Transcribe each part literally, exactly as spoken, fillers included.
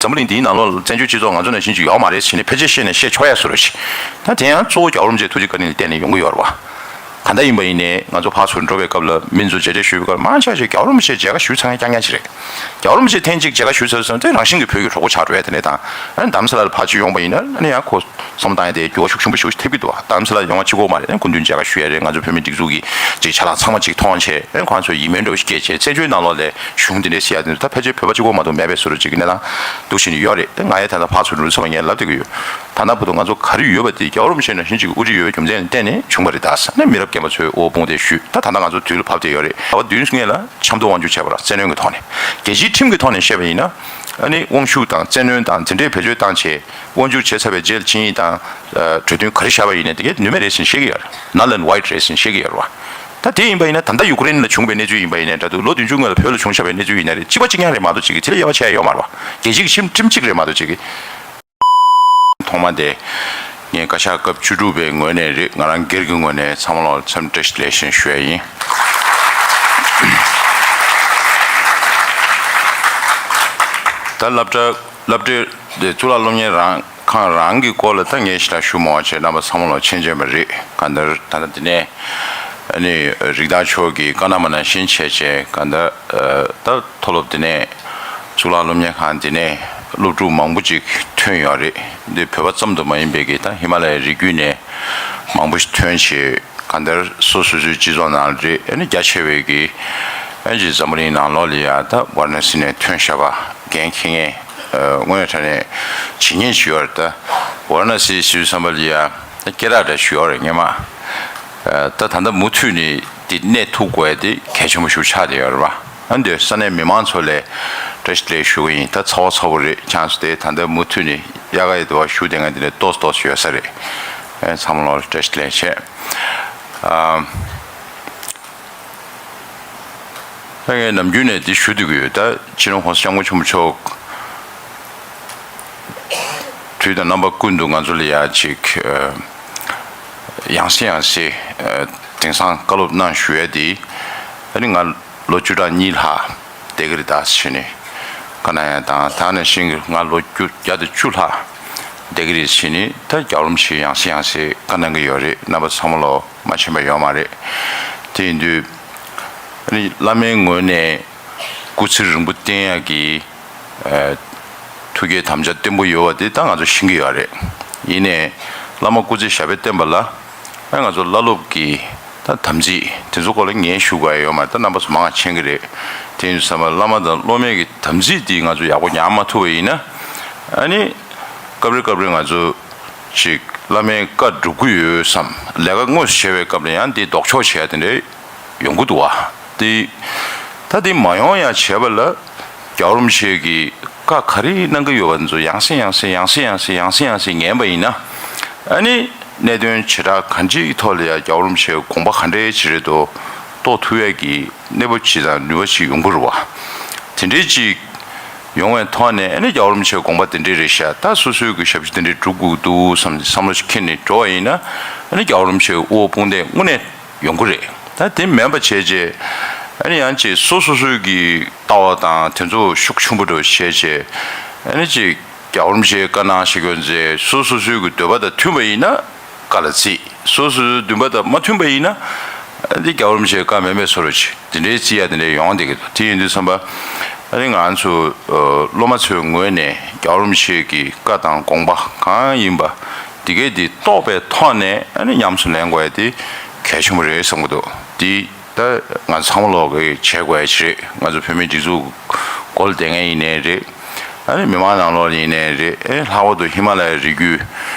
འཛམ་བུ་གླིང་འདིའི་ནང་ལོགས་ལ་བཙན་བྱོལ་སྤྱི་ཚོགས་ང་ཚོ་ནང་བཞིན་ཅིག་ཡོད་མ་རེད་ཟེར་ནས་ཕལ་ཆེར་བཤད་ནས་བཤད་ཆོག་ཡ་བཟོ་འདྲ་ཞིག་ད་དེ་ཡང་གཙོ་བོ་རྒྱལ་བ་རིན་པོ་ཆེའི་ཐུགས་རྗེ་བཀའ་དྲིན་ལ་བརྟེན་ནས་ཡོང་གི་ཡོད་རེད་བ། གང་ལྟར་ཡིན་པ་ཡིན་ནའི་ང་ཚོ་ཕར་ཚུར་འགྲོ་བའི་སྐབས་ལ་མི་ཚོ་མཇལ་འཕྲད་ཞུ་བའི་སྐབས་མང་ཆེ་ཤོས་རྒྱལ་བ་རིན་པོ་ཆེ་མཇལ་ཁ་ཞུས་ཚར་མཁན་རྐྱང་རྐྱང་ཅིག་རེད། རྒྱལ་བ་རིན་པོ་ཆེ་ཐེངས་གཅིག་མཇལ་ཁ་ཞུས་ཚར་སོང་ཙང་རང་བཞིན་གྱིས་བོད་ཀྱི་གྲོགས་པོ་ཆགས་འགྲོ་ཡ་དེ་འདྲ་དང་ཨ་ནི་རྡ་རམ་ས་ལ་ལ་ཕར་ཚུར་ཡོང་པ་ཡིན་ན་ཨ་ནི་ཡང་ཁོ་བསམ་བློ་བཏང་ཡ་དེ་འགྱུར་བ་ཤུགས་ཆེན་པོ་ཞིག་ཐེབས་ཀྱི་འདུག་བ། རྡ་རམ་ས་ལ་ཡོང་བ་གཅིག་པོ་མ་རེད། ཨ་ནི་སྐུ་མདུན་མཇལ་ཁ་ཞུ་ཡ་རེད། ང་ཚོ་བོད་མི་སྒྲིག་འཛུགས་ཀྱི་ཅིག་ཆ་ལག་ཚང་མ་ཅིག་མཐོང་བྱས་ཨ་ནི་ཁོང་ཚོ་ཡིད་སྨོན་འདྲ་བོ་ཞིག་སྐྱེས་བྱས་བཙན་བྱོལ་ནང་ལོགས་ལ་གཞུང་འདི་འདྲ་ཟེར་ཡ་དེ་ཚོ་ད་ཕལ་ཆེར་བོད་པ་གཅིག་པོ་མ་གཏོགས་མེད་པའི་བཟོ་འདྲ་ཅིག་གི་གནས་སྟངས་འདུག་བཞིན་ཡོད་རེད། ད་ང་ཡང་ད་ལྟ་ཕར་ཚུར་ལུས་ཚོགས་ངས་ལབ་བསྡད་ཀྱི་ཡོད། ད་ལྟ་བར་དུ་ང་ཚོ་ག་རེ་ཡོད་པ་དེ་རྒྱལ་བ་རིན་པོ་ཆེ་ནང་བཞིན་ཅིག་གི་དབུ་ཁྲིད་ཡོད་པའི་རྒྱུ་མཚན་ལ་བརྟེན་ནས་བྱུང་བ་རེད། ད་ས་ནས་མི་རབས་རྒན་པ་ཚོའི་དབུ་དཔུང་དེ་ཞུས། ད་ད་ལྟ་ང་ཚོ་དུས་ལ་བབ་བསྡད་ཡོད་རེད། ད་བར་དུས་སྔས་ལ་ཆབ་མདོ་དབང་སྒྱུར་བྱས་པ་ལ་བཙན་གནོན་གྱི་ཐོག་ནས་རྒྱལ་སྤྱིའི་ཁྲིམས་ཀྱི་ཐོག་ནས་བཤད་པ་ཡིན་ན་ཨ་ནི་དབང་ཤུགས་དང་བཙན་གནོན་དང་འདི་འདྲའི་བེད་སྤྱོད་བཏང་བྱས་དབང་སྒྱུར་བྱས་ཚར་བའི་རྗེས་ལ་ཆིངས་ཡིག་དང་གྲོས་མཐུན་ག་རེ་བཞག་པ་ཡིན་ནའི་དེ་གའི་ནུས་མེད་རེད་ཟེར་བཤད་ཀྱི་ཡོད་རེད། null and void རེད་ཟེར་བཤད་ཀྱི་ཡོད་རེད་བ། ད་དེ་ཡིན་པ་ཡིན་ན་ད་ལྟ་ཡུ་ཀེ་རེན་ལ་བྱུང་བའི་གནས་ཚུལ་ཡིན་པ་ཡིན་ནའི་འདྲ་འདུག་ལོ་བདུན་ཅུ་སྔོན་ལ་བོད་ལ་བྱུང་བཞག་པའི་གནས་ཚུལ་ཡིན་ན་རེད། གཅིག་པ་གཅིག་རྐྱང་རེད་མ་གཏོགས་གཅིག་གི་དེ་ལས་ཡག་པ་ཆགས་ཡ་ཡོད་མ་རེད་བ། རྒྱལ་སྤྱིའི་ཁྲིམས་ཁྲིམས་གཅིག་རེད་མ་གཏོགས་གཅིག་གི། ཐོག་མ་དེ་ངས་བཀའ་ཤག་སྐབས་བཅུ་དྲུག་པའི་ངོས་ནས་རེད། ང་རང་སྒེར་གྱི་ངོས་ནས་ཚང་མ་ལ་འཚམས་བཀྲ་ཤིས་བདེ་ལེགས་ཞུ་ཡ་ཡིན། ད་སློབ་གྲྭ་སློབ་གྲྭའི་དེ་གཙུག་ལག་སློབ་གཉེར་རང་ཁང་རང་གི་སྐོར་ལ་ད་ངས་ཞེ་དྲག་ཞུ་མ་བྱས་རྣམ་པ་ཚང་མ་ལ་མཁྱེན་མཁྱེན་པ་རེད། གང་ལྟར་ད་ལྟ་འདི་ནས་ཨ་ནི་རིགས་བདག་མཆོག་གིས་བཀའ་གནང་བ་ནང་བཞིན་བྱས་བྱས་གང་ལྟར་ད་མཐོ་སློབ་འདི་ནས་གཙུག་ལག་སློབ་གཉེར་ཁང་འདི་ནས་སློབ་ཕྲུག་མང་པོ་ཅིག་ཐོན་ཡོད་རེད། འདི་བོད་པ་ཙམ་དུ་མ་ཡིན་པའི་གི་ད་ཧི་མ་ལ་ཡའི་རི་རྒྱུད་ནས་མང་པོ་ཞིག་ཐོན་བྱས། གང་ལྟར་སོ་སོ་སོའི་སྤྱི་ཚོགས་ནང་རེད། ཨ་ནི་རྒྱ་ཆེ་བའི་གི་ཨ་ནི་འཛམ་བུ་གླིང་ནང་ལོགས་ལ་ཡ་ད་ཝཱ་ར་ཎ་སི་ནས་ཐོན་བཞག་པ་འགན་འཁྱེར་མཁན་དངོས་ཡོད་དྲང་གནས་བྱེད་མཁན་ཞིག་ཡོད་རེད། ད་ཝཱ་ར་ཎ་སི་ཞུས་བསམ་པ་ལ་ཡ་ད་སྐད་གྲགས་འདྲ་ཞིག་ཡོད་རེད་སྔོན་མ། ད་ད་ལྟ་མུ་མཐུད་ནས་འདི་གནས་ཐུབ་དགོས་དེ་གལ་ཆེན་པོ་ཞིག་ཆགས་བསྡད་ཡོད་རེད་པ། ཨ་འདི་ས་གནས་མི་མང་ཚོ་ལ་བཀྲ་ཤིས་བདེ་ལེགས་ཞུ་གི་ཡིན། ད་ཚ་བ་ཚ་བོ་རེད། ཆང་སོ་དེ་ད་ལྟ་མུ་མཐུད་ནས་དབྱར་ཁ་ཡི་དུ་བ་ཞུ་བསྡད་མཁན་དེ་འདྲ་ཏོག་ཙམ་ཏོག་ཙམ་ཡོད་ས་རེད། ཨ་ཚང་མ་ལོ་བཀྲ་ཤིས་བདེ་ལེགས་བྱས། ཨ་ད་ངས་ནམ་རྒྱུན་ནས་འདི་ཞུ་བསྡད་ཀྱི་ཡོད། ད་སྤྱི་ནོར་༸གོང་ས་༸སྐྱབས་མགོན་ཆེན་པོ་མཆོག་དུས་དང་རྣམ་པ་ཀུན་ཏུ་ང་ཚོ་ལ་ཡ་ཅིག་ཨ་ཡང་སེ་ཡང་སེ་ཨ་དེང་སང་བཀའ་སློབ་གནང་ཞུ་ཡ་དེ་ཨ་ནི་ང་ལོ་བཅུ་ཕྲག་གཉིས་ལྷག་བསྡད་ཀྱི་རེད་ད་ཟེར་ནས་བཀའ་གནང་ཡ་དང་། ད་ནང་བཞིན་གྱི་ང་ལོ་བཅུ་བརྒྱ་དང་བཅུ་ལྷག་བསྡད་ཀྱི་རེད་ཟེར་ནས་ད་རྒྱལ་བ་རིན་པོ་ཆེས་ཡང་སེ་ཡང་སེ་བཀའ་གནང་གི་ཡོད་རེད། རྣམ་པ་ཚང་མ་ལོ་མ་མཁྱེན་པ་ཡོད་མ་རེད། དེ་ཡིན་དུས་ཨ་ནི་བླ་མའི་ངོས་ནས་སྐུ་ཚེ་རིང་པོ་བརྟན་ཡག་གི་ཨ་ཐུགས་བསྐྱེད་དམ་བཅའ་བརྟན་པོ་ཡོད་པ་དེ་ད་ང་ཚོ་ཤེས་ཀྱི་ཡོད་རེད། ཡིན་ནའི་བླ་མ་སྐུ་ཚེ་ཞབས་པད་བརྟན་པ་ལ་ཨ་ང་ཚོ་བླ་སློབ་ཀྱི་ད་དམ་ཚིག་དེ་ཚོ་སྐོར་ལ་ངས་ཞུ་དགོས་ཡ་ཡོད་མ་རེད། ད་རྣམ་པ་ཚོ་མང་ང་མཁྱེན་གྱི་རེད། དེ་ཡིན་དུས་ཙམ་པ་བླ་མ་དང་སློབ་མའི་གི་དམ་ཚིག་འདི་ང་ཚོ་ཡག་པོ་ཉར་མ་ཐུབ་པ་ཡིན་ན་ཨ་ནི་སྐབས་རེ་སྐབས་རེ་ང་ཚོ་ཅིག་བླ་མའི་བཀའ་སྒྲུབ་ཀྱི་ཡོད་བསམ། ལས་ཀ་དངོས་སུ་བྱས་པའི་སྐབས་ལ་ཡང་འདི་ལྡོག་ཕྱོགས་བྱས་དེ་འདྲའི་ཡོང་གི་འདུག་བ། དེ་ད་དེ་མ་ཡོང་ཡ་བྱས་པ་ལ་རྒྱལ་བ་རིན་པོ་ཆེ་གིས་བཀའ་ག་རེ་གནང་གི་ཡོད་པ་འདི་ཚོ་ཡང་སེ་ཡང་སེ་ཡང་སེ་ཡང་སེ་ཡང་སེ་ཡང་སེ་ཉན་པ་ཡིན་ན་ཨ་ནི་གནད་དོན་བྱེ་བྲག་གང་ཅིའི་ཐོག་ལ་ཡ་རྒྱལ་བ་རིན་པོ་ཆེའི་དགོངས་པ་ག་འདྲའི་ཅིག་རེད་དོ་རྟོགས་ཐུབ་ཡས་ཀྱི་གནས་བབ་ཅིག་དང་ནུས་པ་ཅིག་ཡོང་གི་རེད་བ། དེ་འདྲའི་ཅིག་ཡོང་བའི་ཐོག་ནས་ཨ་ནི་རྒྱལ་བ་རིན་པོ་ཆེའི་དགོངས་པ་དེ་འདྲའི་རེད་ཤག་ད་སོ་སོའི་གི་ཞབས་ཕྱི་དེ་འདྲའི་སྒྲུབ་དགོས་འདུག་བསམ་བསམ་བློ་ཞིག་འཁྱེར་ནས་འགྲོ་བ་ཡིན་ན་ཨ་ནི་རྒྱལ་བ་རིན་པོ་ཆེའི་དབུ་བ་དཔུང་འདེགས་དངོས་གནས་ཡོང་གི་རེད། ད་དེ་མིན་པ་བྱས་རྗེས་ཨ་ནི་ཡང་ཅིག་སོ་སོ་སོའི་གི་ལྟ་བ་དང་དེ་ཚོ་ཤུགས་ཆེན་པོ་འགྲོ་བྱས་རྗེས་ཨ་ནི་ཅིག་རྒྱལ་བ་རིན་པོ་ཆེའི་བཀའ་གནང་ཞིག་ཡོད་ཚེ་སོ་སོ་སོའི་གི་འདོད་པ་དང་མཐུན་པ་ཡིན་ན་བཀའ་ལ་བརྩི། སོ་སོ་སོའི་འདུན་པ་དང་མ་མཐུན་པ་ཡིན་ན་ཨ་ནི་རྒྱལ་བ་རིན་པོ་ཆེའི་བཀའ་མེད་པའི་བཟོ་འདྲ་ཅིག་དེ་འདྲའི་བརྩི་ཡ་དེ་འདྲའི་ཡོང་བསྡད་ཀྱི་འདུག་དེ་ཡིན་དུས་ཙམ་པ་ཨ་ནི་ང་ཚོ་ཨ་སློབ་མ་ཚོའི་ངོས་ནས་རྒྱལ་བ་རིན་པོ་ཆེ་གི་བཀའ་དང་དགོངས་པ་གང་ཡིན་པ་འདི་གས་འདི་རྟོགས་པའི་ཐོག་ནས་ཨ་ནི་ཉམས་སུ་ལེན་དགོས་ཡ་དེ་གལ་ཆེན་པོ་རེད་བསམ་གྱི་འདུག་འདི་ད་ང་ཚང་མ་ལོག་གིས་བྱེད་དགོས་ཡ་ཅིག་རེད། ང་ཚོ་བོད་མིའི་སྒྲིག་འཛུགས་སྒོ་ལ་བསྡད་མཁན་ཡིན་ནའི་རེད། ཨ་ནི་མི་མང་ནང་ལོགས་ཡིན་ནའི་རེད། ཨེ་ལྷག་པར་དུ་ཧི་མ་ལ་ཡའི་རི་རྒྱུད་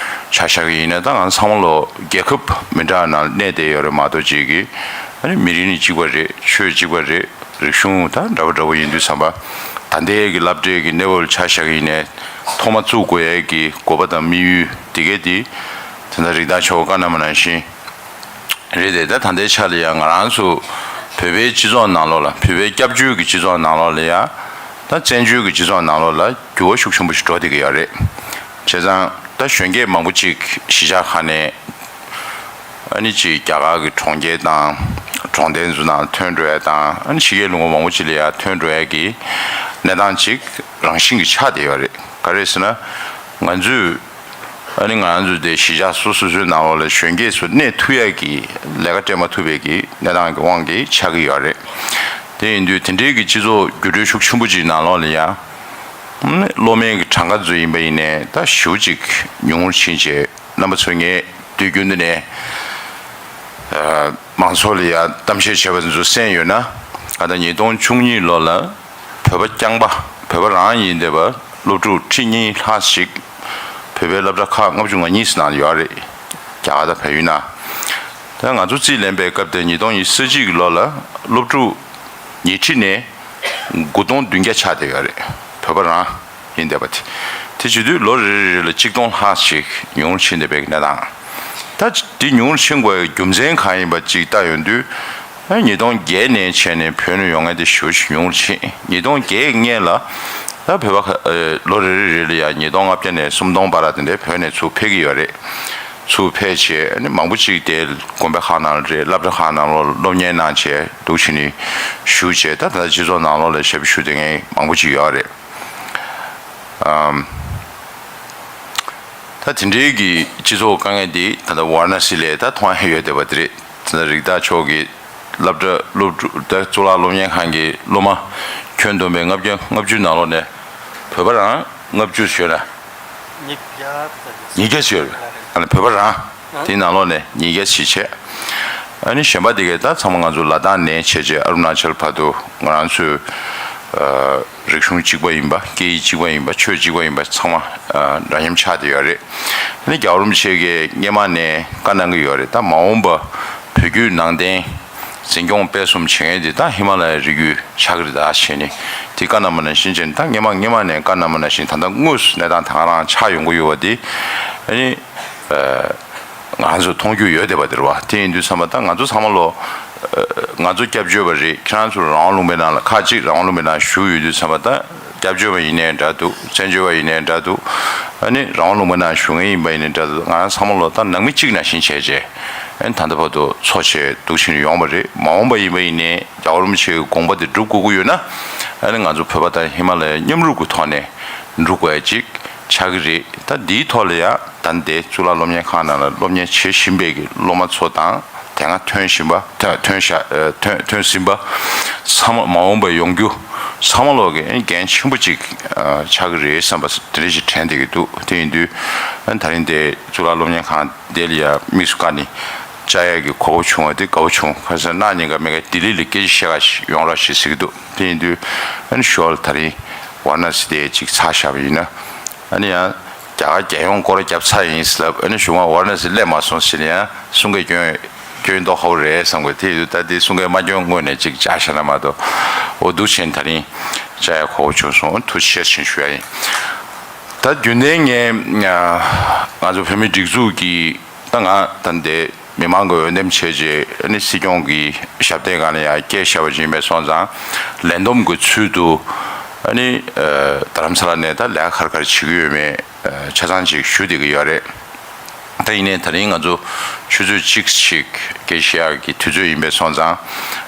ཆ་བཞག་གི་ཡིན་ན་ད་ང་ཚང་མ་ལོ་རྒྱལ་ཁབ་མི་འདྲ་ནང་གནས་བསྡད་ཡོད་རེད་མ་གཏོགས་ཅིག་གི་ཨ་ནི་མི་རིགས་ནི་གཅིག་པ་རེད། ཆོས་གཅིག་པ་རེད། རིག་གཞུང་ད་འདྲ་པོ་འདྲ་པོ་ཡིན་དུས་ཙམ་པ་ད་ལྟའི་གི་སློབ་གྲྭའི་གི་གནས་བབ་ཆ་བཞག་གི་ཡིན་ནའི་ཐོག་མ་བཙུགས་དགོས་ཡས་ཀྱི་དགོས་པ་དང་དམིགས་ཡུལ་དེ་གས་དེ་ད་ལྟ་རིགས་བདག་མཆོག་བཀའ་གནང་བ་ནང་བཞིན། རེད་དེ་ད་ད་ལྟའི་ཆ་ལ་ཡང་ང་རང་ཚོ་བོད་པའི་སྤྱི་ཚོགས་ནང་ལོགས་ལ་བོད་པའི་སྐྱབས་བཅོལ་གྱི་སྤྱི་ཚོགས་ནང་ལོགས་ལ་ཡང་ད་བཙན་བྱོལ་གྱི་སྤྱི་ཚོགས་ནང་ལོགས་ལ་འགྱུར་བ་ཤུགས་ཆེན་པོ་ཞིག་འགྲོ་བསྡད་ཀྱི་ཡོད་རེད། བྱས་ཙང་ད་གཞོན་སྐྱེས་མང་པོ་ཅིག་གཞིས་ཆགས་ཁག་ནས་ཨ་ནི་ཅིག་རྒྱ་གར་གྱི་གྲོང་ཁྱེར་དང་གྲོང་རྡལ་ཚོ་ནང་ཐོན་འགྲོ་ཡ་དང་ཨ་ནི་ཕྱི་རྒྱལ་ལུང་པ་མང་པོ་ཅིག་ལ་ཡང་ཐོན་འགྲོ་ཡ་གི་ གནས་སྟངས་ཅིག་རང་བཞིན་གྱིས་ཆགས་བསྡད་ཡོད་རེད། ག་རེ་ཟེར་ན། ང་ཚོས་ཨ་ནི་ང་ཚོ་དེ་གཞིས་ཆགས་སོ་སོ་སོའི་ནང་ལོགས་ལ་གཞོན་སྐྱེས་ཚོ་གནས་ཐུབ་ཡ་གི་ལས་ཀ་སྤྲད་མ་ཐུབ་པའི་གི་གནས་སྟངས་ཀྱི་དབང་གིས་ཆགས་ཀྱི་ཡོད་རེད། དེ་ཡིན་དུས་དེ་འདྲའི་གི་སྤྱི་ཚོགས་འགྱུར་འགྲོས་ཤུགས་ཆེན་པོ་ཅིག་ནང་ལོགས་ལ་ཡ། སློབ་མའི་གི་གྲངས་ཀ་ཚོ་ཡིན་པ་ཡིན་ནའི་ད་ཞེ་པོ་ཅིག་ཉུང་ངུར་ཕྱིན་བྱས། རྣམ་པ་ཚོས་ངས་དུས་རྒྱུན་དུ་ནས་ཨ་མང་ཚོགས་ལ་ཡ་གཏམ་བཤད་བྱས་པ་ཚོ་གསན་ཡོད་ན། ད་ལྟ་ཉིས་སྟོང་བཅུ་གཉིས་ལོ་ལ་བོད་པ་རྐྱང་པ། བོད་པ་རང་ཡིན་བསྡད་པ་སློབ་ཕྲུག་ཁྲི་གཉིས་ལྷག་ཞིག་བོད་པའི་སློབ་གྲྭ་ཁག་ལྔ་བཅུ་ང་གཉིས་ནང་ཡོད་རེད། རྒྱ་གར་དང་བལ་ཡུལ་ནང་། ད་ང་ཚོ་རྩིས་ལེན་པའི་སྐབས་དེ་ཉིས་སྟོང་ཉི་ཤུ་རྩ་གཅིག་གི་ལོ་ལ་སློབ་ཕྲུག་ཉིས་ཁྲི་ནས་དགུ་སྟོང་བདུན་བརྒྱ་ཆགས་བསྡད་ཡོད་རེད། བོད་པ་རང་ཡིན་བསྡད་པ་དེ། དེ་བྱེད་དུས་ལོ་རེ་རེ་རེ་ལ་གཅིག་སྟོང་ལྷག་ཞིག་ཉུང་རུ་ཕྱིན་བསྡད་པའི་གནས་སྟངས། ད་འདི་ཉུང་རུ་ཕྱིན་དགོས་པའི་རྒྱུ་མཚན་གང་ཡིན་པ་ཅིག་ལྟ་ཡོང་དུས། ཨ་ཉིས་སྟོང་བརྒྱད་ནས་བྱས་ནས་བོད་ནས་ཡོང་མཁན་དེ་ཞེ་པོ་ཅིག་ཉུང་རུ་ཕྱིན། ཉིས་སྟོང་བརྒྱད་སྔོན་ལ་ད་བོད་པ་ཁ་ཨ་ལོ་རེ་རེ་རེ་ལ་ཡ་ཉིས་སྟོང་ལྔ་བརྒྱ་ནས་སུམ་སྟོང་བར་དེ་འདྲའི་བོད་ནས་ཚུར་ཕེབས་ཀྱི་ཡོད་རེད། ཚུར་ཕེབས་བྱས་ཨ་ནི་མང་པོ་ཅིག་དེ་དགོན་པ་ཁག་ནང་ལ་རེད། སློབ་གྲྭ་ཁག་ནང་ལོགས་སློབ་གཉེར་གནང་བྱས་འདུག་བྱས་ནས་བཞུགས་བྱས། ད་ད་ལྟ་སྤྱི་ཚོགས་ནང་ལོགས་ལ་ཞབས་ཞུ་དེ་ངས་མང་པོ་ཅིག་ཡོད་རེད། ཨམ། ད་དེ་འདྲའི་གི་སྤྱི་ཚོགས་དཀའ་ངལ་འདི་ད་ལྟ་ཝཱ་ར་ཎ་སི་ལ་ད་མཐོང་ཡ་ཡོད་བསྡད་པ་དེ་རེད། ད་ལྟ་རིགས་བདག་མཆོག་གི་སློབ་གྲྭ་སློབ་ཕྲུག་ད་གཙུག་ལག་སློབ་གཉེར་ཁང་གི་སློབ་མ་ཁྱོན་བསྡོམས་པའི་ལྔ་བརྒྱ་ལྔ་བཅུ་ནང་ལོགས་ནས་བོད་པ་རང་ལྔ་བཅུ་ཞིག་ཡོད་ན། ཉིས་བརྒྱ་ཙམ་ཉིས་བརྒྱ་ཞིག་ཡོད་རེད། ཨ་ནི་བོད་པ་རང་དེའི་ནང་ལོགས་ནས་ཉིས་བརྒྱ་ཞིག་བྱས། ཨ་ནི་གཞན་པ་དེ་གས་ད་ཚང་མ་ང་ཚོ་ལ་དྭགས་ནས་བྱས་བྱས་ཨ་རུ་ན་ཅལ་བར་དུ་ང་རང་ཚོའི་ཨ་རིག་གཞུང་གཅིག་པ་ཡིན་པ། སྐད་ཡིག་གཅིག་པ་ཡིན་པ། ཆོས་གཅིག་པ་ཡིན་པ། ཚང་མ་ཨ་འདྲ་མཉམ་ཆགས་བསྡད་ཡོད་རེད། ཨ་ནི་རྒྱལ་བ་རིན་པོ་ཆེ་གིས་སྔོན་མ་ནས་བཀའ་གནང་གི་ཡོད་རེད། ད་མ་འོངས་པ་བོད་བརྒྱུད་ནང་བསྟན་འཛིན་སྐྱོང་སྤེལ་གསུམ་བྱེད་མཁན་དེ་ད་ཧི་མ་ལ་ཡའི་རི་རྒྱུད་ཆགས་ཀྱི་རེད་ད་བྱས་ནས། དེ་བཀའ་གནང་བ་ནང་བཞིན་བྱས་ནས། ད་སྔོན་མ་སྔོན་མ་ནས་བཀའ་གནང་བ་ནང་བཞིན་ད་ལྟ་དངོས་སུ་གནས་སྟངས་དེ་ག་རང་ཆགས་ཡོང་གི་ཡོད་པ་དེ་ཨ་ནི་ཨ་ང་ཚོ་མཐོང་རྒྱུ་ཡོད་བསྡད་པ་དེ་རེད་བ། དེ་ཡིན་དུས་ཙམ་པ་ད་ང་ཚོ་ཚང་མ་ལོ་ཨ་ང་ཚོ་སྐྱབས་བཅོལ་བ་རེད། ཁྱེད་རང་ཚོ་རང་དབང་ལུང་པའི་ནང་ལ་ཁག་ཅིག་རང་དབང་ལུང་པའི་ནང་བཞུགས་ཡོད་དུས་ཙམ་པ་ད། སྐྱབས་བཅོལ་བ་ཡིན་ནའི་འདྲ་འདུག་བཙན་བྱོལ་བ་ཡིན་ནའི་འདྲ་འདུག་ཨ་ནི་རང་དབང་ལུང་པའི་ནང་བཞུགས་མཁན་ཡིན་པ་ཡིན་ནའི་འདྲ་འདུག་ང་རང་ཚང་མ་ལོ་ད་ནང་མི་གཅིག་ནང་བཞིན་བྱས་བྱས། ཨ་ནི་ད་ལྟ་བར་དུ་འཚོ་བྱས་འདུག་བྱས་ནས་ཡོང་བ་རེད། མ་འོངས་པ་ཡིན་པ་ཡིན་ནའི་རྒྱལ་བ་རིན་པོ་ཆེའི་དགོངས་པ་དེ་སྒྲུབ་དགོས་ཀྱི་ཡོད་ན། ཨ་ནི་ང་ཚོ་བོད་པ་དང་ཧི་མ་ལ་ཡ་མཉམ་རུབ་ཀྱི་ཐོག་ནས་འགྲོ་དགོས་ཡ་ཅིག་ཆགས་ཀྱི་རེད། ད་འདིའི་ཐོག་ལ་ཡ་ད་འདི་གཙུག་ལག་སློབ་གཉེར་ཁང་ནང་ལ་སློབ་གཉེར་བྱེད་བཞིན་པའི་གི་སློབ་མ་ཚོ་དང་། དེ་སྔ་ཐོན་བཞིན་པ། ཐོན་ཐོན་ཤ་ཨ་ཐོན་ཐོན་ཟིན་པ་ཚང་མ། མ་འོངས་པར་ཡོང་རྒྱུ་ཚང་མ་ལོག་གི་འགན་ཆེན་པོ་ཅིག་ཨ་ཆགས་ཀྱི་རེད་བསམ་པ་དེ་འདྲ་ཞིག་དྲན་བསྡད་ཀྱི་འདུག་དེ་ཡིན་དུས་ཨ་ད་རིང་དེ་གཙུག་ལག་སློབ་གཉེར་ཁང་དེ་ལ་ཡ་དམིགས་སུ་བཀར་ནས་བཅར་ཡག་གི་གོ་སྐབས་བྱུང་བ་དེ་དགའ་པོ་བྱུང་། ཁ་སང་གནངས་ཉིན་ཀ་མི་ག་ལྡི་ལི་ལ་སྐད་ཆ་བཤད་ག་ཞིག་ཡོང་རོགས་ཞེས་ཟེར་གྱི་འདུག་དེ་ཡིན་དུས་ཨ་ནི་ཞོར་ད་རིང་ཝཱ་ར་ཎ་སི་དེ་ཅིག་ཚར་བཞག་པ་ཡིན་ན། ཨ་ནི་ཡང་རྒྱ་གར་རྒྱལ་ཡོངས་སྐོར་ར་བརྒྱབ་ཚར་ཡིན་ཟེར་ལབ། ཨ་ནི་གཞུག་མ་ཝཱ་ར་ཎ་སི་སླེབས་མ་སོང་ཟེར་ནས་ཡང་གསུང་སྐད་སྐྱོན་སྐྱོན་མདོག་ཁ་པོ་རེད་བསམ་གི། དེ་ཡིན་དུས་ད་དེ་གསུང་སྐད་མ་སྐྱོན་སྔོན་ནས་ཅིག་བཅར་བཞག་ན་མ་གཏོགས། འོ་འདུག་བྱས་ནས་ད་རིང་བཅར་ཡ་གོ་བྱུང་སོང་། ཐུགས་རྗེ་ཆེ་ཞུ་ཡ་ཡིན། ད་རྒྱུན་ལྡན་ངས་ང་ཚོ་བོད་མིའི་སྒྲིག་འཛུགས་ཀྱི་ད་ང་ད་འདི་མི་མང་གི་འོས་འདེམས་བྱས་རྗེས་ཨ་ནི་སྲིད་སྐྱོང་གི་ཞབས་སྟེགས་སྒང་ལ་ཡང་སྐད་བཤད་པ་ཡིན་པས་སོང་ཙང་། ལས་བསྡོམས་ཀྱི་ཚུལ་དུ་ཨ་ནི་ཨ་རྡ་རམ་ས་ལ་ནས་ད་ལས་ཀ་ག་རེ་ག་རེ་བྱེད་ཀྱི་ཡོད་མེད་ཨ་ཆ་ཚང་ཅིག་ཞུ་བསྡད་ཀྱི་ཡོད་རེད། ད་ཡིན་ནའི་ད་རིང་ང་ཚོ་ཆུ་ཚོད་གཅིག་ཅིག་སྐད་བཤད་ཡག་གི་དུས་ཚོད་ཡིན་པས་སོང་ཙང་།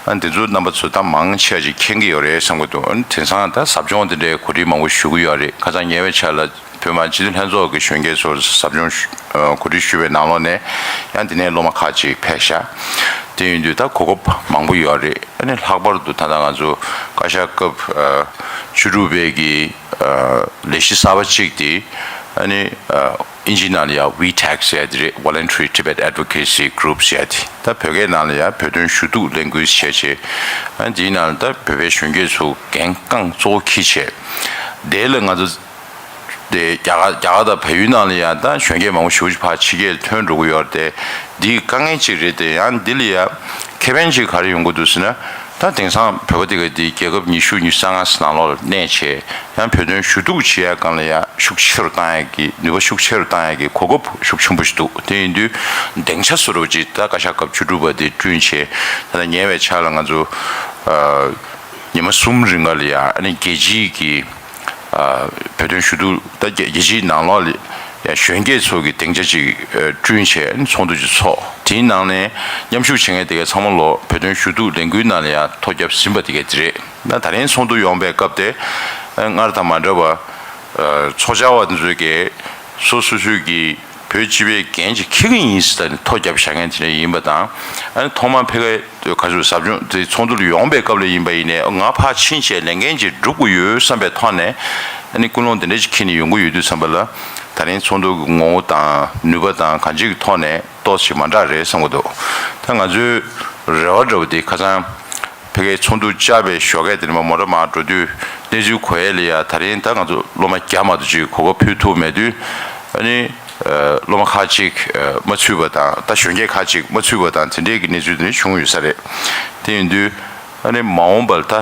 ཨ་འདི་ཚོ་རྣམ་པ་ཚོ་ད་མང་ཆེ་བ་ཅིག་མཁྱེན་གྱི་ཡོད་རེད་བསམ་གྱི་འདུག་ཨ་ནི་དེང་སང་ད་ཟབ་སྦྱོང་དེ་འདྲའི་གོ་སྒྲིག་མང་པོ་ཞུ་གི་ཡོད་རེད། ཁ་སང་ཉེ་བའི་ཆར་ལ་བོད་མི་སྤྱི་འཐུས་ལྷན་ཚོགས་ཀྱི་གཞོན་སྐྱེས་ཚོར་ཟབ་སྦྱོང་ཞུ་ཨ་གོ་སྒྲིག་ཞུས་པའི་ནང་ལོགས་ནས་ཡང་འདི་ནས་སློབ་མ་ཁག་ཅིག་ཕེབས་ཤག་དེ་ཡིན་དུས་ད་གོ་སྐབས་མང་པོ་ཡོད་རེད། ཨ་ནི་ལྷག་པར་དུ་ད་ལྟ་ང་ཚོ་བཀའ་ཤག་སྐབས་ཨ་བཅུ་དྲུག་པའི་གི་ཨ་ལས་གཞི་གསར་པ་གཅིག་དེ་ཨ་ནི་ཨ་ཨིན་ཇིའི་ནང་ལ་ཡ་ཝི་ཊེག་ཟེར་ཡ་དེ་རེད། Voluntary Tibet Advocacy Group ཟེར་ཡ་དེ། ད་བོད་སྐད་ནང་ལ་ཡ་བོད་དོན་ཞུ་གཏུག་ལས་འགུལ་ཟེར་བྱས། ཨ་འདིའི་ནང་ལ་ད་བོད་པའི་གཞོན་སྐྱེས་ཚོ་འགན་རྐང་གཙོ་བོ་འཁྱེར་བྱས། དེ་ལ་ང་ཚོ་དེ་རྒྱ་གར་རྒྱ་གར་དང་བལ་ཡུལ་ནང་ལ་ཡང་ད་གཞོན་སྐྱེས་མང་པོ་ཞེ་པོ་ཅིག་ཕར་ཕྱི་རྒྱལ་ཐོན་འགྲོ་གི་ཡོད་རེད་དེ། འདི་དཀའ་ངལ་ཅིག་རེད་དེ། ཡང་འདི་ལ་ཡང་ཁེ་ཕན་ཅིག་ག་རེ་ཡོང་གི་འདུག་ཟེར་ན། ད་དེང་སང་བོད་པ་དེ་ག་དེ་རྒྱལ་ཁབ་ཉི་ཤུ་ཉི་ཤུ་རྩ་ལྔ་ནང་ལོགས་ལ་གནས་བྱས། ཡང་བོད་དོན་ཞུ་གཏུག་བྱེད་ཡ་སྒང་ལ་ཡང་ཤུགས་ཆེ་རུ་བཏང་ཡ་གི་ནུས་པ་ཤུགས་ཆེ་རུ་བཏང་ཡ་གི་གོ་སྐབས་ཤུགས་ཆེན་པོ་ཞིག་འདུག་དེ་ཡིན་དུས་སྡིངས་ཆ་བཟོ་འདྲ་ཅིག་ད་བཀའ་ཤག་སྐབས་བཅུ་དྲུག་པ་དེ་བསྐྲུན་བྱས། ད་ལྟ་ཉེ་བའི་ཆར་ལ་ང་ཚོ་ཨ་ཉི་མ་གསུམ་རིང་ག་ལ་ཡང་ཨ་ནི་རྒྱལ་སྤྱིའི་གི་ཨ་བོད་དོན་ཞུ་གཏུག་ད་རྒྱ་རྒྱལ་སྤྱིའི་ནང་ལོགས་ལ་ཡང་གཞོན་སྐྱེས་ཚོ་གི་སྡིངས་ཆ་ཅིག་ཨ་བསྐྲུན་བྱས་ཨ་ནི་ཚོགས་འདུ་ཅིག་ཚོགས། དེའི་ནང་ནས་མཉམ་ཞུགས་བྱེད་མཁན་དེ་གའི་ཚང་མ་ལོ་བོད་དོན་ཞུ་གཏུག་ལས་འགུལ་ནང་ལ་ཡང་ཐོ་རྒྱབ་ཟིན་པ་དེ་གའི་དེ་རེད། ད་ད་རིང་ཚོགས་འདུ་ཡོང་པའི་སྐབས་དེ་ སྔར་དང་མ་འདྲ་བར་ཚོགས་བཅར་བ་དེ་ཚོས་ཀྱིས་སོ་སོ་སོའི་གི་བོད་སྤྱི་པའི་འགན་ཅིག་འཁྱེར་གྱི་ཡིན་ཟེར་ནས་ཐོ་བརྒྱབ་བཞག་མཁན་དེ་འདྲ་ཡིན་པ་དང་། ཨ་ནི་ཐོག་མར་ཕ་གིའི་ག་ཚོད་ཟབ་སྦྱོང་དེ་ཚོགས་འདུར་ཡོང་པའི་སྐབས་ལ་ཡིན་པ་ཡིན་ནའི་ང་ཕར་ཕྱིན་བྱས་ལས་འགན་ཅིག་སྒྲུབ་དགོས་ཡོད་བསམ་པའི་ཐོག་ནས་ཨ་ནི་ཀུན་སློང་དེ་འདྲ་ཅིག་འཁྱེར་ནས་ཡོང་གི་ཡོད་དུས་ཙམ་པ་ལ། ད་རིང་ཚོགས་འདུ་གི་ངོ་བོ་དང་ནུས་པ་དང་གང་ཅིའི་ཐོག་ནས་ཏོག་ཙམ་མ་འདྲ་རེད་བསམ་གྱི་འདུག་ད་ང་ཚོའི་རེ་བ་འདྲ་བོ་དེ་ཁ་སང་ཕ་གིའི་ཚོགས་འདུ་བཅར་བའི་ཞོགས་ཀས་དེ་ནས་མོ་ཊ་མར་འགྲོ་དུས་གནས་ཚུལ་གོ་ཡས་ལ་ཡ། ད་རིང་ད་ང་ཚོ་སློབ་མ་བརྒྱ་མ་གཏོགས་ཅིག་གོ་སྐབས་ཕུལ་ཐུབ་མེད་དུས། ཨ་ནི་སློབ་མ་ཁག་ཅིག་མ་ཚུད་པ་དང་། ད་གཞོན་སྐྱེས་ཁག་ཅིག་མ་ཚུད་པ་དང་དེ་འདྲའི་གི་གནས་ཚུལ་དེ་འདྲ་བྱུང་ཡོད་ས་རེད། དེ་ཡིན་དུས་ཨ་ནི་མ་འོངས་པར་ད་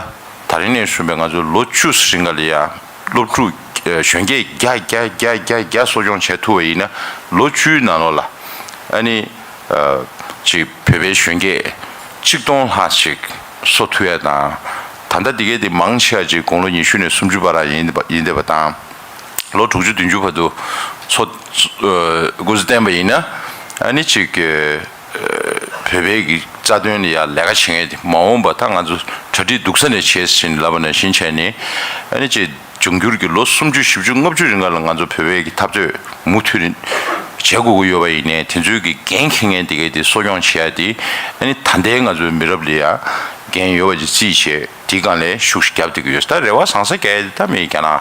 ད་རིང་ནས་བཟུང་བའི་ང་ཚོ་ལོ་བཅུ་ཙམ་རིང་ག་ལ་ཡ། སློབ་ཕྲུག་གཞོན་སྐྱེས་བརྒྱ་བརྒྱ་བརྒྱ་བརྒྱ་བརྒྱ་གསོ་སྐྱོང་བྱེད་ཐུབ་པ་ཡིན་ན། ལོ་བཅུའི་ནང་ལོགས་ལ་ཨ་ནི་ཅིག་བོད་པའི་གཞོན་སྐྱེས་གཅིག་སྟོང་ལྷག་ཅིག་གསོ་ཐུབ་ཡ་དང་། ད་ལྟ་འདི་གའི་དེ་མང་ཆེ་བ་ཅིག་དགུང་ལོ་ཉི་ཤུ་ནས་སུམ་ཅུ་བར་ཡིན་ཡིན་བསྡད་པ་དང་། ལོ་དྲུག་ཅུ་བདུན་ཅུ་བར་དུ་འཚོ་འགོ་འཛུགས་བསྟན་པ་ཡིན་ན། ཨ་ནི་ཅིག་བོད་པའི་གི་རྩ་དོན་ལ་ཡང་ལས་ཀ་བྱེད་མཁན་དེ་མ་འོངས་པ་ད་ང་ཚོ་གྲ་སྒྲིག་སྡུག་ས་ནས་བྱས་ཟིན་ལབ་པ་ནང་བཞིན་བྱས་ནས། ཨ་ནི་ཅིག་འབྱུང་འགྱུར་གྱི་ལོ་སུམ་ཅུ་བཞི་བཅུ་ལྔ་བཅུ་རིང་ག་ལ་ང་ཚོ་བོད་པའི་གི་འཐབ་རྩོད་མུ་མཐུད་ནས་བྱེད་དགོས་ཀྱི་ཡོད་པ་ཡིན་ནའི། དེ་ཚོའི་གི་འགན་འཁྱེར་མཁན་དེ་གའི་དེ་གསོ་སྐྱོང་བྱེད་ཡ་དེ་ཨ་ནི་ད་ལྟའི་ང་ཚོའི་མི་རབས་ལ་ཡང་འགན་ཡོད་པ་ཅིག་བརྩིས་བྱས། དེའི་སྒང་ལ་ཤུགས་ཤིག་བརྒྱབ་བསྡད་ཀྱི་ཡོད། ད་རེ་བ་བཟང་ས་ག་ཡ་ད་མི་རྒྱ་ནག་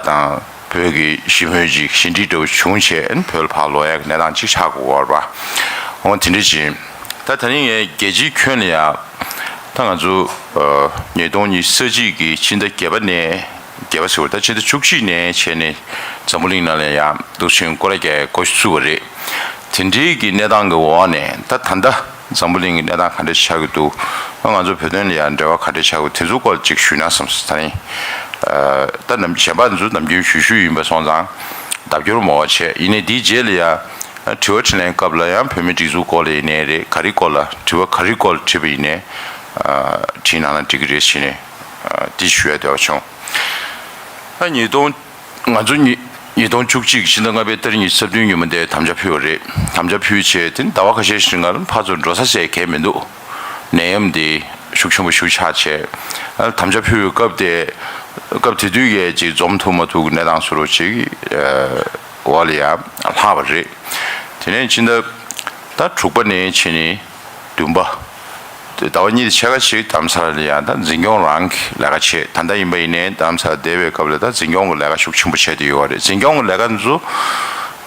དང་བོད་ཀྱི་ཞི་མོལ་ཅིག་ཞི་འགྲིག་འདྲ་བོ་བྱུང་བྱས་བོད་ལ་ཕར་ལོག་ཡག་གི་གནས་སྟངས་ཅིག་ཆགས་དགོས་པ་རེད་པ། འོ་དེ་འདྲ་ཅིག་ད་ད་ནི་ངས་རྒྱལ་སྤྱིའི་ཁྱོན་ལ་ཡ། ད་ང་ཚོ་ཉིས་སྟོང་ཉི་ཤུ་རྩ་གཅིག་གི་ཕྱི་ཟླ་བརྒྱད་པ་ནས། བརྒྱད་པ་ཟེར་བ་ད་ཕྱི་ཟླ་བཅུ་གཅིག་ནས་བྱས་ནས་འཛམ་བུ་གླིང་ནང་ལ་ཡ་འདུག་ཕྱིན་སྐོར་རྒྱག་ཡ་འགོ་བཙུགས་པ་རེད། དེ་འདྲའི་གི་གནས་སྟངས་ཀྱི་འོག་ནས་ད་ད་ལྟ། འཛམ་བུ་གླིང་གི་གནས་སྟངས་ག་འདྲ་ཆགས་ཀྱི་འདུག་ང་ཚོ་བོད་དོན་ལ་ཡང་འབྲེལ་བ་ག་འདྲ་ཆགས་ཀྱི་འདུག་དེ་ཚོའི་སྐོར་ཅིག་ཞུས་ན་བསམ་སོང་། ད་ནི་ད་ནམ་གཞན་པ་ཚོ་ནམ་རྒྱུན་ཞུ་ཞུ་ཡིན་པ་སོང་ཙང་ལྡབ་སྐྱོར་མང་བ་བྱས། ཡིན་ནའི་དེའི་རྗེས་ལ་ཡང་དྲི་བ་དྲིས་ལན་སྐབས་ལ་ཡང་བོད་མིའི་སྒྲིག་འཛུགས་སྐོར་ལ་ཡིན་ནའི་རེད། ག་རེ་སྐོར་ལ་དྲི་བ་ག་རེ་སྐོར་ལ་དྲིས་པ་ཡིན་ནའི་དྲིས་གནང་ན་འགྲིག་གི་རེད་ཟེར་ནས་འདི་ཞུ་ཡ་འདོད་པ་བྱུང་། ད་ཉིས་སྟོང་ང་ཚོ་ཉིས་ཉིས་སྟོང་བཅུ་གཅིག་ཕྱི་ཟླ་ལྔ་པའི་ཏ་རིག་ཉི་ཤུ་རྩ་བདུན་ཉིན་མོ་དེ་དམ་བཅའ་ཕུལ་བ་རེད། དམ་བཅའ་ཕུལ་བྱས་དེ་ནི་ཟླ་བ་ཁ་ཤས་ཤིག་རིང་ལ་ཕར་ཚུར་འགྲོ་ས་ཟེར་གང་ཡང་མི་འདུག་ནད་ཡམས་དེ་ཤུགས་ཆེན་པོ་ཞིག་ཆགས་བྱས། ཨ་དམ་བཅའ་ཕུལ་བའི་སྐབས་དེ་སྐབས་དེ་དུས་ཀྱི་ཅིག་འཛོམས་ཐུབ་མ་ཐུབ་ཀྱི་གནས་སྟངས་བཟོ་འདྲ་ཅིག་འོག་ལ་ཡང་ལྷག་པ་རེད། དེ་ནས་ཕྱི་ཟླ་ད་དྲུག་པ་ནས་ཕྱིན་ནས། བདུན་པ། དེ་ཟླ་བ་གཉིས་དེ་ཕྱེད་ཀ་ཞིག་རྡ་རམ་ས་ལ་ལ་ཡང་ད་འཛིན་སྐྱོང་རང་གི་ལས་ཀ་བྱས། ད་ལྟ་ཡིན་པ་ཡིན་ནའི་རྡ་རམ་ས་ལ་བསྡད་པའི་སྐབས་ལ་ད་འཛིན་སྐྱོང་གི་ལས་ཀ་ཤུགས་ཆེན་པོ་བྱས་བསྡད་ཡོད་པ་རེད། འཛིན་སྐྱོང་གི་ལས་ཀ་འདི་ཚོ་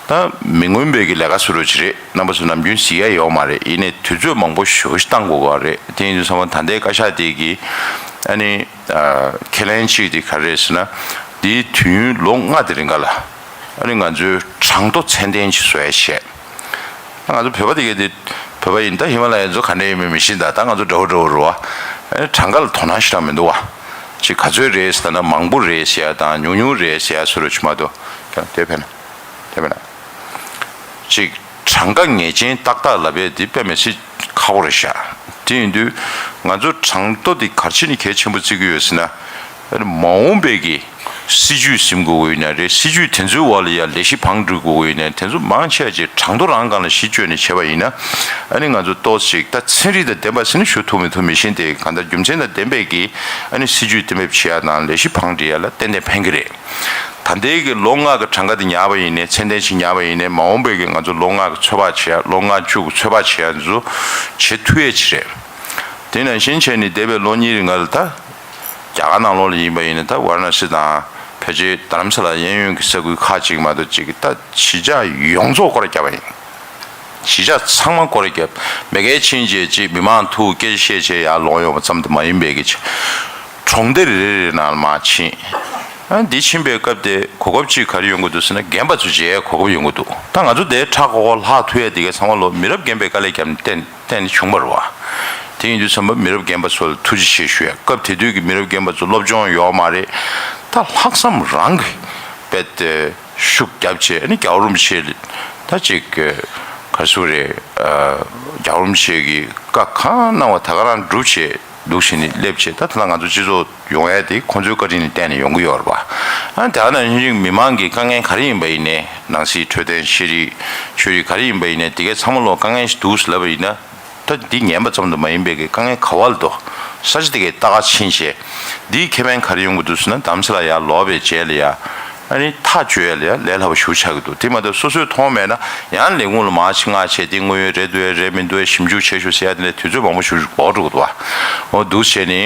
ད་མི་མངོན་པའི་གི་ལས་ཀ་བཟོ་འདྲ་ཅིག་རེད། རྣམ་པ་ཚོ་ནམ་རྒྱུན་གཟིགས་ཡ་ཡོད་མ་རེད། ཡིན་ནའི་དུས་ཚོད་མང་པོ་ཞེ་པོ་ཞིག་བཏང་དགོས་པ་རེད། དེ་ཡིན་དུས་ཚང་མ་ད་ལྟའི་བཀའ་ཤག་དེ་གི་ཨ་ནི་ཁས་ལེན་གཅིག་དེ་ག་རེ་རེད་ཟེར་ན། འདིའི་དུས་ཡུན་ལོ་ལྔ་དེ་རིང་ག་ལ་ཨ་ནི་ང་ཚོའི་གྲངས་ཐོ་ཚད་ལྡན་ཅིག་བཟོ་ཡ་བྱས། ང་ཚོ་བོད་པ་དེ་གས་དེ་བོད་པ་ཡིན། ད་ཧི་མ་ལ་ཡ་ཚོ་ག་འདྲ་ཡིན་མིན་མི་ཤེས། ད་ད་ང་ཚོ་འདྲ་བོ་འདྲ་བོ་རེད་བ། ཨ་ནི་གྲངས་ཀ་ལ་དོ་སྣང་ཞེ་དྲག་མི་འདུག་བ། ཅིག་ག་ཚོད་རེད་ཟེར་ན་མང་པོ་རེད་ཟེར་ཡ་དང་ཉུང་ཉུང་རེད་ཟེར་ཡ་བཟོ་འདྲ་ཅིག་མ་གཏོགས། ཀྱང་དེ་ཕན་ན། དེ་ཕན་ན། ཅིག་གྲངས་ཀ་ངེས་ཅན་ཏག་ཏག་ལབ་ཡས་དེ་དཔེ་མི་སྲིད་ཁག་པོ་རེད་ཤག་དེ་ཡིན་དུས་ང་ཚོ་གྲངས་ཐོ་དེ་ག་རེ་བྱས་ནས་གལ་ཆེན་པོ་བརྩི་གི་ཡོད་ཟེར་ན། མ་འོངས་པའི་གི་སྲིད་ཇུས་ཟིན་དགོས་ཀྱི་ཡོད་ན་རེད། སྲིད་ཇུས་དེ་ཚོའི་འོག་ལ་ཡ་ལས་གཞི་བང་སྒྲིག་དགོས་ཀྱི་ཡོད་ན། དེ་ཚོ་མང་ཆེ་བ་ཅིག་གྲངས་ཐོ་རང་སྒང་ལ་གཞི་བཅོལ་ནས་བྱས་པ་ཡིན་ན། ཨ་ནི་ང་ཚོ་ཏོག་ཙམ་ཅིག་ད་ཚན་རིག་དང་ལྡན་པ་ཟེར་ན་ཞུ་ཐུབ་མི་ཐུབ་མི་ཤེས། དེ་གང་ལྟར་རྒྱུ་མཚན་དང་ལྡན་པའི་གི་ཨ་ནི་སྲིད་ཇུས་གཏན་འབེབས་བྱེད་ཡ་དང་ལས་གཞི་བང་སྒྲིག་ཡ་ལ་ཏན་ཏན་ཕན་གི་རེད། ད་ལྟའི་གི་ལོ་ལྔ་གི་གྲངས་ཀ་དེ་ཉར་བ་ཡིན་ནའི། ཚད་ལྡན་ཞིག་ཉར་བ་ཡིན་ནའི། མ་འོངས་པའི་གི་ང་ཚོ་ལོ་ལྔ་གི་ཚོད་དཔག་བྱེད་ཡ། ལོ་ལྔ་བཅུ་གི་ཚོད་དཔག་བྱེད་ཡ་ཚོ་བྱེད་ཐུབ་ཡ་ཅིག་རེད། དེ་ནང་བཞིན་བྱས་ནས་འདས་པའི་ལོ་གཉིས་རིང་ལ་ད་རྒྱ་གར་ནང་ལོགས་ལ་ཡིན་པ་ཡིན་ན། ད་ཝཱ་ར་ཎ་སི་དང་ཕལ་ཆེར་རྡ་རམ་ས་ལ་གཡས་གཡོན་གྱི་ས་ཁུལ་ཁག་ཅིག་མ་གཏོགས་ཅིག་ད་གཞིས་ཆགས་ཡོངས་རྫོགས་སྐོར་ར་བརྒྱབ་པ་ཡིན། གཞིས་ཆགས་ཚང་མ་སྐོར་ར་བརྒྱབ། མ་གིར་ཕྱིན་བྱས་ཅིག་མི་མང་ཐུག་སྐད་ཆ་བཤད་བྱས་ཡར་ལོག་ཡོང་བ་ཙམ་དུ་མ་ཡིན་པའི་གི་ཅིག་གྲོང་སྡེ་རེ་རེ་ནང་ལ་མར་ཕྱིན། ཨ་འདི་ཕྱིན་པའི་སྐབས་དེ་གོ་སྐབས་ཅིག་ག་རེ་ཡོང་གི་འདུག་ཟེར་ན། རྒན་པ་ཚོ་མཇལ་ཡའི་གོ་སྐབས་ཡོང་གི་འདུག་ད་ང་ཚོ་དེ་ཁྲ་ཁོག་ཁོག་ལྷག་ཐུབ་ཡ་དེ་ག་ཚང་མ་ལོ་མི་རབས་རྒན་པའི་དཀའ་ལས་བརྒྱབ་ནས་བརྟེན་བརྟེན་ནས་བྱུང་བ་རེད་བ། དེ་ཡིན་དུས་ཙམ་པ་མི་རབས་རྒན་པ་ཚོ་ལ་ཐུགས་རྗེ་ཆེ་ཞུ་ཡ། སྐབས་དེ་དུས་ཀྱི་མི་རབས་རྒན་པ་ཚོ་སློབ་སྦྱོང་ཡོད་མ་རེད། ད་ལྷག་བསམ་རང་གིས་རྦད་དེ་ཤུགས་བརྒྱབ་བྱས། ཨ་ནི་རྒྱལ་བ་རིན་པོ་ཆེ་ལ་ད་ཅིག་ག་རེ་ཟེར་རེད། རྒྱལ་བ་རིན་པོ་ཆེ་གི་བཀའ་གང་གནང་བ་ད་ག་རང་བསྒྲུབས་བྱས། འདུག་བྱས་ནས་སླེབས་བྱས། ད་ད་ལྟ་ང་ཚོ་སྤྱི་ཚོགས་ཡོང་ཡ་དེ་ཁོང་ཚོའི་བཀའ་དྲིན་ལ་བརྟེན་ནས་ཡོང་གི་ཡོད་རེད་པ། ཨ་ནི་དེ་ནང་བཞིན་མི་མང་གི་དཀའ་ངལ་ག་རེ་ཡིན་པ་ཡིན་ནའི། ནང་སྲིད་འཕྲོད་བསྟེན་ཤེས་རིག་ཆོས་རིག་ག་རེ་ཡིན་པ་ཡིན་ནའི། དེ་གའི་ཚང་མ་ལོ་དཀའ་ངལ་ཞིག་འདུག་ཟེར་ལབ་པ་ཡིན་ན། ད་འདི་ངན་པ་ཙམ་དུ་མ་ཡིན་པའི་གི་དཀའ་ངལ་ག་བ་ལ་འདུག་ས་ཆ་དེ་གའི་ལྟ་ག་ཕྱིན་བྱས། འདིའི་ཁེ་ཕན་ག་རེ་ཡོང་གི་འདུག་ཟེར་ན། རྡ་རམ་ས་ལ་ཡར་ལོག་པའི་རྗེས་ལ་ཡ། ཨ་ནི་ཐག་གཅོད་ཡ་ལ་ཡ་ལས་སླ་པོ་ཞིག་ཆགས་ཀྱི་འདུག་དེ་མ་གཏོགས་སོ་སོས་མཐོང་མེད་ན་ཡང་ལས་ཁུངས་ལ་མར་ཕྱིན་ང་བྱས། དེ་དངོས་ཡོད་རེད་འདུག་ཨེ་རེད་མི་འདུག་ཨེ་ཞིབ་འཇུག་བྱེད་ཤོག་ཟེར་ཡ་དེ་འདྲ་དུས་ཚོད་མང་པོ་ཞིག་འགོར་འགྲོ་གི་འདུག་བ། འོ་འདུག་བྱས་ནི།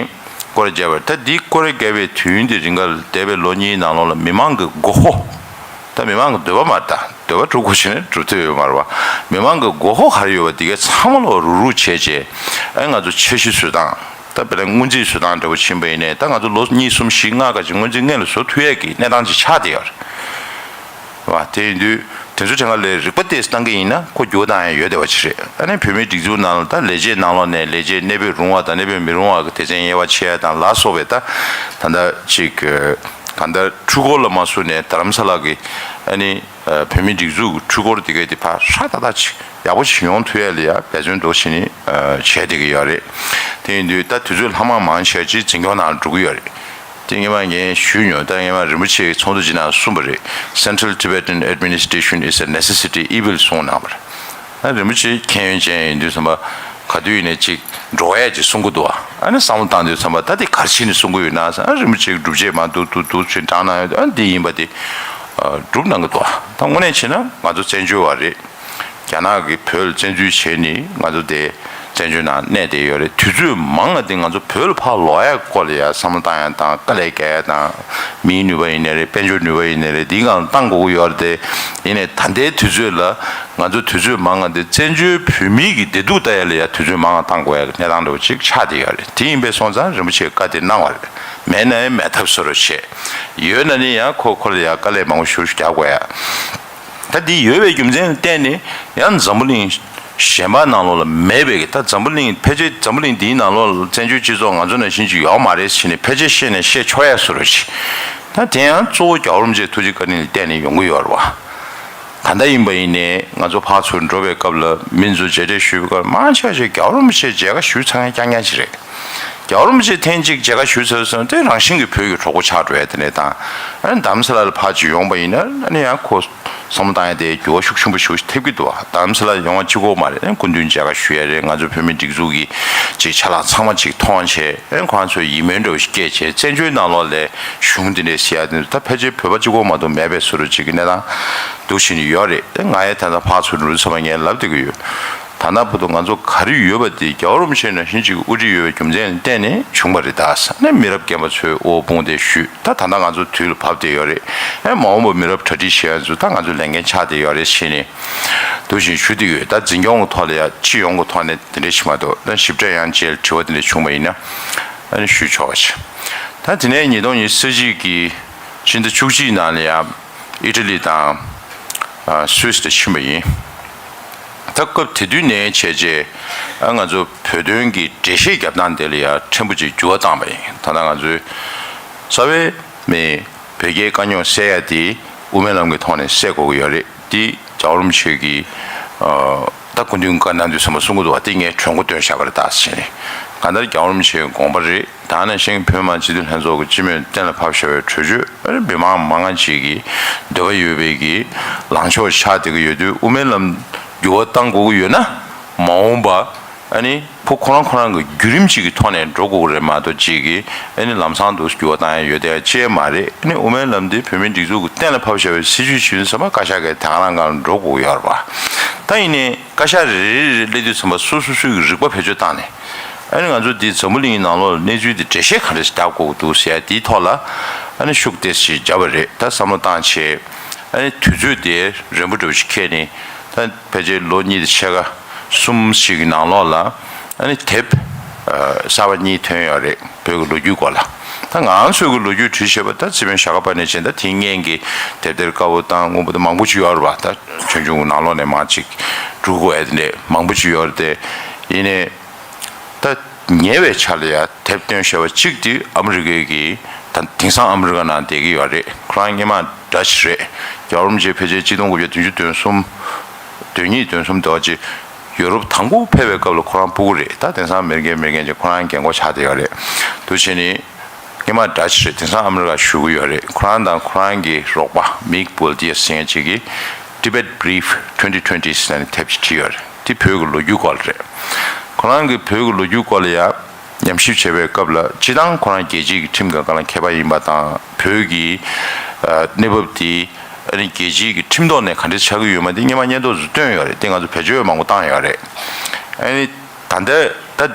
སྐོར་ར་བརྒྱབ་པ་རེད། ད་འདི་སྐོར་ར་བརྒྱབ་པའི་དུས་ཡུན་དེ་རིང་ག་ལ་འདས་པའི་ལོ་གཉིས་ནང་ལོགས་ལ་མི་མང་གི་དགོས་མཁོ། ད་མི་མང་གི་འདོད་པ་མ་རེད། ད་འདོད་པ་སྒྲུབ་དགོས་བྱས་ནས་སྒྲུབ་ཐུབ་ཡོད་མ་རེད་བ། མི་མང་གི་དགོས་མཁོ་ག་རེ་ཡོད་པ་དེ་གའི་ཚང་མ་ལོག་རུག་རུག་བྱས་རྗེས། ཨ་ང་ཚོ་འཆར་གཞི་བཟོ་སྟངས། ད་དཔེར་ན་སྔོན་རྩིས་བཟོ་སྟངས་འདྲ་པོ་ཕྱིན་པ་ཡིན་ནའི། ད་ང་ཚོ་ལོ་གཉིས་གསུམ་བཞི་ལྔ་ཁ་ཅིག་སྔོན་རྩིས་སྔོན་ལ་བཟོ་ཐུབ་ཡས་ཀྱི་གནས་སྟངས་ཅིག་ཆགས་བསྡད་ཡོད་རེད་བ། དེ་ཡིན་དུས། དེ་ཚོ་དྲན་ག་ལས་རིག་པ་དེ་བཏང་གི་ཡིན་ན་ཁོ་འགྱུར་བ་བཏང་ཡ་ཡོད་བསྡད་པ་ཅིག་རེད། ཨ་ནི་བོད་མིའི་སྒྲིག་འཛུགས་ནང་ལ་ད་ལས་བྱེད་ནང་ལོགས་ནས་ལས་བྱེད་གནས་སྤོས་རུང་བ་དང་གནས་སྤོས་མི་རུང་བ་གི་སྡེ་ཚན་དབྱེ་བ་ཕྱེ་ཡ་དང་ལ་སོགས་པའི་ད་ད་ལྟ་ཅིག་གང་ལྟར་འཕྲུལ་འཁོར་ལ་མ་སུ་ནས་རྡ་རམ་ས་ལ་གི་ཨ་ནི་བོད་མིའི་སྒྲིག་འཛུགས་ཀྱི་འཕྲུལ་འཁོར་དེ་གའི་དེ་ཕར་ཧྲ་ཏག་ཏག་ཅིག་ཡག་པོ་ཞིག་ཡོང་ཐུབ་ཡ་ལ་ཡ་འབད་བརྩོན་འདུག་བྱས་ནས་བྱས་བསྡད་ཀྱི་ཡོད་རེད། དེ་ཡིན་དུས་ད་དུས་ཚོད་ལྷག་མ་མང་ཆེ་ཅིག་འཛིན་སྐྱོང་ནང་འགྲོ་གི་ཡོད་རེད། དེ་སྔོན་མ་ངས་ཞུས་མྱོང་། ད་སྔོན་མ་རིན་པོ་ཆེའི་ཚོགས་འདུ་ཅིག་ནང་གསུངས་པ་རེད། Central Tibetan Administration is a necessity evil གསུངས་གནང་བ་རེད། ཨ་རིན་པོ་ཆེ་མཁྱེན་ཡོན་ཅན་ཡིན་དུས་ཙམ་པ་ག་དུས་ཡིན་ནའི་ཅིག་འགྲོ་ཡས་ཅིག་གསུང་གི་འདུག་བ། ཨ་ནི་བསམ་བློ་བཏང་དུས་ཙམ་པ་ད་དེ་ག་རེ་བྱས་ནས་གསུང་གི་ཡོད་ན་ཟེར། ཨ་རིན་པོ་ཆེ་གི་སྒྲུབ་བྱེད་མ་འདུག་འདུག་འདུག་ཅིག་དྲངས་གནང་ཡོད། ཨ་འདི་ཡིན་པ་དེ་སྒྲུབ་གནང་གི་འདུག་བ། ད་དངོས་གནས་བྱས་ན་ང་ཚོ་བཙན་བྱོལ་བ་རེད། རྒྱ་ནག་གིས་བོད་ལ་བཙན་འཛུལ་བྱས་ནས་ང་ཚོ་དེ་བཙན་བྱོལ་ནང་གནས་བསྡད་ཡོད་རེད། དུས་ཚོད་མང་བ་དེ་ང་ཚོ་བོད་ལ་ཕར་ལོག་ཡ་སྐོར་ལ་ཡ་བསམ་བློ་བཏང་ཡ་དང་། དཀའ་ལས་རྒྱག་ཡ་དང་། མིའི་ནུས་པ་ཡིན་ནའི་རེད། དཔལ་འབྱོར་ནུས་པ་ཡིན་ནའི་རེད། འདིའི་སྒང་ལ་བཏང་དགོས་ཀྱི་ཡོད་རེད་དེ། ཡིན་ནའི་ད་ལྟའི་དུས་ཚོད་ལ་ང་ཚོ་དུས་ཚོད་མང་བ་དེ་བཙན་བྱོལ་བོད་མིའི་གི་བདེ་སྡུག་ལྟ་ཡ་ལ་ཡ་དུས་ཚོད་མང་བ་བཏང་དགོས་ཡ་གི་གནས་སྟངས་འདྲ་བོ་ཅིག་ཆགས་བསྡད་ཡོད་རེད། དེ་ཡིན་པས་སོང་ཙང་རིན་པོ་ཆེས་བཀའ་དེ་གནང་བ་རེད། མེད་ན་ཡང་མེད་ཐབས་བཟོ་རོགས་བྱེད། ཡོད་ན་ནི་ཡང་ཁོ་ཁོ་ལ་ཡ་དཀའ་ལས་མང་པོ་ཞེ་པོ་ཞིག་རྒྱག་དགོས་ཡ། ད་འདི་ཡོད་པའི་རྒྱུ་མཚན་ལ་བརྟེན་ནས་ཡང་འཛམ་བུ་གླིང་གཞན་པ་ནང་ལོགས་ལ་མེད་པའི་གི། ད་འཛམ་བུ་གླིང་ཕལ་ཆེར་འཛམ་བུ་གླིང་འདིའི་ནང་ལོགས་ལ་བཙན་བྱོལ་སྤྱི་ཚོགས་ང་ཚོ་ནང་བཞིན་ཅིག་ཡོད་མ་རེད་ཟེར་ནས་ཕལ་ཆེར་བཤད་ནས་བཤད་ཆོག་ཡ་བཟོ་འདྲ་ཅིག་ད་དེ་ཡང་གཙོ་བོ་རྒྱལ་བ་རིན་པོ་ཆེ་ཐུགས་རྗེ་བཀའ་དྲིན་ལ་བརྟེན་ནས་ཡོང་གི་ཡོད་རེད་བ། ད་ལྟ་ཡིན་པ་ཡིན་ནའི་ང་ཚོ་ཕར་ཚུར་འགྲོ་བའི་སྐབས་ལ་མི་ཚོ་མཇལ་འཕྲད་ཞུ་བའི་སྐབས་མང་ཆེ་བ་ཞིག་རྒྱལ་བ་རིན་པོ་ཆེ་མཇལ་ཁ་ཞུས་ཚར་མཁན་རྐྱང་རྐྱང་ཅིག་རེད། རྒྱལ་བ་རིན་པོ་ཆེ་ཐེངས་གཅིག་མཇལ་ཁ་ཞུས་ཚར་སོང་། དེ་རང་བཞིན་གྱིས་བོད་ཀྱི་གྲོགས་པོ་ཆགས་འགྲོ་ཡ་དེ་འདྲ་དང་། ཨ་ནི་རྡ་རམ་ས་ལ་ལ་ཕར་ཅིག་ཡོང་པ་ཡིན་ན་ཨ་ནི་ཡང་ཁོ་བསམ་བློ་བཏང་ཡ་དེ་འགྱུར་བ་ཤུགས་ཆེན་པོ་ཞིག་ཐེབས་ཀྱི་འདུག་བ། རྡ་རམ་ས་ལ་ཡོང་བ་གཅིག་པོ་མ་རེད། ཨ་ནི་སྐུ་མདུན་མཇལ་ཁ་ཞུ་ཡ་རེད། ང་ཚོ་བོད་མིའི་སྒྲིག་འཛུགས་ཀྱི་ཅིག་ཆ་ལག་ཚང་མ་ཅིག་མཐོང་བྱས། ཨ་ནི་ཁོ་རང་ཚོས་ཡིད་སྨོན་འདྲ་བོ་ཞིག་སྐྱེས་བྱས། བཙན་བྱོལ་ནང་ལོགས་ལ་གཞུང་དེ་འདྲས་ཟེར་ཡ་དེ་ད་ཕལ་ཆེར་བོད་པ་གཅིག་པོ་མ་གཏོགས་མེད་པའི་བཟོ་འདྲ་ཅིག་གི་གནས་སྟངས་འདུག་བཞིན་ཡོད་རེད། ཨ་ནི་ང་ཡང་ད་ལྟ་ཕར་ཚུར་འགྲོ་དུས་ཙམ་པ་ངས་ལབ་བསྡད་ཀྱི་ཡོད། ད་ལྟ་བར་དུ་ང་ཚོ་ག་རེ་ཡོད་པ་དེ་རྒྱལ་བ་རིན་པོ་ཆེ་ནང་བཞིན་གཅིག་གི་དབུ་ཁྲིད་ཡོད་པའི་རྒྱུ་མཚན་ལ་བརྟེན་ནས་བྱུང་བ་རེད། ད་ས་ནས་མི་རབས་རྒན་པ་ཚོས་དབུ་དཔུང་དེ་ཞུས། ད་ད་ལྟ་ང་ཚོ་དུས་ལ་བབས་བསྡད་ཡོད་རེད། ཨེ་མ་འོངས་པ་མི་རབས་གྲ་སྒྲིག་བྱེད་ཡ་ཚོ་ད་ང་ཚོ་ལས་འགན་ཆགས་བསྡད་ཡོད་རེད་ཟེར་ནས་འདུག་བཞིན་ཞུ་བསྡད་ཡོད། ད་འཛིན་སྐྱོང་གི་ཐོག་ལ་ཡ་སྤྱི་ཡོངས་ཀྱི་ཐོག་ནས་དེ་འདྲ་ཞིག་མ་གཏོགས། ད་ཞིབ་ཕྲ་ཡང་རྗེས་ལ་དྲི་བ་དེ་འདྲ་བྱུང་བ་ཡིན་ན་ཨ་ནི་ཞུས་ཆོག་པ་བྱས། ད་དེ་ནས་ཉིས་སྟོང་ཉི་ཤུ་རྩ་གཅིག་གི་ཕྱི་ཟླ་བཅུ་གཅིག་ནང་ལ་ཡ་ཨི་ཊ་ལི་དང་། ཨ། སུད་སི་དུ་ཕྱིན་པ་ཡིན། ད་སྐབས་དེ་དུས་ནས་བྱས་རྗེས། ཨ། ང་ཚོ་བོད་དོན་གྱི་འགྲེལ་བཤད་རྒྱབ་སྟངས་དེ་ལ་ཡང་ཕྲན་བུ་ཅིག་འགྱུར་བ་བཏང་པ་ཡིན། ད་ལྟ་ང་ཚོའི་རྩ་བའི་མི་བོད་རྒྱའི་དཀའ་རྙོག་སེལ་ཡ་དེ་དབུ་མའི་ལམ་གྱི་ཐོག་ནས་སེལ་དགོས་ཀྱི་ཡོད་རེད། དེ་རྒྱལ་བ་རིན་པོ་ཆེ་གིས། ཨ། ད་སྐུ་མདུན་བཀའ་གནང་དུས་ཙམ་པ་གསུང་གི་འདུག་བ། དེ་ངས་གྲོས་འགོ་བཏོན་བཞག་པ་རེད་ད་ཟེར་ནས། གང་ལྟར་རྒྱལ་བ་རིན་པོ་ཆེའི་དགོངས་པ་རེད། ད་ནང་བཞིན་བོད་མི་མང་སྤྱི་འཐུས་ལྷན་ཚོགས་ཀྱི་སྤྱི་མོས་གཏན་ལ་ཕབ་བཞག་པའི་གྲོས་ཆོད། ཨ་ནི་མི་མང་མང་ང་ཅིག་གིས་འདོད་པ་ཡོད་པའི་གི་ལངས་ཕྱོགས་ཆགས་བསྡད་ཀྱི་ཡོད་དུས། དབུ་མའི་ལམ་འགྱུར་བ་གཏང་དགོས་ཀྱི་ཡོད་ན། མ་འོངས་པ་ཨ་ནི་ཁོ་ཁོ་རང་ཁོ་རང་གི་བརྒྱུད་རིམ་ཅིག་གི་ཐོག་ནས་འགྲོ་དགོས་ཀྱི་རེད་མ་གཏོགས། ཅིག་གིས་ཨ་ནི་ལམ་སང་དུ་འགྱུར་བ་གཏང་ཡ་ཡོད་བསྡད་ཡ་ཅིག་མ་རེད། ཨ་ནི་དབུ་མའི་ལམ་འདི་བོད་མིའི་སྒྲིག་འཛུགས་ཀྱི་གཏན་ལ་ཕབ་བཞག་པའི་སྲིད་བྱུས་ཤིག་ཡིན་ཙམ་པ་བཀའ་ཤག་གིས་དེ་ག་རང་སྒང་ལ་འགྲོ་དགོས་ཀྱི་ཡོད་རེད་པ། ད་ཡིན་ནའི་བཀའ་ཤག་རེ་རེ་རེ་རེ་སླེབས་དུས་ཙམ་པ་སོ་སོ་སོའི་རིག་པ་བེད་སྤྱོད་བཏང་ནས། ཨ་ནི་ང་ཚོ་འདི་འཛམ་བུ་གླིང་གི་ནང་ལོགས་ལ་གནས་ཚུལ་འདི་འགྲེལ་བཤད་ག་འདྲ་ཞིག་རྒྱག་དགོས་ཀྱི་འདུག་ཟེར་ཡ་དེའི་ཐོག་ལ་ཨ་ནི་ཤུགས་ཏོག་ཙམ་བརྒྱབ་པ་རེད། ད་བསམ་བློ་བཏང་བྱས། ཨ་ནི་དུས་ཚོད་དེ་རན་པོ་འདྲ་པོ་ཞིག་འཁེལ་ནས། ད་ཕལ་ཆེར་ལོ་གཉིས་དང་ཕྱེད་ཀ་གསུམ་ཞིག་གི་ནང་ལོགས་ལ་ཨ་ནི་དེབ་ཨ་གསར་པ་གཉིས་ཐོན་ཡོད་རེད། བོད་ཀྱི་ལོ་རྒྱུས་སྐོར་ལ། ད་ང་ཚོས་ཀྱི་ལོ་རྒྱུས་བྲིས་བྱས་པ། ད་རྩིས་དཔོན་ཞྭ་སྒབ་པ་ནས་བྱས། ད་དེའི་སྔོན་གྱི་དེབ་ཐེར་དཀར་པོ་དང་སྔོན་པོ་དང་མང་པོ་ཅིག་ཡོད་རེད་པ། ད་ཆོས་འབྱུང་གི་ནང་ལོགས་ནས་མར་ཅིག་བསྒྲུབ་དགོས་ཡ་དེ་འདྲས་མང་པོ་ཅིག་ཡོད་རེད་དེ། ཡིན་ནའི་ད་ཉེ་བའི་ཆར་ལ་ཡ་དེབ་བཏོན་བཞག་པ་གཅིག་དེ་ཨ་མི་རི་ཀའི་གི། ད་དེང་སང་ཨ་མི་རི་ཀ་ནང་བསྡད་ཀྱི་ཡོད་རེད། ཁོ་རང་སྔོན་མ་ཌ་ཅི་རེད། རྒྱལ་བ་རིན་པོ་ཆེ་ཕལ་ཆེར་གཅིག་སྟོང་དགུ་བརྒྱ་བདུན་ཅུ་དོན་གསུམ། དོན་གཉིས་དོན་གསུམ་དེ་བ་ཅིག་ཡུ་རོབ་དང་པོ་ཕེབས་པའི་སྐབས་ལ་ཁོ་རང་ཕྲུ་གུ་རེད། ད་དེང་སང་མེར་གེ་མེར་གེ་ཅིག་ཁོ་རང་རྒན་གོག་ཆགས་བསྡད་ཡོད་རེད། འདུག་བྱས་ནས་སྔོན་མ་ཌ་ཅི་རེད། དེང་སང་ཨ་མི་རི་ཀ་བཞུགས་ཀྱི་ཡོད་རེད། ཁོ་རང་དང་ཁོ་རང་གི་རོགས་པ་མིག་བོལ་ཏི་ཡ་ཟེར་མཁན་ཅིག་གིས་Tibet Brief twenty twenty ཟེར་ནས་དེབ་ཅིག་བྲིས་ཡོད་རེད། དེ་བོད་ཀྱི་ལོ་རྒྱུས་སྐོར་ལ་རེད། ཁོ་རང་གི་བོད་ཀྱི་ལོ་རྒྱུས་སྐོར་ལ་ཡང་ཉམས་ཞིབ་བྱེད་པའི་སྐབས་ལ། སྤྱིར་བཏང་ཁོ་རང་རྒྱལ་སྤྱིའི་གི་ཁྲིམས་ཀྱི་སྒང་ལ་མཁས་པ་ཡིན་པ་དང་། བོད་ཀྱི་ཨ་གནས་བབ་དེ་ཨ་ནི་རྒྱལ་སྤྱིའི་གི་ཁྲིམས་ཐོག་ནས་ག་འདྲ་ཆགས་ཀྱི་ཡོད་མེད་དེ་སྔོན་མ་སྙན་ཐོ་ཚོ་བཏོན་ཡོད་རེད། དེ་ང་ཚོ་བེད་སྤྱོད་མང་པོ་བཏང་ཡོད་རེད། ཨ་ནི་ད་ལྟ་ད་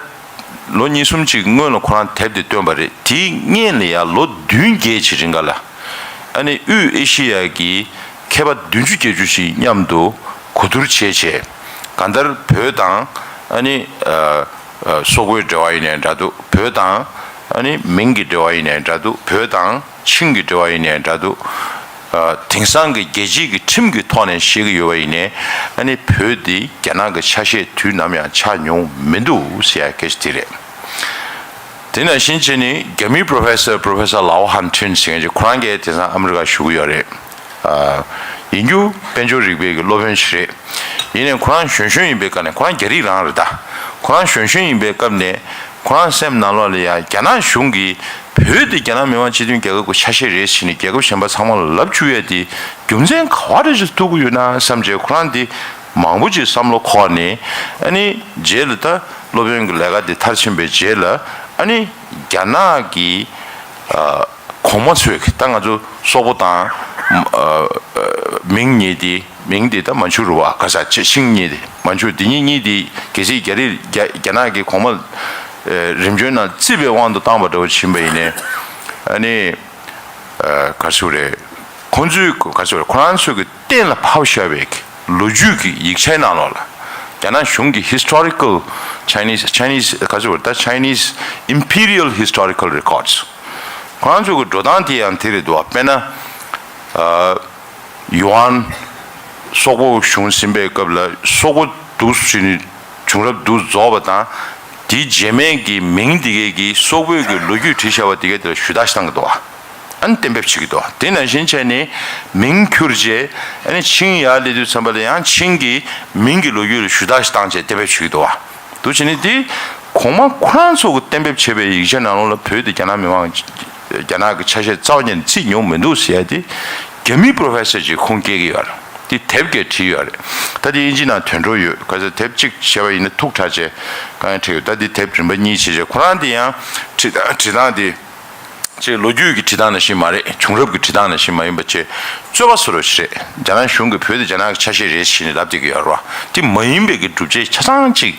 ལོ་གཉིས་གསུམ་ཅིག་སྔོན་ལ་ཁོ་རང་དེབ་དེ་བཏོན་པ་རེད། དེའི་སྔོན་ལ་ཡང་ལོ་བདུན་བརྒྱད་ཅིག་རིང་ག་ལ། ཨ་ནི་དབུས་ཨེ་ཤི་ཡ་གི་མཁས་པ་བདུན་ཅུ་བརྒྱད་ཅུ་ཞིག་མཉམ་དུ་གོ་བསྡུར་བྱས་བྱས། གང་ལྟར་བོད་དང་ཨ་ནི་ཨ་ཨ་སོག་པོའི་འབྲེལ་བ་ཡིན་ནའི་འདྲ་འདུག་བོད་དང་ཨ་ནི་མིང་གི་འབྲེལ་བ་ཡིན་ནའི་འདྲ་འདུག་བོད་དང་ཆིང་གི་འབྲེལ་བ་ཡིན་ནའི་འདྲ་འདུག་ཨ་དེང་སང་གི་རྒྱལ་སྤྱིའི་གི་ཁྲིམས་ཀྱི་ཐོག་ནས་བཤད་ཀྱི་ཡོད་པ་ཡིན་ནའི། ཨ་ནི་བོད་འདི་རྒྱ་ནག་གི་ཆ་ཤས་དུས་ནམ་ཡང་ཆགས་མྱོང་མི་འདུག་ཟེར་ཡ་སྐད་ཆ་དེ་རེད། དེ་ནང་བཞིན་བྱས་ནས་རྒྱ་མིའི་Professor Professor Lao Hantun ཟེར་མཁན་ཅིག་ཁོ་རང་གིས་དེང་སང་ཨ་མི་རི་ཀ་བཞུགས་ཀྱི་ཡོད་རེད། ཨ་ཡིན་རྒྱུ་དཔལ་འབྱོར་རིག་པའི་གི་སློབ་དཔོན་ཞིག་རེད། ཡིན་ནའི་ཁོ་རང་གཞོན་གཞོན་ཡིན་པའི་སྐབས་ནས། ཁོ་རང་རྒྱ་རིགས་རང་རེད་ད། ཁོ་རང་གཞོན་གཞོན་ཡིན་པའི་སྐབས་ནས་ཁོ་རང་སེམས་ནང་ལོགས་ལ་ཡ་རྒྱ་ནག་གཞུང་གིས་བོད་དེ་རྒྱ་ནག་མི་དམངས་སྤྱི་མཐུན་རྒྱལ་ཁབ་ཀྱི་ཆ་ཤས་རེད་ཟེར་ནས་རྒྱལ་ཁབ་གཞན་པ་ཚང་མ་ལ་ལབ་བཅུག་ཡས་དེ་རྒྱུ་མཚན་ག་བ་རེ་ཞིག་ཐུག་གི་ཡོད་ན་བསམ་བྱས། ཁོ་རང་དེ་མང་པོ་ཅིག་བསམ་བློ་འཁོར་ནས། ཨ་ནི་རྗེས་ལ་ད་སློབ་དཔོན་གྱི་ལས་ཀ་དེ་མཐར་ཕྱིན་པའི་རྗེས་ལ། ཨ་ནི་རྒྱ་ནག་གི་ཨ་གོང་མ་ཚོས་ཀྱི། ད་ང་ཚོ་སོག་པོ་དང་ཨ་ཨ་མིང་གཉིས་དེ། མིང་དེ་ད་མན་ཇུ་རེད་པ། ག་ས་ཆེ་ཤིང་གཉིས་དེ། མན་ཇུ་དེ་གཉིས་གཉིས་དེ་གལ་སྲིད་རྒྱ་རིགས་རྒྱ་རྒྱ་ནག་གི་གོང་མ་ཨ་རིམ་བྱོན་ནང་བརྩིས་པའི་དབང་དུ་བཏང་བ་འདྲ་བོ་ཕྱིན་པ་ཡིན་ནའི། ཨ་ནི་ཨ་ག་ཚོད་རེད། ཁོང་ཚོའི་ག་ཚོད་རེད། ཁོ་རང་ཚོའི་གི་གཏན་ལ་ཕབ་བཞག་པའི་ལོ་རྒྱུས་ཀྱི་ཡིག་ཆའི་ནང་ལོགས་ལ། རྒྱ་ནག་གཞུང་གི་Historical Chinese Chinese ག་ཚོད་རེད། ད་Chinese Imperial Historical Records ཁོ་རང་ཚོ་གི་འགྲོ་སྟངས་དེ་ཡང་དེ་རེད་འདུག་དཔེར་ན། ཨ་ཡུའན་སོག་པོ་གཞུང་ཟིན་པའི་སྐབས་ལ་སོག་པོ་འདུག་ཟེར་ནས་བྱུང་རབས་འདུག་རྫོགས་པ་དང་། དེའི་རྗེས་མའི་གི་མིང་དེ་གའི་གི་སོག་པོའི་གི་ལོ་རྒྱུས་བྲིས་བཞག་པ་དེ་གའི་དེ་ལ་ཞུ་དག་ཞུ་བཏང་གི་འདུག་ཨ་ནི་གཏན་འབེབས་བྱེད་ཀྱི་འདུག་དེ་ནང་བཞིན་བྱས་ནས་མིང་ཁྱུར་རྗེས། ཨ་ནི་ཆིང་ཡར་སླེབས་དུས་ཙམ་པ་ལ་ཡང་ཆིང་གི་མིང་གི་ལོ་རྒྱུས་ལ་ཞུ་དག་ཞུ་བཏང་བྱས་གཏན་འབེབས་བྱེད་ཀྱི་འདུག་འདུག་བྱས་ནས་དེ་གོང་མ་ཁོ་རང་ཚོ་གི་གཏན་འབེབས་བྱས་པའི་ཡིག་ཆ་ནང་ལོགས་ལ་བོད་དེ་རྒྱ་ནག་མི་དམངས་རྒྱ་ནག་གི་ཆ་ཤས་རྩ་བ་ཉིད་ནས་བརྩིས་མྱོང་མི་འདུག་ཟེར་ཡ་དེ་རྒྱ་མི་Professor ཅིག་ཁུངས་སྐྱེལ་གྱི་ཡོད་རེད། དེ་དེབ་སྐད་བྲིས་ཡོད་རེད། ད་དེ་དབྱིན་ཇི་ནང་ཐོན་འགྲོ་ཡོད། ག་ཚོད་དེབ་གཅིག་བྱས་པ་ཡིན་ན་ཐུགས་ཁྲལ་བྱས་གང་ཡང་བྲིས་ཡོད། ད་དེ་དེབ་རིམ་པ་གཉིས་བྱས་བྱས། ཁོ་རང་དེ་ཡང་བྲིས་བྲིས་སྟངས་དེ་ཅིག་ལོ་རྒྱུས་ཀྱི་བྲིས་སྟངས་ནང་བཞིན་མ་རེད། བྱུང་རབས་ཀྱི་བྲིས་སྟངས་ནང་བཞིན་མ་ཡིན་པ་བྱས། རྩོད་པ་བཟོ་འདྲ་ཞིག་རེད། རྒྱ་ནག་གཞུང་གིས་བོད་དེ་རྒྱ་ནག་གི་ཆ་ཤས་རེད་ཟེར་ནས་ལབ་བསྡད་ཀྱི་ཡོད་རེད་པ། དེ་མ་ཡིན་པའི་གི་སྒྲུབ་བྱེད་ཆ་ཚང་ཅིག་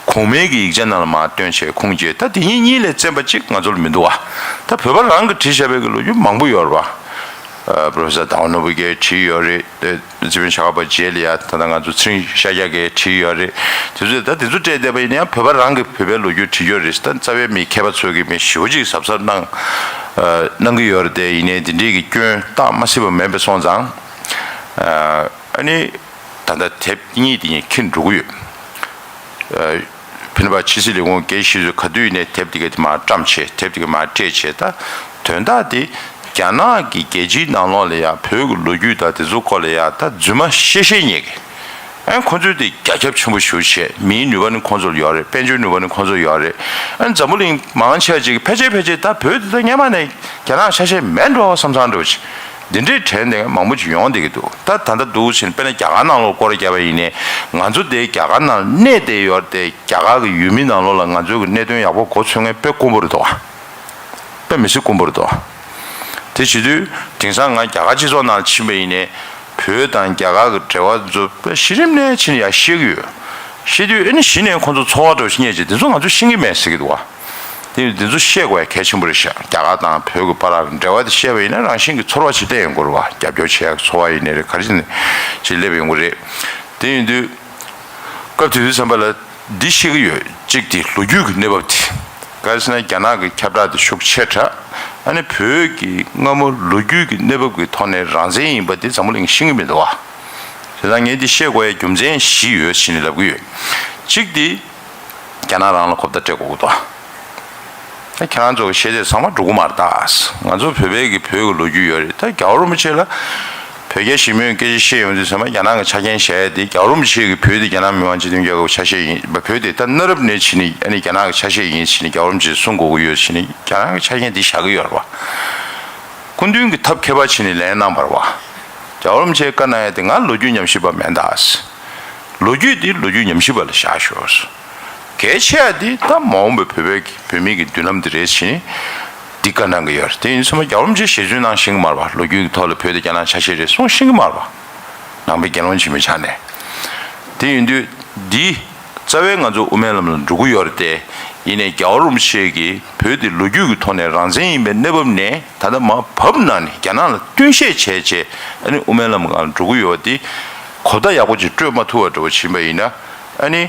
གོང་མའི་གི་ཡིག་ཆ་ནང་ལ་མར་བཏོན་བྱས་ཁུངས་སྐྱེལ། ད་དེ་གཉིས་གཉིས་ལས་བཙན་པ་ཅིག་ང་ཚོ་ལ་མི་འདུག་པ། ད་བོད་པ་རང་གིས་བྲིས་བཞག་པའི་གི་ལོ་རྒྱུས་མང་པོ་ཡོད་རེད་པ། ཨ་Professor ཟླ་བ་ནོར་བུ་གིས་བྲིས་ཡོད་རེད། ཨ་རྩིས་དཔོན་ཤ་ཁ་པ་རྗེ་ལ་ཡ། ད་ལྟ་ང་ཚོ་ཚེ་རིང་ཤཱཀྱ་གིས་བྲིས་ཡོད་རེད། དེ་ཚོས་ད་དེ་ཚོ་སྤྲད་བསྡད་པ་ཡིན་ན་ཡང་བོད་པ་རང་གིས་བོད་པའི་ལོ་རྒྱུས་བྲིས་ཡོད་རེད། ད་རྩ་བའི་མི་མཁས་པ་ཚོས་ཀྱིས་མི་ཞེ་པོ་ཅིག་གཟབ་གཟབ་གནང་ཨ་གནང་གི་ཡོད་རེད་དེ། ཡིན་ནའི་དེ་འདྲའི་གི་སྐྱོན་བཏགས་མ་སྲིད་པ་མེད་པ་སོང་ཙང་། ཨ་ཨ་ནི་ད་ལྟ་དེབ་གཉིས་དེ་གཉིས་ཁྱེར་འགྲོ་གི་ཡོད། ཨ་ཕྱི་ནང་པ་ཕྱི་སྲིད་ལས་ཁུངས་དགེ་བཤེས་ཚོས་ག་དུས་ནས་དེབ་དེ་ག་དེ་མར་བཀྲམ་བྱས། དེབ་དེ་ག་མར་སྤྲད་བྱས། ད་དོན་དག་དེ་རྒྱ་ནག་གི་རྒྱལ་སྤྱིའི་ནང་ལོགས་ལ་ཡ་བོད་ཀྱི་ལོ་རྒྱུས་དང་དེ་ཚོ་སྐོར་ལ་ཡ་ད་རྫུན་མ་བཤད་བཤད་ཉེས་ཀྱི། ཨ་ཁོ་ཚོས་དེ་རྒྱ་ཁྱབ་ཆེན་པོ་ཞེ་པོ་བྱས། མིའི་ནུས་པ་ནི་ཁོ་ཚོ་ལ་ཡོད་རེད། དཔལ་འབྱོར་ནུས་པ་ནི་ཁོ་ཚོ་ལ་ཡོད་རེད། ཨ་འཛམ་བུ་གླིང་མང་ཆེ་བ་ཅིག་ཕལ་ཆེར་ཕལ་ཆེར་ད་བོད་དེ་ད་སྔོན་མ་ནས་རྒྱ་ནག་ཆ་ཤས་མེད་འགྲོ་བསམ་བསམ་འདྲ་བོ་ཅིག་འདི་འདྲའི་དྲན་དེ་མང་པོ་ཅིག་ཡོང་བསྡད་ཀྱི་འདུག་ད་ད་ལྟ་འདུག་ཟེར་ནས། དཔེར་ན་རྒྱ་གར་ནང་ལོགས་སྐོར་ར་བརྒྱབ་པ་ཡིན་ནའི། ང་ཚོ་དེ་རྒྱ་གར་ནང་གནས་བསྡད་ཡོད་དེ། རྒྱ་གར་གྱི་ཡུལ་མི་ནང་ལོགས་ལ་ང་ཚོའི་གི་གནད་དོན་ཡག་པོ་མགོ་ཚོད་མཁན་དཔེ་དཀོན་པོ་རེད་དོ། དཔེ་མི་སྲིད་དཀོན་པོ་རེད་དོ། དེ་བྱེད་དུས་དེང་སང་ང་རྒྱ་གར་སྤྱི་ཚོགས་ནང་ཕྱིན་པ་ཡིན་ནའི། བོད་དང་རྒྱ་གར་གྱི་འབྲེལ་བ་ཚོ་དཔེ་གཞི་རིམ་ནས་ཕྱིན་ནས་ཡར་བཤད་ཀྱི་ཡོད། བཤད་དུས་ཨ་ནི་གཞི་ནས་ཁོང་ཚོ་ཚོར་བ་འདྲ་བོ་ཞིག་རྙེད་བྱས། དེ་ཚོ་ང་ཚོས་ཤེས་ཀྱི་མེད་ཟེར་གྱི་འདུག་བ། དེ་དེ་ཚོ་ཤེས་དགོས་ཡ་གལ་ཆེན་པོ་རེད་ཤག་རྒྱ་གར་དང་བོད་ཀྱི་བར་གྱི་འབྲེལ་བ་དེ་ཤེས་པ་ཡིན་ན་རང་བཞིན་གྱིས་ཚོར་བ་ཞིག་སླེབས་ཡོང་གི་རེད་བ། རྒྱབ་སྐྱོར་བྱེད་ཡག་གི་ཚོར་བ་ཡིན་ནའི་རེད། ག་རེ་བྱས་ནས་ཅིག་སླེབས་ཡོང་གི་རེད། དེ་ཡིན་དུས་སྐབས་དེ་དུས་ཙམ་པ་ལ་འདི་ཤེས་ཀྱི་ཡོད། གཅིག་དེ་ལོ་རྒྱུས་ཀྱི་གནས་བབ་དེ། ག་རེ་ཟེར་ན་རྒྱ་ནག་གི་ཁྱབ་བསྒྲགས་དེ་ཤུགས་ཆེ་དྲགས། ཨ་ནི་བོད་ཀྱི་སྔ་མོ་ལོ་རྒྱུས་ཀྱི་གནས་བབ་ཀྱི་ཐོག་ནས་རང་བཙན་ཡིན་པ་དེ་འཛམ་བུ་གླིང་ཤེས་ཀྱི་མི་འདུག་བ། བྱས་ཙང་ངས་འདི་བཤད་དགོས་ཡ་རྒྱུ་མཚན་བཞི་ཡོད་ཟེར་ནས་ལབ་ཀྱི་ཡོད། གཅིག་དེ་རྒྱ་ནག་རང་ལ་གོ་བརྡ་སྤྲད་དགོས་ཀྱི་འདུག་ད་ཁྱེད་རང་ཚོ་གི་ཤེས་ཚད་ཚང་མ་འགྲོ་གི་མ་རེད་ད། ང་ཚོ་བོད་པའི་གི་བོད་ཀྱི་ལོ་རྒྱུས་ཡོད་རེད། ད་རྒྱལ་བ་རིན་པོ་ཆེ་ལ་བོད་རྒྱ་ཞི་མོལ་སྐད་ཆ་བཤད་ཡོང་དུས་ཙམ་པ་རྒྱ་ནག་གི་ཆ་རྐྱེན་བཞག་ཡ་དེ། རྒྱལ་བ་རིན་པོ་ཆེ་གི་བོད་དེ་རྒྱ་ནག་མི་དམངས་སྤྱི་མཐུན་རྒྱལ་ཁབ་ཆ་ཤས་ཡིན་པ། བོད་དེ་ད་གནའ་རབས་ནས་བྱས་ནས་ཨ་ནི་རྒྱ་ནག་གི་ཆ་ཤས་ཡིན་ཟེར་ནས་རྒྱལ་བ་རིན་པོ་ཆེས་གསུང་དགོས་ཀྱི་ཡོད་ཟེར་ནས་རྒྱ་ནག་གི་ཆ་རྐྱེན་དེ་བཞག་གི་ཡོད་རེད་བ། སྐུ་མདུན་གྱིས་ཐབས་མཁས་པ་བྱས་ནས་ལན་གནང་བ་རེད་བ། རྒྱལ་བ་རིན་པོ་ཆེས་བཀའ་གནང་ཡ་དེ་ང་ལོ་རྒྱུས་ཉམས་ཞིབ་པ་མིན་ད། ལོ་རྒྱུས་དེ་ལོ་རྒྱུས་ཉམས་ཞིབ་པ་ལ་བཞག་ཤོག་གལ་ཆེ་བ་དེ་ད་མ་འོངས་པའི་བོད་པའི་བོད་མི་གི་མདུན་ལམ་དེ་རེད་ཟེར་ནས་འདི་བཀའ་གནང་གི་ཡོད་རེད། དེ་ཡིན་ཙང་རྒྱལ་བ་རིན་པོ་ཆེ་ཞལ་རྫུན་གནང་ཤེས་ཀྱི་མ་རེད་པ། ལོ་རྒྱུས་ཀྱི་ཐོག་ལ་བོད་དེ་རྒྱ་ནག་ཆ་ཤས་རེད་གསུང་ཤེས་ཀྱི་མ་རེད་པ། ནང་པའི་དགེ་སློང་ཆེན་མོའི་ཆ་ནས། དེ་ཡིན་དུས་འདི་རྩ་བའི་ང་ཚོ་དབུ་མའི་ལམ་ལ་འགྲོ་གི་ཡོད་རེད་དེ། ཡིན་ནའི་རྒྱལ་བ་རིན་པོ་ཆེ་གིས་བོད་དེ་ལོ་རྒྱུས་ཀྱི་ཐོག་ནས་རང་བཙན་ཡིན་པའི་གནས་བབ་ནས། ད་ལྟ་མར་བབས་གནང་ནས་རྒྱ་ནག་ལ་བསྟུན་བཤད་བྱས་བྱས། ཨ་ནི་དབུ་མའི་ལམ་སྒང་ལ་འགྲོ་གི་ཡོད་པ་འདི་གོ་བརྡ་ཡག་པོ་ཅིག་སྤྲོད་མ་ཐུབ་པ་འདྲ་བོ་ཕྱིན་པ་ཡིན་ན། ཨ་ནི་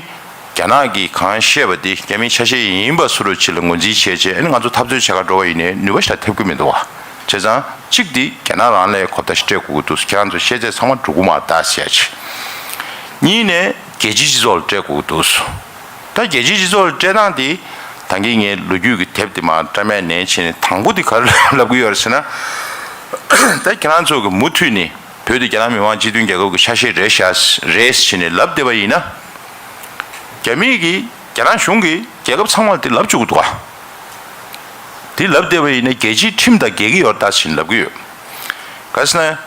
རྒྱ་ནག་གིས་གང་བཤད་པ་འདི་རྒྱ་མིའི་ཆ་ཤས་ཡིན་པ་སུ་རུ་ཅིག་ལ་ངོས་འཛིན་བྱས་བྱས། ཨ་ནི་ང་ཚོ་འཐབ་རྩོད་བྱེད་གར་འགྲོ་བ་ཡིན་ནའི་ནུས་པ་ཞེ་དྲག་ཐེབས་ཀྱི་མི་འདུག་བ། བྱས་ཙང་གཅིག་འདི་རྒྱ་ནག་རང་ལ་གོ་བརྡ་ཞིག་སྤྲད་དགོས་ཀྱི་འདུག་ཁྱེད་རང་ཚོ་བཤད་ཚད་ཚང་མ་འགྲོ་གི་མ་རེད་ད་ཟེར་ཡ་ཅིག་གཉིས་ནས་རྒྱལ་སྤྱིའི་སྤྱི་ཚོགས་ལ་སྤྲད་དགོས་ཀྱི་འདུག་ད་རྒྱལ་སྤྱིའི་སྤྱི་ཚོགས་ལ་སྤྲད་སྟངས་དེ། ད་གིན་ངས་ལོ་རྒྱུས་ཀྱི་དེབ་དེ་མར་བཀྲམ་ཡ་ནས་བྱས་ནས། དང་པོ་དེ་ག་རེ་ལབ་ཀྱི་ཡོད་རེད་ཟེར་ན། ད་ཁྱེད་རང་ཚོ་གིས་མུ་མཐུད་ནས་བོད་དེ་རྒྱ་ནག་མི་དམངས་སྤྱི་མཐུན་རྒྱལ་ཁབ་ཀྱི་ཆ་ཤས་རེད་ཤག་རེད་ཟེར་ནས་ལབ་བསྡད་པ་ཡིན་ན། རྒྱ་མི་གིས་རྒྱ་ནག་གཞུང་གིས་རྒྱལ་ཁབ་ཚང་མ་ལ་དེ་ལབ་བཅུག་གི་འདུག་ག་དེ་ལབ་བསྡད་པ་ཡིན་ན་རྒྱལ་སྤྱིའི་ཁྲིམས་དང་འགལ་གྱི་ཡོད་རེད་ད་ཟེར་ནས་ལབ་ཀྱི་ཡོད། ག་ཟེར་ན།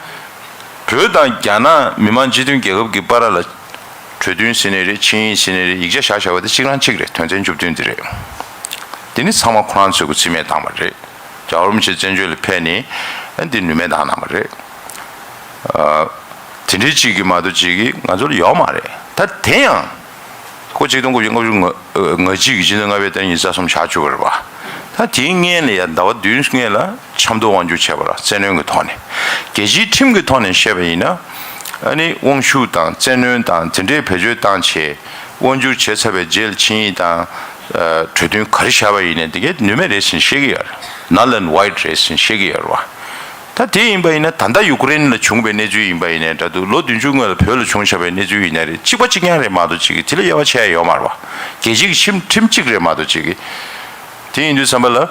བོད་དང་རྒྱ་ནག་མི་དམངས་སྤྱི་མཐུན་རྒྱལ་ཁབ་ཀྱི་བར་ལ་གྲོས་མཐུན་ཟེར་ནའི་རེད། ཆིངས་ཡིག་ཟེར་ནའི་རེད། ཡིག་ཆ་བཞག་བཞག་པ་དེ་གཅིག་རང་གཅིག་རེད། དོན་ཚན་བཅུ་བདུན་དེ་རེད། དེ་ནི་ཚང་མ་ཁོ་རང་ཚོས་ཀྱི་རྩིས་མེད་བཏང་བ་རེད། རྒྱལ་བ་རིན་པོ་ཆེ་བཙན་བྱོལ་ལ་ཕེབས་ནས་ཨ་འདི་ནུས་མེད་བཏང་གནང་བ་རེད། ཨ། དེ་འདྲའི་གཅིག་གིས་མ་གཏོགས་གཅིག་གིས་ང་ཚོ་ལ་ཡོད་མ་རེད། ད་དེ་ཡང་ཁོ་ཆིག་སྟོང་དགུ་བརྒྱ་ལྔ་བཅུ་ང་གཅིག་གི་སྤྱི་ཟླ་ལྔ་པའི་ཟླ་ཉི་ཤུ་རྩ་གསུམ་བཞག་བཅུག་པ་རེད་པ། ད་དེའི་སྔོན་ལ་ཡང་ཟླ་བ་བདུན་སྔོན་ལ་ཆབ་མདོ་དབང་བསྒྱུར་བྱས་པ་རེད། བཙན་གནོན་གྱི་ཐོག་ནས། རྒྱལ་སྤྱིའི་ཁྲིམས་ཀྱི་ཐོག་ནས་བཤད་པ་ཡིན་ན། ཨ་ནི་དབང་ཤུགས་དང་བཙན་གནོན་དང་དེ་འདྲའི་བེད་སྤྱོད་བཏང་བྱས། དབང་བསྒྱུར་བྱས་ཚར་བའི་རྗེས་ལ་ཆིངས་ཡིག་དང་། ཨ། གྲོས་མཐུན་ག་རེ་བཞག་པ་ཡིན་ནའི་དེ་གས་ནུས་མེད་རེད་ཟེར་བཤད་ཀྱི་ཡོད་རེད། Null and void རེད་ཟེར་བཤད་ཀྱི་ཡོད་རེད་པ། ད་དེ་ཡིན་པ་ཡིན་ན། ད་ལྟ་ཡུ་ཀེ་རེན་ལ་བྱུང་བའི་གནས་ཚུལ་ཡིན་པ་ཡིན་ནའི་འདྲ་འདུག་ལོ་བདུན་ཅུ་སྔོན་ལ་བོད་ལ་བྱུང་བཞག་པའི་གནས་ཚུལ་ཡིན་ནའི་རེད། གཅིག་པ་གཅིག་རྐྱང་རེད་མ་གཏོགས་གཅིག་གིས་དེ་ལས་དབྱེ་བ་ཕྱེ་ཡ་ཡོད་མ་རེད་པ། རྒྱལ་སྤྱིའི་ཁྲིམས་ཁྲིམས་གཅིག་རེད་མ་གཏོགས་གཅིག་གིས། དེ་ཡིན་དུས་ཙམ་པ་ལ།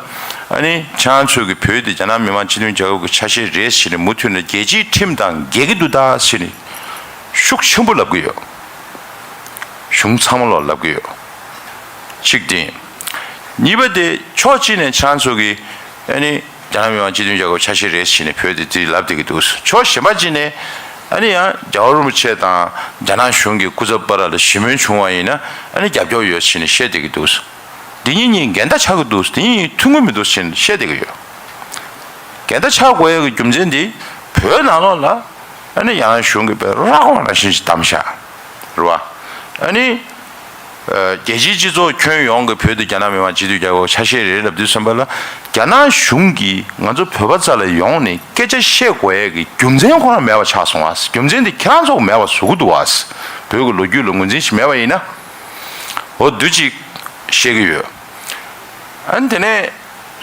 ཨ་ནི་ཁྱེད་རང་ཚོས་ཀྱི་བོད་དེ་རྒྱ་ནག་མི་དམངས་སྤྱི་མཐུན་རྒྱལ་ཁབ་ཀྱི་ཆ་ཤས་རེད་ཟེར་ནས་མུ་མཐུད་ནས་རྒྱལ་སྤྱིའི་ཁྲིམས་དང་འགལ་གྱི་འདུག་ད་ཟེར་ནས་ཤུགས་ཆེན་པོ་ལབ་ཀྱི་ཡོད། གཞུང་ཚང་མ་ལོག་ལབ་ཀྱི་ཡོད། གཅིག་དེ་ཡིན། གཉིས་པ་དེ་ཕྱོགས་གཅིག་ནས་ཁྱེད་རང་ཚོ་གིས་ཨ་ནི་རྒྱ་ནག་མི་དམངས་སྤྱི་མཐུན་རྒྱལ་ཁབ་ཆ་ཤས་རེད་ཟེར་ནས་བོད་དེ་དེ་ལབ་བསྡད་ཀྱི་འདུག་ཕྱོགས་གཞན་པ་གཅིག་ནས་ཨ་ནི་ཡང་རྒྱལ་བ་རིན་པོ་ཆེ་དང་རྒྱ་ནག་གཞུང་གི་སྐུ་ཚབ་བར་ལ་ཞི་མོལ་བྱུང་བ་ཡིན་ན་ཨ་ནི་རྒྱབ་སྐྱོར་ཡོད་ཟེར་ནས་བཤད་བསྡད་ཀྱི་འདུག་འདི་གཉིས་གཉིས་འགལ་ཟླ་ཆགས་ཀྱི་འདུག་འདི་གཉིས་མཐུན་གྱི་མི་འདུག་ཟེར་ནས་བཤད་བསྡད་ཀྱི་ཡོད། འགལ་ཟླ་ཆགས་དགོས་ཡག་གི་རྒྱུ་མཚན་འདི་བོད་ནང་ལོགས་ལ་ཨ་ནི་རྒྱ་ནག་གཞུང་གིས་དཔེ་ར་སྐོར་ནང་བཞིན་ཞིག་བདམས་ཤག་རེད་བ། ཨ་ནི། ཨ། རྒྱལ་སྤྱིའི་སྤྱི་ཚོགས་ཁྱོན་ཡོངས་ཀྱིས་བོད་དེ་རྒྱ་ནག་མི་དམངས་སྤྱི་མཐུན་རྒྱལ་ཁབ་ཆ་ཤས་རེད་ལབ་དུས་ཙམ་པ་ལ། རྒྱ་ནག་གཞུང་གིས་ང་ཚོ་བོད་པ་རྩ་ལ་ཡོང་ནས་སྐད་ཆ་བཤད་དགོས་ཡག་གི་རྒྱུ་མཚན་ཁོ་རང་མེད་པ་ཆགས་སོང་བ། རྒྱུ་མཚན་དེ་ཁྱེད་རང་ཚོ་མེད་པ་བཟོ་གི་འདུག་བ། བོད་ཀྱི་ལོ་རྒྱུས་ལ་ངོས་འཛིན་ཞིག་མེད་པ་ཡིན་ན། འོ་འདི་གཅིག་བཤད་ཀྱི་ཡོད། ཨ་ནི་དེ་ནས་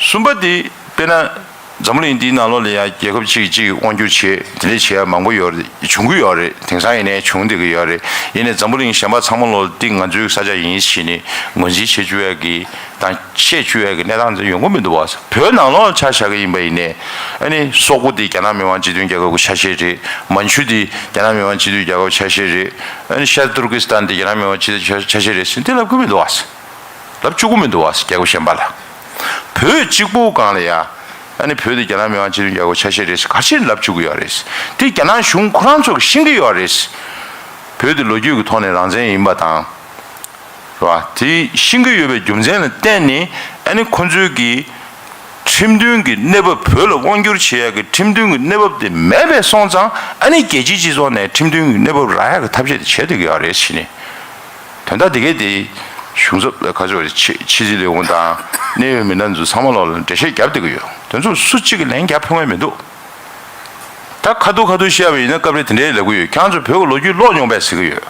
གསུམ་པ་དེ་དཔེར་ན། འཛམ་བུ་གླིང་འདིའི་ནང་ལོགས་ལ་ཡང་རྒྱལ་ཁབ་གཅིག་གིས་གཅིག་དབང་བསྒྱུར་བྱེད། དེ་འདྲ་བྱེད་ཡ་མང་པོ་ཡོད་རེད། བྱུང་གི་ཡོད་རེད། དེང་སང་ཡིན་ནའི་བྱུང་བསྡད་ཀྱི་ཡོད་རེད། ཡིན་ནའི་འཛམ་བུ་གླིང་གཞན་པ་ཚང་མ་ལོགས་ལ་འདི་ང་ཚོའི་ས་ཆ་ཡིན་ཟེར་ནས་ངོས་འཛིན་བྱེད་བཅུག་ཡ་གི་དང་བཤད་བཅུག་ཡ་གི་གནས་སྟངས་དེ་ཡོང་གི་མི་འདུག་བ། བོད་ནང་ལོགས་ལ་ཆ་བཞག་གི་ཡིན་པ་ཡིན་ནའི། ཨ་ནི་སོག་པོ་འདི་རྒྱ་ནག་མི་དམངས་སྤྱི་མཐུན་རྒྱལ་ཁབ་ཀྱི་ཆ་ཤས་རེད། མན་ཇུ་འདི་རྒྱ་ནག་མི་དམངས་སྤྱི་མཐུན་རྒྱལ་ཁབ་ཆ་ཤས་རེད། ཨ་ནི་ཤར་ཏུར་ཀི་སི་ཐན་འདི་རྒྱ་ནག་མི་དམངས་སྤྱི་མཐུན་ཆ་ཤས་རེད་ཟེར་འདི་ལབ་གི་མི་འདུག་བ། ལབ་བཅུག་གི་མི་འདུག་བ། རྒྱལ་ཁབ་གཞན་པ་ལ། བོད་གཅིག་པུ་སྒང་ལ་ཡ། ཨ་ནི་བོད་དེ་རྒྱ་ནག་མི་དམངས་སྤྱི་མཐུན་རྒྱལ་ཁབ་ཆ་ཤས་རེད་ཟེར་ག་ཅིག་ལབ་བཅུག་གི་ཡོད་རེད། དེ་རྒྱ་ནག་གཞུང་ཁོ་རང་ཚོ་གིས་ཤེས་ཀྱི་ཡོད་རེད། བོད་དེ་ལོ་རྒྱུས་ཀྱི་ཐོག་ནས་རང་བཙན་ཡིན་པ་དང་། རེད་བ། དེ་ཤེས་ཀྱི་ཡོད་པའི་རྒྱུ་མཚན་ལ་བརྟེན་ནས་ཨ་ནི་ཁོ་ཚོས་ཀྱིས། ཁྲིམས་མཐུན་གྱི་གནས་བབ། བོད་ལ་དབང་བསྒྱུར་བྱེད་ཡག་གི་ཁྲིམས་མཐུན་གྱི་གནས་བབ་དེ་མེད་པ་སོང་ཙང་། ཨ་ནི་རྒྱལ་སྤྱིའི་སྤྱི་ཚོགས་ནས་ཁྲིམས་མཐུན་གྱི་གནས་བབ་རག་ཡག་གི་ཐབས་ཤེས་དེ་བྱེད་བསྡད་ཀྱི་ཡོད་རེད་ཟེར་ནས། དོན་དག་དེ་གས་དེ་གཞུང་ཚབ་ལ་ཁ་ཕྱོགས་ཕྱི་ཕྱི་སྲིད་ལས་ཁུངས་དང་གནད་ཡོད་མི་སྣ་ཚོ་ཚང་མ་ལོག་ལ་འགྲེལ་བཤད་བརྒྱབ་བསྡད་ཀྱི་ཡོད། དེ་ཚོ་སུ་གཅིག་གིས་ལན་རྒྱག་ཕོད་མཁན་མི་འདུག་ད་ཁ་ཐུག་ཁ་ཐུག་བཤད་པ་ཡིན་ན་སྐབས་རེ་དེ་འདྲའི་ལབ་ཀྱི་ཡོད། ཁྱེད་རང་ཚོ་བོད་ཀྱི་ལོ་རྒྱུས་ཀློག་མྱོང་པས་ཟེར་གྱི་ཡོད།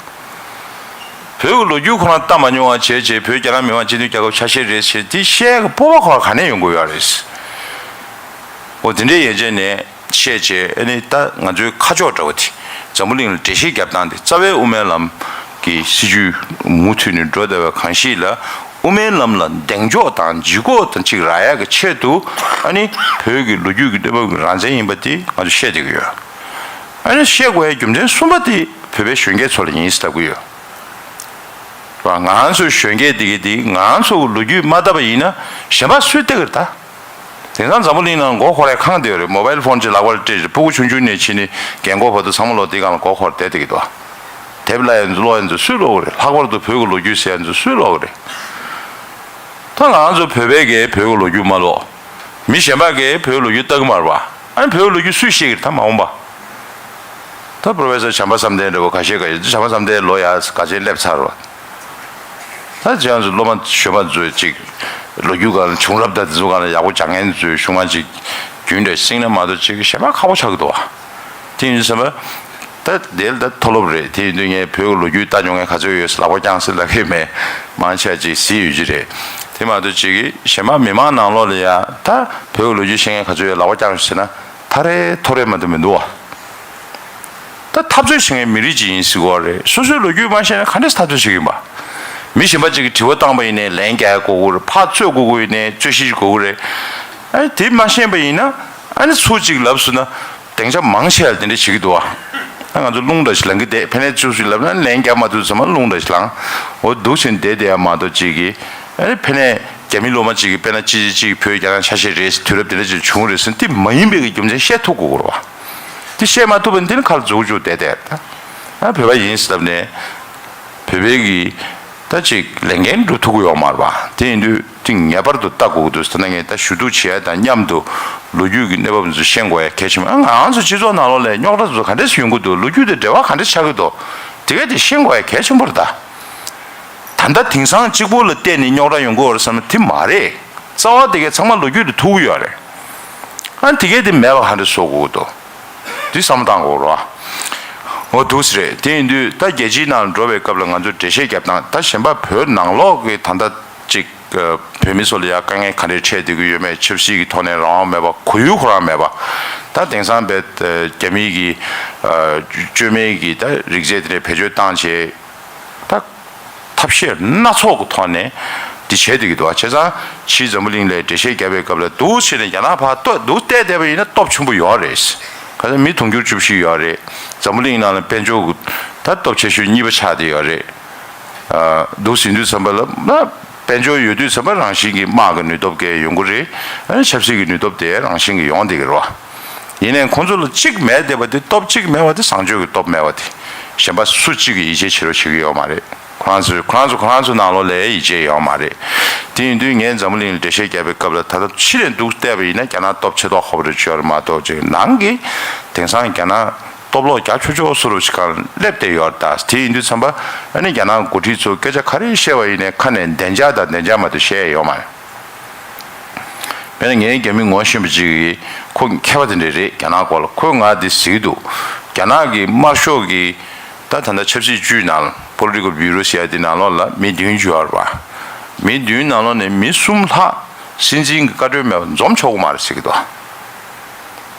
བོད་ཀྱི་ལོ་རྒྱུས་ཁོ་རང་ལྟ་མ་མྱོང་བ་བྱས་བྱས། བོད་རྒྱ་ནག་མི་དམངས་སྤྱི་མཐུན་རྒྱལ་ཁབ་ཆ་ཤས་རེད་ཟེར་དེ་བཤད་ཀྱི་སྤོབས་པ་ཁོ་རང་ག་ནས་ཡོང་དགོས་ཡོད་རེད། འོ་དེ་འདྲའི་ཡན་ཆད་ནས་བཤད་བྱས། ཨ་ནི་ད་ང་ཚོའི་ཁ་ཕྱོགས་འདྲ་བོ་དེ་འཛམ་བུ་གླིང་ལ་འགྲེལ་བཤད་རྒྱབ་སྟངས་དེ། རྩ་བའི་དབུ་མའི་ལམ་གྱི་སྲིད་བྱུས་མུ་མཐུད་ནས་འགྲོ་བསྡད་པ་གང་ཞིག་ལ། དབུ་མའི་ལམ་ལ་གདེང་འཇོག་དང་ལྗིད་ཁོག་དང་ཅིག་རག་ཡག་གི་ཆེད་དུ། ཨ་ནི་བོད་ཀྱི་ལོ་རྒྱུས་ཀྱི་གནས་བབ་ཀྱི་རང་བཙན་ཡིན་པ་དེ་ང་ཚོས་བཤད་བསྡད་ཀྱི་ཡོད། ཨ་ནི་བཤད་དགོས་ཡའི་རྒྱུ་མཚན་གསུམ་པ་དེ་བོད་པའི་གཞོན་སྐྱེས་ཚོ་ལ་ཡིན་ཟེར་ལབ་ཀྱི་ཡོད། ང་ཚོའི་གཞོན་སྐྱེས་དེ་གི་དེ་ང་ཚོ་གི་ལོ་རྒྱུས་མ་བལྟས་པ་ཡིན་ན་གཞན་པ་སུས་བལྟ་གི་རེད་ད། དེང་སང་འཛམ་བུ་གླིང་ནང་མགོ་འཁོར་ཡ་གང་བསྡད་ཡོད་རེད། མོ་བལ་ཕོན་ཅིག་ལག་པར་སྤྲད་རེད། ཕྲུ་གུ་ཆུང་ཆུང་ནས་ཕྱིན་ནས་རྒན་གོག་བར་དུ་ཚང་མ་ལོག་དེ་སྒང་ལ་མགོ་འཁོར་བསྡད་བསྡད་ཀྱི་འདུག་དེབ་ཀློག་ཡ་ཚོ་ཀློག་ཡ་ཚོ་སུས་ཀློག་གི་རེད། ལྷག་པར་དུ་བོད་ཀྱི་ལོ་རྒྱུས་ཟེར་ཡ་ཚོ་སུས་ཀློག་གི་རེད། ད་ང་ཚོ་བོད་པས་ཀྱི་བོད་ཀྱི་ལོ་རྒྱུས་མ་ཀློག་མི་གཞན་པ་གིས་བོད་ཀྱི་ལོ་རྒྱུས་ལྟ་གི་མ་རེད་པ། ཨ་ནི་བོད་ཀྱི་ལོ་རྒྱུས་སུས་ཤེས་ཀྱི་རེད། ད་མ་འོངས་པ། ད་པོ་རོ་ཕེ་སར་བྱམས་པ་བསམ་གཏན་འདྲ་བོ་ཁ་ཤས་ཀྱིས་བྱམས་པ་བསམ་གཏན་ལོ་ཡར་དགའ་ཆེན་སླེབས་ཚར་བ། ད་ཅི་ཡང་ཚོ་སློབ་མ་གཞོན་པ་ཚོས་ཅིག་ལོ་རྒྱུས་སྒང་ལ་བྱུང་རབས་དང་དེ་ཚོ་སྒང་ལ་ཡག་པོ་སྦྱང་མཁན་ཚོས་གཞུང་མ་ཅིག་རྒྱུན་འདྲ་བསྲིངས་ན་མ་གཏོགས་ཅིག་གཞན་པ་ཁག་པོ་ཆགས་ཀྱི་འདུག་བ། དེ་ཡིན་ཙང་ད་དེ་ལ་ད་མཐོ་སློབ་རེད། དེ་ཡིན་དུས་ངས་བོད་ཀྱི་ལོ་རྒྱུས་ལྟ་མྱོང་མཁན་ག་ཚོད་ཡོད་ཟེར་ལག་པ་བརྐྱངས་ཟེར་ལབ་ཀྱི་མེད། མང་ཆེ་ཅིག་གཟིགས་ཡོད་ཀྱི་རེད། དེ་མ་གཏོགས་ཅིག་གཞན་པ་མི་མང་ནང་ལོགས་ལ་ཡ་ད་བོད་ཀྱི་ལོ་རྒྱུས་ཤེས་མཁན་ག་ཚོད་ཡོད་ལག་པ་བརྐྱངས་ཟེར་ན་ཐ་རེ་ཐོ་རེ་མ་གཏོགས་མི་འདུག་བ། ད་འཐབ་རྩོད་བྱེད་མཁན་མི་རིགས་ཅིག་ཡིན་ཟེར་གོ་རེད། སོ་སོའི་ལོ་རྒྱུས་མ་ཤེས་ན་ག་འདྲས་འཐབ་རྩོད་བྱེད་ཀྱི་ཡིན་པ། མི་གཞན་པ་ཅིག་གིས་དྲི་བ་བཏང་པ་ཡིན་ནའི་ལན་རྒྱག་དགོས་ཀྱི་རེད། ཕར་རྩོད་དགོས་ཀྱི་ཡིན་ནའི་རྩོད་གཞི་ཅིག་དགོས་ཀྱི་རེད། ཨ་ནི་དེ་མ་ཤེས་པ་ཡིན་ན་ཨ་ནི་ཚུར་ཅིག་ལབ་སོང་ན་སྡིངས་ཆ་མང་ཆེ་བ་དེ་འདྲ་བྱེད་ཀྱི་འདུག་བ། ཨ་ང་ཚོ་རླུང་འདྲ་ཞིག་ལངས་ཀྱི་བསྡད། ཕན་ནས་ཚུར་ཅིག་ལབ་ན་ལན་རྒྱག་མ་ཐུབ་ཙམ་པ་རླུང་འདྲ་ཞིག་ལངས། འོ་འདུག་བྱས་བསྡད་བསྡད་ཡ་མ་གཏོགས་ཅིག་གིས་ཨ་ནི་ཕན་ནས་རྒྱ་མི་སློབ་མ་ཅིག་གིས་དཔེར་ན་ཅི་ཅི་ཅིག་བོད་རྒྱ་ནག་ཆ་ཤས་རེད། དུས་རབས་དེ་འདྲ་ཅིག་བྱུང་རེད་ཟེར་ན་དེ་མ་ཡིན་པའི་གི་རྒྱུ་མཚན་བཤད་ཐུབ་དགོས་ཀྱི་རེད་བ། དེ་བཤད་མ་ཐུབ་པ་ནི་དེ་ནི་ཁ་ལ་འཛུགས་བཅུག་བསྡད་བསྡད། ཨ་བོད་པ་ཡིན་ཟེར་ལབ་ནས་བོད་པའི་གི་ད་ཅིག་ལས་འགན་སྒྲུབ་ཐུབ་ཀྱི་ཡོད་མ་རེད་པ། དེ་ཡིན་དུས་དེ་ངེས་པར་དུ་ལྟ་དགོས་ཀྱི་འདུག་ད་ནང་ངས་ད་ཞུ་གཏུག་བྱེད་ཡ་དང་མཉམ་དུ་ལོ་རྒྱུས་ཀྱི་གནས་བབ་ཚོ་ཤེས་དགོས་ཡ་གལ་ཆེན་པོ། ཨ་ང་རང་ཚོ་སྤྱི་ཚོགས་ནང་ལོགས་ལ་རྙོག་དྲ་ཚོ་ག་འདྲས་ཡོང་གི་འདུག་ལོ་རྒྱུས་དང་འབྲེལ་བ་ག་འདྲས་ཆགས་ཀྱི་འདུག་དེ་གས་དེ་ཤེས་དགོས་ཡ་གལ་ཆེན་པོ་རེད་ད། ད་ལྟ་དེང་སང་གཅིག་པོ་ལ་བལྟས་ནས་རྙོག་དྲ་ཡོང་གི་ཡོད་རེད་བསམ་ན་དེ་མ་རེད། རྩ་བ་དེ་གས་ཚང་མ་ལོ་རྒྱུས་དང་ཐུག་གི་ཡོད་རེད། ཨ་དེ་གས་དེ་མེད་པ་ག་འདྲས་བཟོ་དགོས་འདུག་དེ་བསམ་བློ་བཏང་དགོས་རེད་བ། འོ་འདུག་སེ་རེད། དེ་ཡིན་དུས་ད་རྒྱལ་སྤྱིའི་ནང་ལ་འགྲོ་བའི་སྐབས་ལ་ང་ཚོས་འགྲེལ་བཤད་རྒྱབ་སྟངས། ད་གཞན་པ་བོད་ནང་ལོགས་ཀྱི་ད་ལྟ་ཅིག་བོད་མི་ཚོ་ལ་ཡ་དཀའ་ངལ་ག་འདྲས་འཕྲད་བསྡད་ཀྱི་ཡོད་མེད། ཆབ་སྲིད་ཀྱི་ཐོག་ནས་རང་དབང་མེད་པ། ཁོར་ཡུག་ཁོ་རང་མེད་པ། ད་དེང་སང་བས་རྒྱ་མིའི་གི་བཅོས་མའི་གི་ད་རིག་རྫས་དེ་འདྲས་བེད་སྤྱོད་བཏང་བྱས། ད་ཐབས་ཤེས་སྣ་ཚོགས་ཀྱི་ཐོག་ནས་འདི་བྱས་བསྡད་ཀྱི་འདུག་བ། བྱས་ཙང་ཕྱིའི་འཛམ་བུ་གླིང་ལ་འགྲེལ་བཤད་རྒྱབ་པའི་སྐབས་ལ་འདུག་བྱས་ནས་རྒྱ་ནག་ཕར་ལྟོས་འདུག་བལྟས་བསྡད་པ་ཡིན་ན་སྟོབས་ཆེན་པོ་ཡོད་རེད། ག་ཚོད་མི་དུང་ཕྱུར་བཅུ་བཞི་ཡོད་རེད། འཛམ་བུ་གླིང་ནང་ལ་དཔལ་འབྱོར་གྱི་ད་སྟོབས་ཆེ་ཤོས་གཉིས་པ་ཆགས་བསྡད་ཡོད་རེད། འདུག་ཟེར་དུས་ཙམ་པ་ལ་ན་དཔལ་འབྱོར་ཡོད་དུས་ཙམ་པ་རང་བཞིན་གྱིས་དམག་གི་ནུས་སྟོབས་གས་ཡོང་གི་རེད། ཆབ་སྲིད་ཀྱི་ནུས་སྟོབས་དེ་རང་བཞིན་གྱིས་ཡོང་བསྡད་ཀྱི་རེད་བ། ཡིན་ནའི་ཁོང་ཚོ་ལ་གཅིག་མེད་བསྡད་པ་དེ། སྟོབས་གཅིག་མེད་པ་དེ་བཟང་སྤྱོད་ཀྱི་སྟོབས་མེད་པ་དེ། གཞན་པ་སུ་གཅིག་གིས་ཡིད་ཆེས་བྱེད་རོགས་བྱེད་ཀྱི་ཡོད་མ་རེད། ཁོ་རང་ཚོས་ཁོ་རང་ཚོ་ཁོ་རང་ཚོ་ནང་ལོགས་ལ་ཡིད་ཆེས་ཡོད་མ་རེད། དེ་ཡིན་དུས་ངས་འཛམ་བུ་གླིང་ལ་འགྲེལ་བཤད་བརྒྱབ་པའི་སྐབས་ལ་ད་ལྟ་ཕྱི་ནས་འདུག་བལྟས་པ་ཡིན་ན་རྒྱ་ནག་སྟོབས་ཆེ་མདོག་ཁ་པོ་རེད་ཅེས་ཡོད་རེད་མ་གཏོགས་ཅིག་ནང་གི་དེང་སང་རྒྱ་ནག་སྟོབས་ལོག་རྒྱག་ཆོག་ཆོག་བཟོ་འདྲ་ཅིག་གང་སླེབས་བསྡད་ཡོད་རེད་ད། དེ་ཡིན་དུས་ཙམ་པ་ཨ་ནི་རྒྱ་ནག་འགོ་ཁྲིད་ཚོ་སྐད་ཆ་ག་རེ་བཤད་པ་ཡིན་ནའི་ཁ་ནས་བདེ་འཇགས་དང་བདེ་འཇགས་མ་གཏོགས་བཤད་ཡ་ཡོད་མ་རེད། དཔེར་ན་ངའི་རྒྱ་མི་ངོ་ཤེས་པ་ཅིག་གིས། ཁོ་མཁས་པ་དེ་འདྲ་རེད་རྒྱ་ནག་སྐོར་ལ། ཁོས་ང་འདི་ཟེར་གྱི་འདུག་རྒྱ་ནག་གི་དམར་ཤོག་གི་ད་ད་ལྟ་ཆབ་སྲིད་ཅུས་ནང་ལ་Political Bureau ཟེར་ཡ་དེ་ནང་ལོགས་ལ་མི་བདུན་ཅིག་ཡོད་རེད་པ། མི་བདུན་ནང་ལོགས་ནས་མི་གསུམ་ལྷག་སྲིད་འཛིན་གྱི་བཀའ་འཁྲོལ་མེད་པར་འཛོམས་ཆོག་གི་མ་རེད་ཟེར་གྱི་འདུག་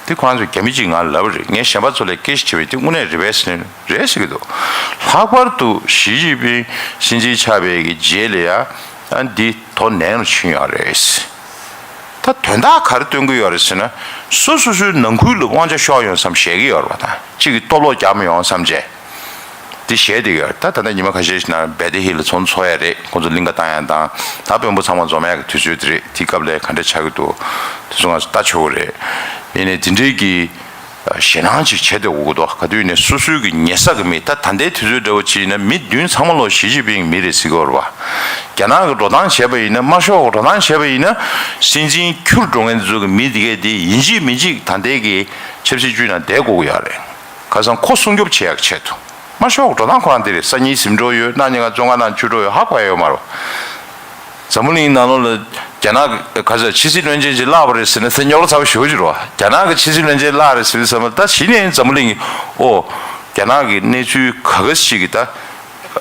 དེ་ཁོ་རང་ཚོ་རྒྱ་མི་གཅིག་ང་ལ་ལབ་པ་རེད། ངས་གཞན་པ་ཚོ་ལ་སྐད་ཆ་དྲིས་པ་ཡིན། དེ་དངོས་གནས་རེད་པས་ཟེར་ནས་རེད་ཟེར་གྱི་འདུག་ལྷག་པར་དུ་ཞི་ཅིན་ཕིང་སྲིད་འཛིན་ཆགས་པའི་གི་རྗེས་ལ་ཡ་ཨ་འདི་དོ་ནན་རུ་ཕྱིན་ཡོད་རེད། ད་དོན་དག་ག་རེ་སྟོན་གྱི་ཡོད་རེད་ཟེར་ན། སོ་སོ་སོའི་ནང་ཁུལ་ལ་དབང་ཆ་ཤོར་ཡོང་བསམ་བཤད་ཀྱི་ཡོད་རེད་པ། ད་གཅིག་གིས་སྟོབས་ལོག་རྒྱག་མི་ཡོང་བསམ་བྱས་དེ་བཤད་བསྡད་ཡོད་རེད། ད་ད་ལྟ་ཉི་མ་ཁ་ཤས་ཤིག་ནང་བེ་ཏི་ཧི་ལ་ཚོགས་འདུ་ཚོགས་ཡ་རེད། ཁོང་ཚོ་གླིང་ག་བཏང་ཡ་དང་ད་དཔོན་པོ་ཚང་མ་འཛོམས་ཡ་གི་དུས་ཚོད་དེ་རེད། དེའི་སྐབས་ལ་ག་འདྲ་ཆགས་ཀྱི་འདུག་དེ་ཚོ་ང་ཚོ་ལྟ་ཆོག་གི་རེད། ཡིན་ནའི་དེ་འདྲའི་གི་ཞེད་སྣང་ཅིག་བྱེད་བསྡད་དགོས་ཀྱི་འདུག་ག་དུས་ནས་སོ་སོའི་གི་ཉེ་ས་གི་མི། ད་ད་ལྟའི་དུས་ཚོད་འདྲ་བོ་ཅིག་ཡིན་ན་མི་བདུན་ཚང་མ་ལོ་ཞི་ཅིན་ཕིང་མི་རེད་ཟེར་གྱི་ཡོད་རེད་བ། རྒྱ་ནག་གི་འགྲོ་སྟངས་བྱས་པ་ཡིན་ན། དམར་ཤོག་གི་འགྲོ་སྟངས་བྱས་པ་ཡིན་ན། སྲིད་འཛིན་འཁྱུར་འགྲོ་མཁན་ཚོ་གི་མི་དེ་གས་དེ་ཡིན་གཅིག་མིན་གཅིག་ད་ལྟའི་གི་ཆབ་སྲིད་ཅུས་ནང་བསྡད་དགོས་ཀྱི་ཡོད་རེད། ཁ་སང་ཁོ་སྲུང་སྐྱོབ་བྱེད་ཡག་ཆེད་དུ། དམར་ཤོག་གི་འགྲོ་སྟངས་ཁོ་རང་དེ་རེད། སང་ཉིན་ཟིན་འགྲོ་ཡོད། གནངས་ཉིན་ང་བཙོན་ཁང་ནང་འཁྱུར་འགྲོ་ཡོད། ཧ་གོ་ཡ་ཡོད་མ་རེད། འཛམ་བུ་གླིང་ནང་ལོགས་ལ་རྒྱ་ནག་གི་ག་ཚོད་ཕྱི་སྲིད་བློན་ཆེན་ཅིག་བརླགས་པ་རེད་ཟེར་ན་སེམས་རྙོག་དྲ་ཚ་པོ་ཞེ་པོ་ཅིག་རེད་བ། རྒྱ་ནག་གི་ཕྱི་སྲིད་བློན་ཆེན་བརླགས་རེད་ཟེར་དུས་ཙམ་པ་ད་གཞི་ནས་འཛམ་བུ་གླིང་གི་ཨོ་རྒྱ་ནག་གི་གནས་ཚུལ་ག་ག་ཞིག་གི་ད་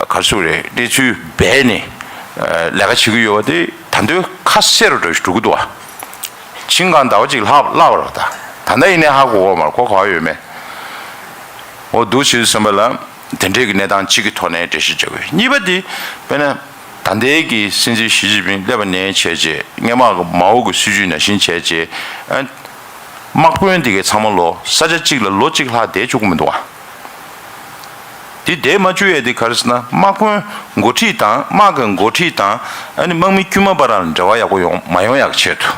ག་རེ་ཟེར་དགོས་རེད། གནས་ཚུལ་སྦས་ནས་ལས་ཀ་བྱེད་ཀྱི་ཡོད་པ་དེ་ད་དུང་ཁ་གསལ་རུ་འགྲོ་ཞིག་འགྲོ་གི་འདུག་བ། ཆིང་གང་ཟླ་བ་གཅིག་ལྷག་བརླག་པ་རེད་བ། ད་ད་ལྟ་ཡིན་ནའི་ཧ་གོ་གི་མ་རེད། གོ་ག་བ་ཡོད་མེད། འོ་འདུག་བྱེད་དུས་ཙམ་པ་ལ་དེ་འདྲའི་གི་གནས་སྟངས་གཅིག་གི་ཐོག་ནས་འགྲེལ་བཤད་བྱ་དགོས། གཉིས་པ་དེ་དཔེར་ན་ད་ལྟའི་གི་སྲིད་འཛིན་ཞི་ཅིན་ཕིང་སླེབས་པ་ནས་བྱས་རྗེས་སྔོན་མ་གི་མའོ་གི་སྲིད་ཇུས་ནང་བཞིན་བྱས་རྗེས་ཨ་དམག་དཔོན་དེ་གའི་ཚང་མ་ལོ་ས་ཆ་གཅིག་ལ་ལོ་གཅིག་ལྷག་བསྡད་བཅུག་གི་མི་འདུག་བ། དེ་བསྡད་མ་བཅུག་ཡས་དེ་ག་རེ་ཟེར་ན་དམག་དཔོན་འགོ་ཁྲིད་དང་དམག་གི་འགོ་ཁྲིད་དང་ཨ་ནི་དམག་མི་དཀྱུས་མ་བར་ལ་འབྲེལ་བ་ཡག་པོ་ཡོང་མ་ཡོང་ཡག་ཆེད་དུ།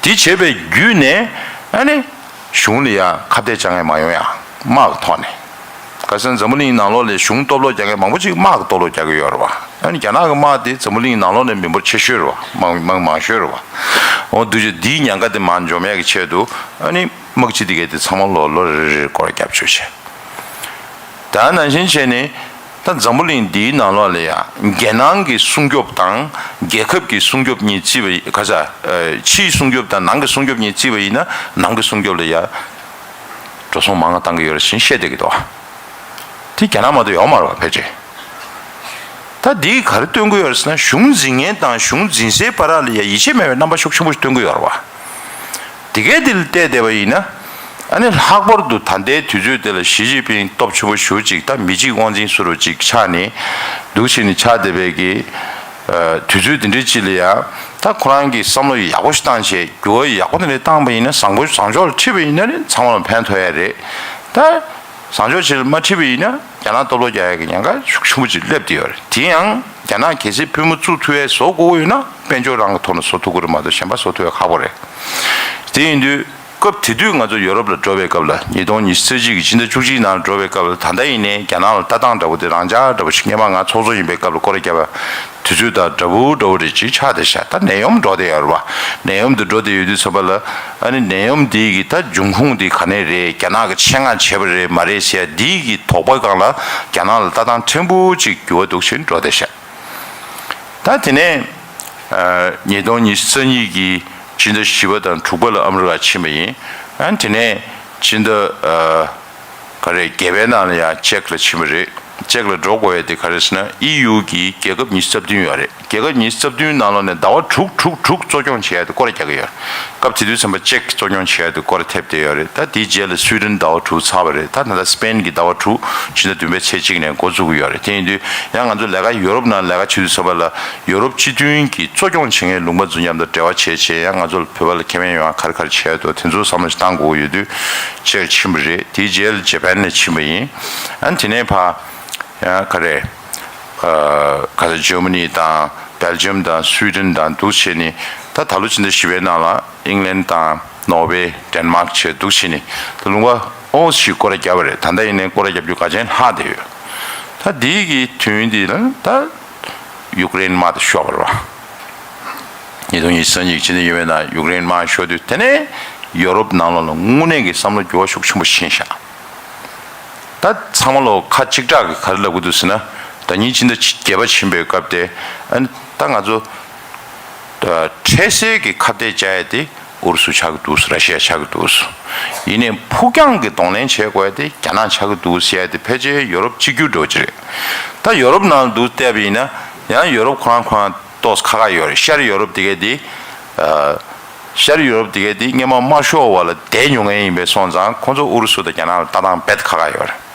དེ་བྱས་པའི་བརྒྱུད་ནས་ཨ་ནི་གཞུང་ལ་ཡ་ཁ་གཏད་བཅག་མཁན་མ་ཡོང་ཡ་དམག་གི་ཐོག་ནས། ཁ་སང་འཛམ་བུ་གླིང་ནང་ལོགས་ལ་གཞུང་སྟོབས་ལོག་རྒྱག་མཁན་མང་པོ་ཅིག་དམག་གི་སྟོབས་ལོག་རྒྱག་གི་ཡོད་རེད་བ། ཨ་ནི་རྒྱ་ནག་གི་དམག་དེ་འཛམ་བུ་གླིང་ནང་ལོགས་ནས་མི་འབོར་ཆེ་ཤོས་རེད་བ། མང་མང་མང་ཤོས་རེད་བ། འོ་འདུག་ཅེ་འདིའི་ཉེན་ཁ་དེ་མར་འཇོམས་ཡག་གི་ཆེད་དུ། ཨ་ནི་དམག་སྤྱི་དེ་གས་དེ་ཚང་མ་ལོ་ལོ་རེ་རེར་སྐོར་རྒྱབ་བཅུག་བྱས། ད་ནང་བཞིན་བྱས་ནས། ད་འཛམ་བུ་གླིང་འདིའི་ནང་ལོགས་ལ་ཡང་རྒྱལ་ནང་གི་སྲུང་སྐྱོབ་དང་རྒྱལ་ཁབ་ཀྱི་སྲུང་སྐྱོབ་གཉིས་བརྩིས་པ་ཡིན། ག་ས། ཕྱིའི་སྲུང་སྐྱོབ་དང་ནང་གི་སྲུང་སྐྱོབ་གཉིས་བརྩིས་པ་ཡིན་ན། ནང་གི་སྲུང་སྐྱོབ་ལ་ཡང་འགྲོ་སོང་མང་བ་བཏང་གི་ཡོད་རེད་ཟེར་བཤད་བསྡད་ཀྱི་འདུག་དེ་རྒྱ་ནག་མ་གཏོགས་ཡོད་མ་རེད་བ། ཕལ་ཆེར། ད་འདིས་ག་རེ་སྟོན་གྱི་ཡོད་རེད་ཟེར་ན། གཞུང་འཛིན་མཁན་དང་གཞུང་འཛིན་སའི་བར་ལ་ཡ་ཡིད་ཆེས་མེད་པའི་རྣམ་པ་ཤུགས་ཆེན་པོ་ཞིག་སྟོན་གྱི་ཡོད་རེད་བ། དེ་གས་འདི་ལ་བལྟས་བསྡད་པ་ཡིན་ན། ཨ་ནི་ལྷག་པར་དུ་ད་ལྟའི་དུས་ཚོད་འདི་ལ་ཞི་ཅིན་ཕིང་སྟོབས་ཆེན་པོ་ཞེ་པོ་ཅིག་ད་མི་གཅིག་དབང་འཛིན་བཟོ་འདྲ་ཅིག་ཆགས་ནས། འདུག་བྱས་ནས་ཆགས་བསྡད་པའི་གི། ཨ། དུས་ཚོད་འདི་འདྲའི་ཅིག་ལ་ཡ། ད་ཁོ་རང་གིས་བསམ་བློ་ཡག་པོ་ཞིག་བཏང་བྱས། འགྱུར་བ་ཡག་པོ་འདི་འདྲ་བཏང་པ་ཡིན་ན། བཟང་པོ་བཟང་ཕྱོགས་ལ་ཁྲིད་པ་ཡིན་ན་ནི་ཚང་མ་ལ་ཕན་ཐོགས་ཡ་རེད། ད། བཟང་ཕྱོགས་ཅིག་ལ་མ་ཁྲིད་པ་ཡིན་ན། རྒྱ་ནག་སྟོབས་ལོག་རྒྱག་ཡག་གི་ཉེན་ཁ་ཤུགས་ཆེན་པོ་ཅིག་སླེབས་བསྡད་ཡོད་རེད། དེ་ཡང་རྒྱ་ནག་གལ་སྲིད་པུས་མོ་བཙུགས་ཐུབ་ཡས་བཟོ་དགོས་ཀྱི་ཡོད་ན། དཔལ་འབྱོར་རང་གི་ཐོག་ནས་བཟོ་ཐུབ་ཀྱི་རེད་མ་གཏོགས་གཞན་པ་བཟོ་ཐུབ་ཡས་ཁག་པོ་རེད། དེ་ཡིན་དུས་སྐབས་དེ་དུས་ང་ཚོ་ཡོ་རོབ་ལ་འགྲོ་བའི་སྐབས་ལ། ཉིས་སྟོང་ཉི་ཤུ་རྩ་གཅིག་གི་ཕྱི་ཟླ་བཅུ་གཅིག་ནང་ལ་འགྲོ་བའི་སྐབས་ལ། ད་ལྟ་ཡིན་ནའི་རྒྱ་ནག་ལ་ལྟ་སྟངས་འདྲ་པོ་དེ་རང་འཇགས་འདྲ་པོ་ཞིག་སྔོན་མ་ང་ཚོགས་གཙོ་ཡིན་པའི་སྐབས་ལ་སྐོར་ར་བརྒྱབ་པ། དུས་ཚོད་དང་འདྲ་པོ་འདྲ་པོ་རེ་ཅིག་ཆགས་བསྡད་ཤག་ད་ནད་ཡམས་འགྲོ་བསྡད་ཡོད་རེད་བ། ནད་ཡམས་འདི་འགྲོ་བསྡད་ཡོད་དུས་ཙམ་པ་ལ། ཨ་ནི་ནད་ཡམས་འདི་གི་ད་འབྱུང་ཁུངས་འདི་ག་ནས་རེད། རྒྱ་ནག་གི་ཆེད་མངགས་བྱས་པ་རེད་མ་རེད་ཟེར་ཡ་འདི་གི་དོགས་པ་སྒང་ལ། རྒྱ་ནག་ལ་ལྟ་སྟངས་ཕྲན་བུ་ཅིག་འགྱུར་བ་འདུག་བཞིན་འགྲོ་བསྡད་ཤག་ད་དེ་ནས། ཨ། ཉིས་སྟོང་ཉི་ཤུ་རྩ་གཉིས་ཀྱི་ཕྱི་ཟླ་བཞི་པ་དང་དྲུག་པ་ལ་ཨ་མི་རི་ཀ་ཕྱིན་པ་ཡིན། ཨ། དེ་ནས་ཕྱི་ཟླ། ཨ། ག་རེ། བརྒྱད་པའི་ནང་ལ་ཡང་ཅེག་ལ་ཕྱིན་པ་རེད། ཅེག་ལ་འགྲོ་དགོས་ཡ་དེ་ག་རེ་ཟེར་ན། ཨི་ཡུ་གི་རྒྱལ་ཁབ་ཉི་ཤུ་རྩ་བདུན་ཡོད་རེད། རྒྱལ་ཁབ་ཉི་ཤུ་རྩ་བདུན་ནང་ལོགས་ནས་ཟླ་བ་དྲུག་དྲུག་དྲུག་གཙོ་སྐྱོང་བྱེད་ཡ་དེ་སྐོར་ར་རྒྱག་གི་ཡོད་རེད། སྐབས་དེ་དུས་ཙམ་པ་ཅེག་གཙོ་སྐྱོང་བྱེད་ཡ་དེ་སྐོར་ར་ཐེབས་བསྡད་ཡོད་རེད། ད་དེའི་རྗེས་ལ་སུའི་ཌེན་ཟླ་བ་དྲུག་ཚར་བ་རེད། ད་ད་ལྟ་སི་པེན་གྱི་ཟླ་བ་དྲུག་ཕྱི་ཟླ་བདུན་པའི་ཚེས་གཅིག་ནས་འགོ་བཙུགས་ཀྱི་ཡོད་རེད། དེ་ཡིན་དུས་ཡང་ང་ཚོ་ལས་ཀ་ཡོ་རོབ་ནང་ལས་ཀ་བྱེད་དུས་ཙམ་པ་ལ། ཡོ་རོབ་སྤྱི་མཐུན་གྱི་གཙོ་སྐྱོང་བྱེད་མཁན་ལུང་པ་ཚོ་མཉམ་དུ་འབྲེལ་བ་བྱས་བྱས། ཡང་ང་ཚོ་ལ་བོད་པ་ལ་ཁེ་ཕན་ཡོང་ཡ་ག་རེ་ག་རེ་བྱས་འདུག་དེ་ཚོ་བསམ་བློ་ཞིག་བཏང་དགོས་ཀྱི་ཡོད་དུས་ཅེག་ཕྱིན་པ་རེད། དེའི་རྗེས་ལ་ཇེ་པན་ནས་ཕྱིན་པ་ཡིན། ཨ་ནི་དེ་ནས་ཕར་ཡང་ག་རེ། ཨ། ག་ས། ཇར་མ་ནི་དང་བྷེལ་ཇམ་དང་སུའི་ཌེན་དང་འདུག་བྱས་ནས། ད་ད་ལོ་ཕྱི་ཟླ་བཞི་པའི་ནང་ལ་ཨིང་ལན་དང་ནོར་ཝེ། ཌེན་མཱག་བྱས་འདུག་བྱས་ནས། ད་ལུང་པ་ཨོ་ཞིག་སྐོར་ར་བརྒྱབ་པ་རེད། ད་ལྟ་ཡིན་ནའི་སྐོར་ར་བརྒྱབ་རྒྱུ་ག་ཅན་ལྷག་བསྡད་ཡོད། ད་འདི་གི་དུས་ཡུན་འདི་ལ་ད་ཡུཀ་རེན་དམག་དེ་ཤོར་བ་རེད་བ། ཉིས་སྟོང་ཉི་ཤུ་རྩ་གཉིས་ཕྱི་ཟླ་བཞི་པའི་ནང་ཡུཀ་རེན་དམག་ཤོར་དུས། དེ་ནས་ཡོ་རོབ་ནང་ལོགས་ལ་དངོས་གནས་ཀྱི་བསམ་བློ་འགྱུར་བ་ཤུགས་ཆེན་པོ་ཕྱིན་ཤག་ད་ཚང་མ་ལོ་ཁ་གཅིག་གྲགས་ཀྱི་ག་རེ་ལབ་ཀྱི་འདུག་ཟེར་ན། ཟླ་ཉིན་ཕྱི་ཟླ་བརྒྱད་པ་ཕྱིན་པའི་སྐབས་དེ། ཨ་ནི་ད་ང་ཚོ་འཕྲལ་སེལ་གྱི་ཁ་གཏད་བཅག་ཡ་དེ་ཨུ་རུ་སུ་ཆགས་ཀྱི་འདུག་ཟེར། ར་ཤི་ཡ་ཆགས་ཀྱི་འདུག་ཟེར། ཡིན་ནའི་ཕུགས་རྒྱང་གི་གདོང་ལེན་བྱེད་དགོས་ཡ་དེ་རྒྱ་ནག་ཆགས་ཀྱི་འདུག་ཟེར་ཡ་དེ་ཕལ་ཆེར་ཡོ་རོབ་གཅིག་གྱུར་འདྲ་བོ་ཅིག་རེད། ད་ཡོ་རོབ་ནང་ལ་འདུག་བལྟས་པ་ཡིན་ན། ཡང་ཡོ་རོབ་ཁོ་རང་ཁོ་རང་ཏོག་ཙམ་ཁག་ཁག་ཡོད་རེད། ཤར་ཡོ་རོབ་དེ་གས་དེ། ཨ། ཤར་ཡོ་རོབ་དེ་གས་དེ་སྔོན་མ་དམར་ཤོག་འོག་ལ་བསྡད་མྱོང་མཁན་ཡིན་པས་སོང་ཙང་། ཁོང་ཚོ་ཨུ་རུ་སུ་དང་རྒྱ་ནག་ལ་ལྟ་སྟངས་རྦད་ཁག་ཁག་ཡོད་རེད།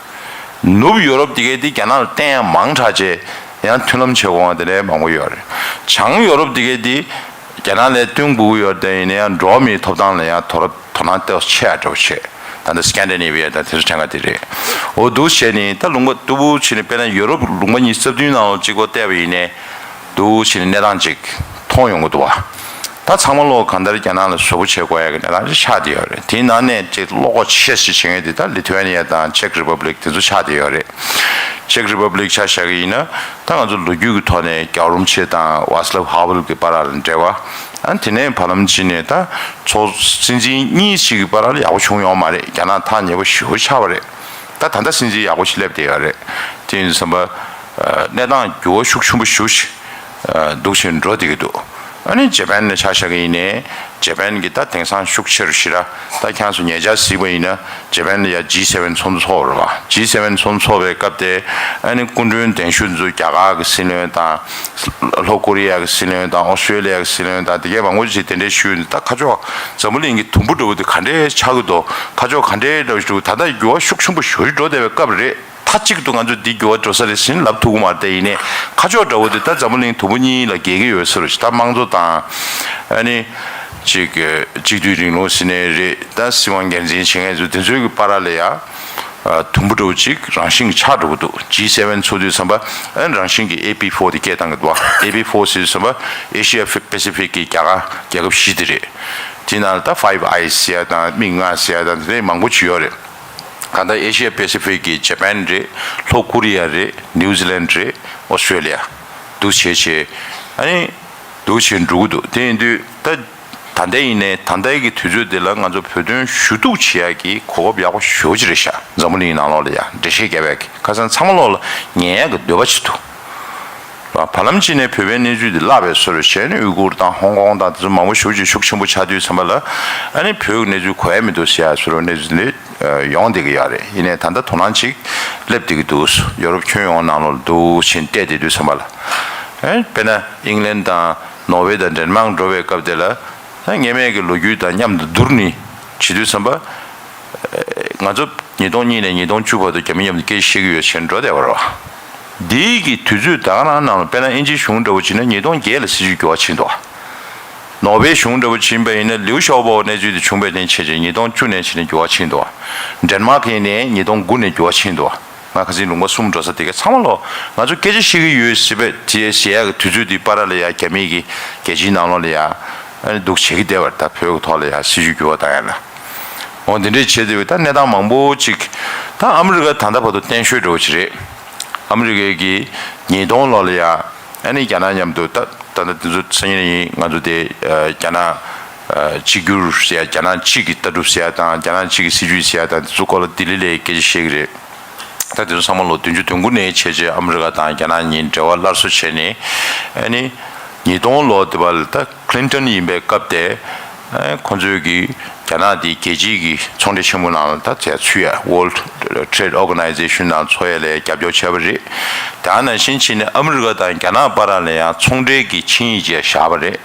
ནུབ་ཡོ་རོབ་དེ་གས་དེ་རྒྱ་ནག་ལ་བརྟེན་ཡ་མང་དྲགས་བྱས། ཡང་མཐུན་ལམ་བྱེད་དགོས་པ་དེ་འདྲ་མང་པོ་ཡོད་རེད། བྱང་ཡོ་རོབ་དེ་གས་དེ་རྒྱ་ནག་ལ་བསྟུན་དགོས་ཀྱི་ཡོད་རེད། དེ་ཡིན་ན་ཡང་འགྲོ་བ་མིའི་ཐོབ་ཐང་ལ་ཡང་དོ་ར་དོ་སྣང་ཏོག་ཙམ་ཆེ་ཡ་འདྲ་བོ་བྱས། ད་ལྟ་སི་ཀན་ཌི་ནེ་བི་ཡ་དང་དེ་ཚོ་གྲས་འགའ་དེ་རེད། འོ་འདུག་བྱས་ནས་ད་ལུང་པ་སྟུག་པོ་བྱས་ནས། དཔེར་ན་ཡོ་རོབ་ལུང་པ་ཉི་ཤུ་རྩ་བདུན་ནང་ལོགས་གཅིག་པོ་བལྟས་པ་ཡིན་ནའི། འདུག་བྱས་ནས་གནས་སྟངས་ཅིག་མཐོང་ཡོང་གི་འདུག་བ། ད་ཚང་མ་ལོག་གང་ལྟར་རྒྱ་ནག་ལ་བཟོ་བོ་བྱེད་དགོས་ཡ་གི་གནས་སྟངས་ཅིག་ཆགས་བསྡད་ཡོད་རེད། དེའི་ནང་ནས་ཅིག་བློ་ཁོག་ཆེ་ཤོས་བྱེད་མཁན་དེ་ད་ལི་ཐུ་ཝེ་ནི་ཡ་དང་ཅེག་རི་པབ་ལིག་དེ་ཚོ་ཆགས་བསྡད་ཡོད་རེད། ཅེག་རི་པབ་ལིག་ཆ་བཞག་གི་ཡིན་ན། ད་ང་ཚོ་ལོ་རྒྱུས་ཀྱི་ཐོག་ནས་རྒྱལ་བ་རིན་པོ་ཆེ་དང་ཝཱ་སི་ལབ་ཧ་ཝེལ་གྱི་བར་ལ་འབྲེལ་བ། ཨ། དེ་ནས་བར་ལམ་ཅིག་ནས་ད་ཚོགས་སྲིད་འཛིན་གཉིས་ཤིག་གི་བར་ལ་ཡག་པོ་བྱུང་ཡོད་མ་རེད། རྒྱ་ནག་ཐག་ཉེ་པོ་ཞེ་པོ་ཆགས་པ་རེད། ད་ད་ལྟ་སྲིད་འཛིན་ཡག་པོ་ཞིག་སླེབས་བསྡད་ཡོད་རེད། དེ་ཡིན་དུས་ཙམ་པ། ཨ། གནས་སྟངས་འགྱུར་བ་ཤུགས་ཆེན་པོ་ཞེ་པོ་ཞིག་ཨ། འདུག་བྱས་འགྲོ་བསྡད་ཀྱི་འདུག་ཨ་ནི་ཇེ་པན་ནས་ཆ་བཞག་གི་ཡིན་ནའི། ཇེ་པན་གྱིས་ད་དེང་སང་ཤུགས་ཆེ་རུ་ཞེ་དྲག་ད་ཁྱེད་ཚོ་ཉེ་ཆར་གཟིགས་པ་ཡིན་ན། ཇེ་པན་ལ་ཡ་ཇི་སེ་ཝེན་ཚོགས་འདུ་ཚོགས་པ་རེད་བ། ཇི་སེ་ཝེན་ཚོགས་འདུ་ཚོགས་པའི་སྐབས་དེ། ཨ་ནི་སྐུ་མགྲོན་གདན་ཞུ་ཚོ་རྒྱ་གར་གྱི་སྲིད་བློན་དང་། ལྷོ་ཀོ་རི་ཡ་གི་སྲིད་བློན་དང་། ཨོ་སི་ཀྲོ་ལི་ཡ་གི་སྲིད་བློན་དང་། དེ་གས་མང་པོ་ཅིག་དེ་འདྲའི་ཞུས་ནས། ད་ཁ་ཕྱོགས་འཛམ་བུ་གླིང་གི་དུམ་བུ་འདྲ་བོ་དེ་ག་འདྲའི་ཆགས་ཀྱི་འདུག་ཁ་ཕྱོགས་ག་འདྲའི་འདྲ་བོ་ཞིག་འདུག་ད་ལྟ་འགྱུར་བ་ཤུགས་ཆེན་པོ་ཞེ་པོ་ཞིག་འགྲོ་བསྡད་པའི་སྐབས་རེད། མཐའ་གཅིག་ཏུ་ང་ཚོ་འདི་འགྱུར་བ་འགྲོ་ས་རེད་ཟེར་ལབ་ཐུབ་ཀྱི་མ་རེད། དེ་ཡིན་ནའི་ཁ་ཕྱོགས་འདྲ་བོ་དེ་ད་འཛམ་བུ་གླིང་དུམ་བུ་གཉིས་ལ་གྱེས་ཀྱི་ཡོད་ཟེར་རོ་ཞིག་ད་དམངས་གཙོ་དང་། ཨ་ནི་ཅིག་གཅིག་སྡུད་རིང་ལུགས་ཟེར་ནའི་རེད། ད་སྲིད་དབང་སྒེར་འཛིན་བྱེད་མཁན་ཚོ་དེ་ཚོའི་གི་བར་ལ་ཡ། ཨ། དུམ་བུ་འདྲ་བོ་ཅིག་རང་བཞིན་གྱི་ཆགས་འགྲོ་གི་འདུག་ཇི་སེ་ཝེན་ཚོགས་དུས་ཙམ་པ། ཨ་ནི་རང་བཞིན་གྱི་ཨེ་པི་ཕོར་དེ་སྐད་བཏང་གི་འདུག་ཨེ་པི་ཕོར་ཟེར་དུས་ཙམ་པ་ཨེ་ཤི་ཡ་པེ་སི་ཕིག་གི་རྒྱ་གར་རྒྱལ་ཁབ་བཞི་དེ་རེད། དེ་ནང་ལ་ད་ཕའིབ་ཨའིས་ཟེར་ཡ་དང་། མིག་ལྔ་ཟེར་ཡ་དང་། དེ་འདྲའི་མང་པོ་ཅིག་ཡོད་རེད། གང་ལྟར་ཨེ་ཤི་ཡ་པེ་སི་ཕིག་གི་ཇ་པན་རེད། ལྷོ་ཀོ་རི་ཡ་རེད། ནིའུ་ཛི་ལན་རེད། ཨོ་སི་ཀྲོ་ལི་ཡ་འདུག་བྱས་བྱས། ཨ་ནི་འདུག་བྱས་འགྲོ་གི་འདུག་དེ་ཡིན་དུས་ད་ད་ལྟ་ཡིན་ནའི་ད་ལྟའི་གི་དུས་ཚོད་འདི་ལ་ང་ཚོ་བོད་དོན་ཞུ་གཏུག་བྱེད་ཡག་གི་གོ་སྐབས་ཡག་པོ་ཞེ་པོ་ཅིག་རེད་ཤག་འཛམ་བུ་གླིང་ནང་ལོགས་ལ་ཡ་འགྲེལ་བཤད་རྒྱབ་ཡག་གི་ཁ་སང་ཚང་མ་ལོགས་ལ་ཉན་ཡག་གི་འདོད་པ་ཅིག་འདུག་བར་ལམ་གཅིག་ནས་བོད་པའི་གནས་ཚུལ་འདི་བརླག་པའི་བཟོ་འདྲ་བྱས་ནས་ཨུ་ཀུར་དང་ཧོང་ཀོང་དང་དེ་ཚོ་མང་པོ་ཞེ་པོ་ཅིག་ཤུགས་ཆེན་པོ་ཆགས་དུས་ཙམ་པ་ལ་ཨ་ནི་བོད་ཀྱི་གནས་ཚུལ་གོ་ཡ་མི་འདུག་ཟེར་ཡ་བཟོ་འདྲ་གནས་ཚུལ་འདི་ཡོང་བསྡད་ཀྱི་ཡོད་རེད། ཡིན་ནའི་ད་ལྟ་དོ་སྣང་ཅིག་སླེབས་བསྡད་ཀྱི་འདུག་ཡོ་རོབ་ཁྱོན་ཡོངས་ནང་ལོགས་ལ་འདུག་ཕྱིན་བལྟས་བསྡད་དུས་ཙམ་པ་ལ་ཨ་ནི་དཔེར་ན་ཨིང་ལན་དང་ནོར་ཝེ་དང་ཌེན་མཱག་འགྲོ་བའི་སྐབས་དེ་ལ་ཨ་ནི་སྔོན་མའི་གི་ལོ་རྒྱུས་དང་མཉམ་དུ་བསྡུར་ནས་བྱེད་དུས་ཙམ་པ། ང་ཚོ་ཉིས་སྟོང་གཉིས་ནས་ཉིས་སྟོང་བཅུ་བར་དུ་རྒྱ་མི་མཉམ་དུ་སྐད་ཆ་བཤད་ཀྱི་ཡོད་ཟེར་འགྲོ་བསྡད་པ་རེད་བ། འདིའི་གི་དུས་ཚོད་ད་ག་རང་ནང་ལ་དཔེར་ན་དབྱིན་ཇིའི་གཞུང་འདྲ་བོ་བྱས་ན་ཉིས་སྟོང་བརྒྱད་ལ་སྲིད་ཇུས་འགྱུར་བ་ཕྱིན་འདུག་ནོར་ཝེ་གཞུང་འདྲ་བོ་ཕྱིན་པ་ཡིན་ན་ལིའུ་ཞའོ་པོ་གནས་ཚུལ་དེ་བྱུང་བའི་རྟེན་བྱས་རྗེས་ཉིས་སྟོང་བཅུ་ནས་བྱས་ནས་འགྱུར་བ་ཕྱིན་འདུག་ཌེན་མཱག་ཡིན་ནའི་ཉིས་སྟོང་དགུ་ནས་འགྱུར་བ་ཕྱིན་འདུག་ང་ཁ་སང་ལུང་པ་གསུམ་འགྲོ་ས་དེ་ག་ཚང་མ་ལོ་ང་ཚོ་སྐད་ཆ་བཤད་ཀྱི་ཡོད་ཟེར་བས་དེ་ཟེར་ཡག་གི་དུས་ཚོད་དེའི་བར་ལ་ཡ་རྒྱ་མིའི་གི་རྒྱལ་སྤྱིའི་ནང་ལོགས་ལ་ཡ་ཨ་ནི་འདུག་བྱེད་ཀྱི་བསྡད་པ་རེད། ད་བོད་ཀྱི་ཐོག་ལ་ཡ་སྲིད་ཇུས་འགྱུར་བ་བཏང་ཡ་ལ། འོ་འདི་འདྲས་བྱས་དེ་བས་ད་གནས་སྟངས་མང་པོ་ཅིག་ད་ཨ་མི་རི་ཀ་ད་ལྟ་བར་དུ་བརྟན་ཤོས་འདྲ་བོ་ཅིག་རེད། ཨ་མི་རི་ཀའི་གི་ཉིས་སྟོང་ལོ་ལ་ཡ་ཨ་ནི་རྒྱ་ནག་མཉམ་དུ་ད་ད་ལྟ་དེ་ཚོ་སང་ཉིན་ཡིན་ང་ཚོ་དེ་རྒྱ་ནག་གཅིག་གྱུར་ཟེར་ཡ་རྒྱ་ནག་གཅིག་གི་ལྟ་གྲུབ་ཟེར་ཡ་དང་རྒྱ་ནག་གཅིག་གི་སྲིད་ཇུས་ཟེར་ཡ་དང་དེ་ཚོ་སྐོར་ལ་ལྡི་ལི་ལ་སྐད་ཆ་བཤད་ཀྱི་རེད། ད་དེ་ཚོ་ཚང་མ་ལོ་བདུན་ཅུ་དོན་དགུ་ནས་བྱས་རྗེས་ཨ་མི་རི་ཀ་དང་རྒྱ་ནག་གཉིས་འབྲེལ་བ་སླར་གསོ་བྱས་ནས་ཨ་ནི་ཉིས་སྟོང་ལོ་དེ་བར་ད་ཀླིན་ཏོན་ཡིན་པའི་སྐབས་དེ་ཁོང་ཚོས་ཀྱིས་རྒྱ་ནག་དེ་རྒྱལ་སྤྱིའི་གི་ཚོང་འབྲེལ་ཆེན་པོ་ནང་ལ་ད་དེ་ཚུད་ཡ་World Trade Organization ནང་འཚོགས་ཡ་ལ་རྒྱབ་སྐྱོར་བྱས་པ་རེད། དེ་ནང་བཞིན་བྱས་ནས་ཨ་མི་རི་ཀ་དང་རྒྱ་ནག་བར་ལ་ཡང་ཚོང་འབྲེལ་གྱི་ཆིངས་ཡིག་ཅིག་བཞག་པ་རེད།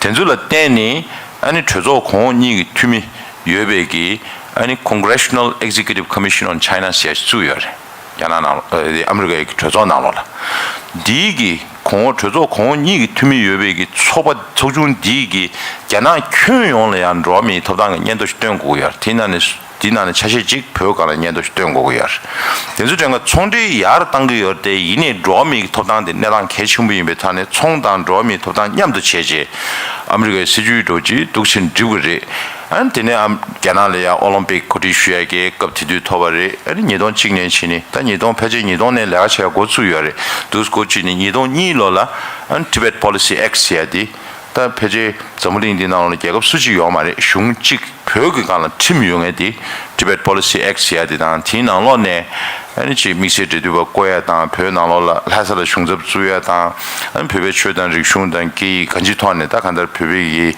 དེ་ཚོ་ལ་བརྟེན་ནས་ཨ་ནི་གྲོས་ཚོགས་གོང་འོག་གཉིས་ཀྱི་འཐུས་མི་ཡོད་པའི་གི་ཨ་ནི་Congressional Executive Commission on China ཟེར་ཡ་ཞིག་བཙུགས་ཡོད་རེད། རྒྱ་ནག་ནང་ལ་ཨ་ཨ་མི་རི་ཀའི་གྲོས་ཚོགས་ནང་ལོགས་ལ། འདིའི་གི་གོང་འོག་གྲོས་ཚོགས་གོང་འོག་གཉིས་ཀྱི་འཐུས་མི་ཡོད་པའི་གི་ཚོགས་པ་ཚོགས་ཆུང་འདིའི་གི་རྒྱ་ནག་ཁྱོན་ཡོངས་ལ་ཡང་འགྲོ་བ་མིའི་ཐོབ་ཐང་གི་སྙན་ཐོ་ཞིག་སྟོན་དགོས་ཀྱི་ཡོད་རེད། དེའི་ནང་ནས་དེའི་ནང་ནས་ཆ་ཤས་གཅིག་བོད་སྒང་ལ་སྙན་ཐོ་ཞིག་སྟོན་དགོས་ཀྱི་ཡོད་རེད། དེ་ཚོ་དྲན་ག་ཚོང་འབྲེལ་ཡར་བཏང་གི་ཡོད་རེད་དེ་ཡིན་ནའི་འགྲོ་བ་མིའི་གི་ཐོབ་ཐང་དེ་གནས་སྟངས་གལ་ཆེན་པོ་ཡིན་པའི་ཐོག་ནས་ཚོང་དང་འགྲོ་བ་མིའི་ཐོབ་ཐང་མཉམ་དུ་བྱས་རྗེས་ཨ་མི་རི་ཀའི་སྲིད་ཇུས་འགྲོ་ཅིག་འདུག་ཕྱིན་འགྲིག་གི་རེད། ཨ་ནི་དེ་ནས་ཨམ་རྒྱ་ནག་ལ་ཡང་ཨོ་ལིམ་པིག་གོ་སྒྲིག་ཞུ་ཡ་གི་སྐབས་དེ་དུས་ཐོབ་པ་རེད། ཨ་ནི་ཉིས་སྟོང་གཅིག་ནས་ཕྱིན་ནས་ད་ཉིས་སྟོང་ཕལ་ཆེར་ཉིས་སྟོང་ནས་ལས་ཀ་བྱེད་ཡ་འགོ་ཚུགས་ཡོད་རེད། དུས་འགོ་བཙུགས་ནས་ཉིས་སྟོང་གཉིས་ལོ་ལ་ཨ་ནི་Tibet Policy Act ཟེར་ཡ་དེ་ད་ཕལ་ཆེར་འཛམ་བུ་གླིང་འདི་ནང་ལ་རྒྱལ་ཁབ་སུ་གཅིག་ཡོད་མ་རེད། གཞུང་གཅིག་བོད་ཀྱི་སྒང་ལ་ཁྲིམས་ཡོད་མཁན་དེ་Tibet Policy Act ཟེར་ཡ་དེ་དང་དེའི་ནང་ལོགས་ནས་ཨ་ནི་ཅིག་དམིགས་བསལ་འབྲེལ་མཐུད་པ་བསྐོ་ཡ་དང་བོད་ནང་ལོགས་ལ་ལྷ་ས་ལ་གཞུང་ཚབ་བཙུགས་ཡ་དང་ཨ་ནི་བོད་པའི་ཆོས་དང་རིག་གཞུང་དང་སྐད་ཡིག་གང་ཅིའི་ཐོག་ནས་ད་གང་ལྟར་བོད་པའི་གི་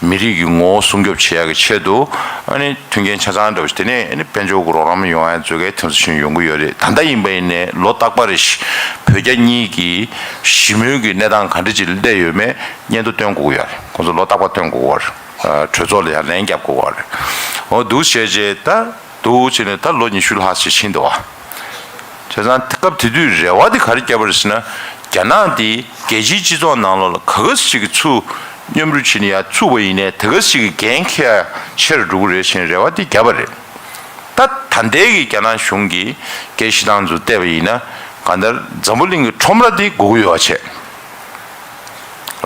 མི་རིགས་ཀྱི་ངོ་བོ་སྲུང་སྐྱོབ་བྱེད་ཡ་གི་ཆེད་དུ་ཨ་ནི་མཐུན་རྐྱེན་ཆ་ཚང་འདྲ་བོ་ཞིག་དེ་ནས་ཨ་ནི་དཔལ་འབྱོར་གྱི་རོགས་རམ་ཡོང་ཡ་མཛོད་དཀའི་དེ་ཚོ་ཞིག་ཡོང་གི་ཡོད་རེད། ད་ལྟ་ཡིན་པ་ཡིན་ནའི་ལོ་རྟག་པ་རེ་བཞིན་བོད་རྒྱ་གཉིས་ཀྱི་ཞི་མོལ་གྱི་གནས་སྟངས་ག་འདྲ་ཅིག་སླེབས་ཡོད་མེད་སྙན་ཐོ་སྟོན་དགོས་ཀྱི་ཡོད་རེད། ཁོང་ཚོ་ལོ་རྟག་པ་སྟོན་དགོས་ཀྱི་ཡོད་རེད། གྲོས་ཚོགས་ལ་ཡང་ལན་རྒྱབ་དགོས་ཀྱི་ཡོད་རེད། འོ་འདུག་བྱས་རྗེས་ད་འདུག་བྱས་ནས་ད་ལོ་ཉི་ཤུ་ལྷག་ཅིག་ཕྱིན་འདུག་བ། བྱས་ཙང་སྐབས་དེ་དུས་རེ་བ་དེ་ག་རེ་བརྒྱབ་པ་རེད་ཟེར་ན་རྒྱ་ནག་འདི་རྒྱལ་སྤྱིའི་སྤྱི་ཚོགས་ནང་ལོགས་ལ་ག་ག་ཞིག་གི་ཚུར་མཉམ་རུབ་བྱས་ནས་ཡར་ཚུགས་པ་ཡིན་ནའི་དེ་ག་ཞིག་གི་འགན་འཁྱེར་ཡ་ཆེ་རུ་འགྲོ་གི་རེད་ཟེར་རེ་བ་དེ་བརྒྱབ་པ་རེད། ད་ད་ལྟའི་གི་རྒྱ་ནག་གཞུང་གི་སྐད་བཤད་སྟངས་ཚོ་བལྟས་པ་ཡིན་ན་གང་ལྟར་འཛམ་བུ་གླིང་གི་ཁྲོམ་ར་དེ་སྒུག་གི་ཡོད་པ་བྱས།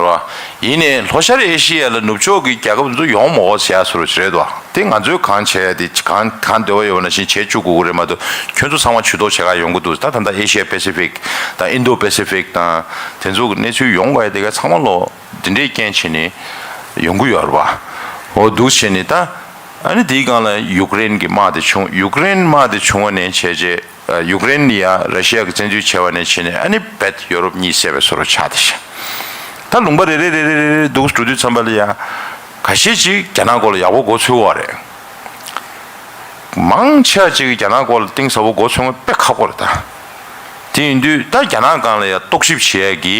རེད་བ། ཡིན་ནའི་ལྷོ་ཤར་ཨེ་ཤི་ཡ་ལ་ནུབ་ཕྱོགས་ཀྱི་རྒྱལ་ཁབ་ཚོ་ཡོང་མ་དགོས་ཟེར་ཡ་བཟོ་འདྲ་ཞིག་རེད་དོ། དེ་ང་ཚོས་གང་བྱས་ཡ་དེ་གང་གང་འདོད་པ་ཡོད་པ་ནང་བཞིན་བྱེད་བཅུག་དགོས་ཀྱི་རེད་མ་གཏོགས་ཁྱོད་ཚོ་ཚང་མ་ཇུས་གཏོགས་བྱེད་ག་ཡོང་གི་འདུག་ད་ད་ལྟ་ཨེ་ཤི་ཡ་པེ་སི་ཕིག་དང་ཨིན་ཌོ་པེ་སི་ཕིག་དང་དེ་ཚོ་གི་གནས་ཚུལ་ཡོང་དགོས་ཡ་དེ་ག་ཚང་མ་ལོ་འདི་འདྲའི་རྐྱེན་བྱས་ནས་ཡོང་གི་ཡོད་རེད་བ། འོ་འདུག་བྱས་ནས་ད་ཨ་ནི་དེའི་སྒང་ལ་ཡུཀ་རེན་གྱི་དམག་དེ་བྱུང་། ཡུཀ་རེན་དམག་དེ་བྱུང་བ་ནས་བྱས་རྗེས། ཡུཀ་རེན་ཡ་ར་ཤི་ཡ་གི་བཙན་འཛུལ་བྱས་པ་ནས་བྱས་ནས་ཨ་ནི་རྦད་ཡོ་རོབ་གཉིད་སད་པའི་བཟོ་འདྲ་ཆགས་བསྡད་ཤག་ད་ལུང་པ་རེ་རེ་རེ་རེ་རེ་རེ་འདུག་འགྲོ་དུས་ཙམ་པ་ལ་ཡ་ཁ་ཤས་ཅིག་རྒྱ་ནག་སྐོར་ལ་ཡག་པོ་མགོ་ཚོས་པ་རེད། མང་ཆེ་བ་ཅིག་གིས་རྒྱ་ནག་སྐོར་ལ་གཏིང་ཟབ་པོ་མགོ་ཚོས་པ་དཔེ་ཁག་པོ་རེད་ད། དེ་ཡིན་དུས་ད་རྒྱ་ནག་སྒང་ལ་ཡ་རྟོག་ཞིབ་བྱེད་ཡ་གི་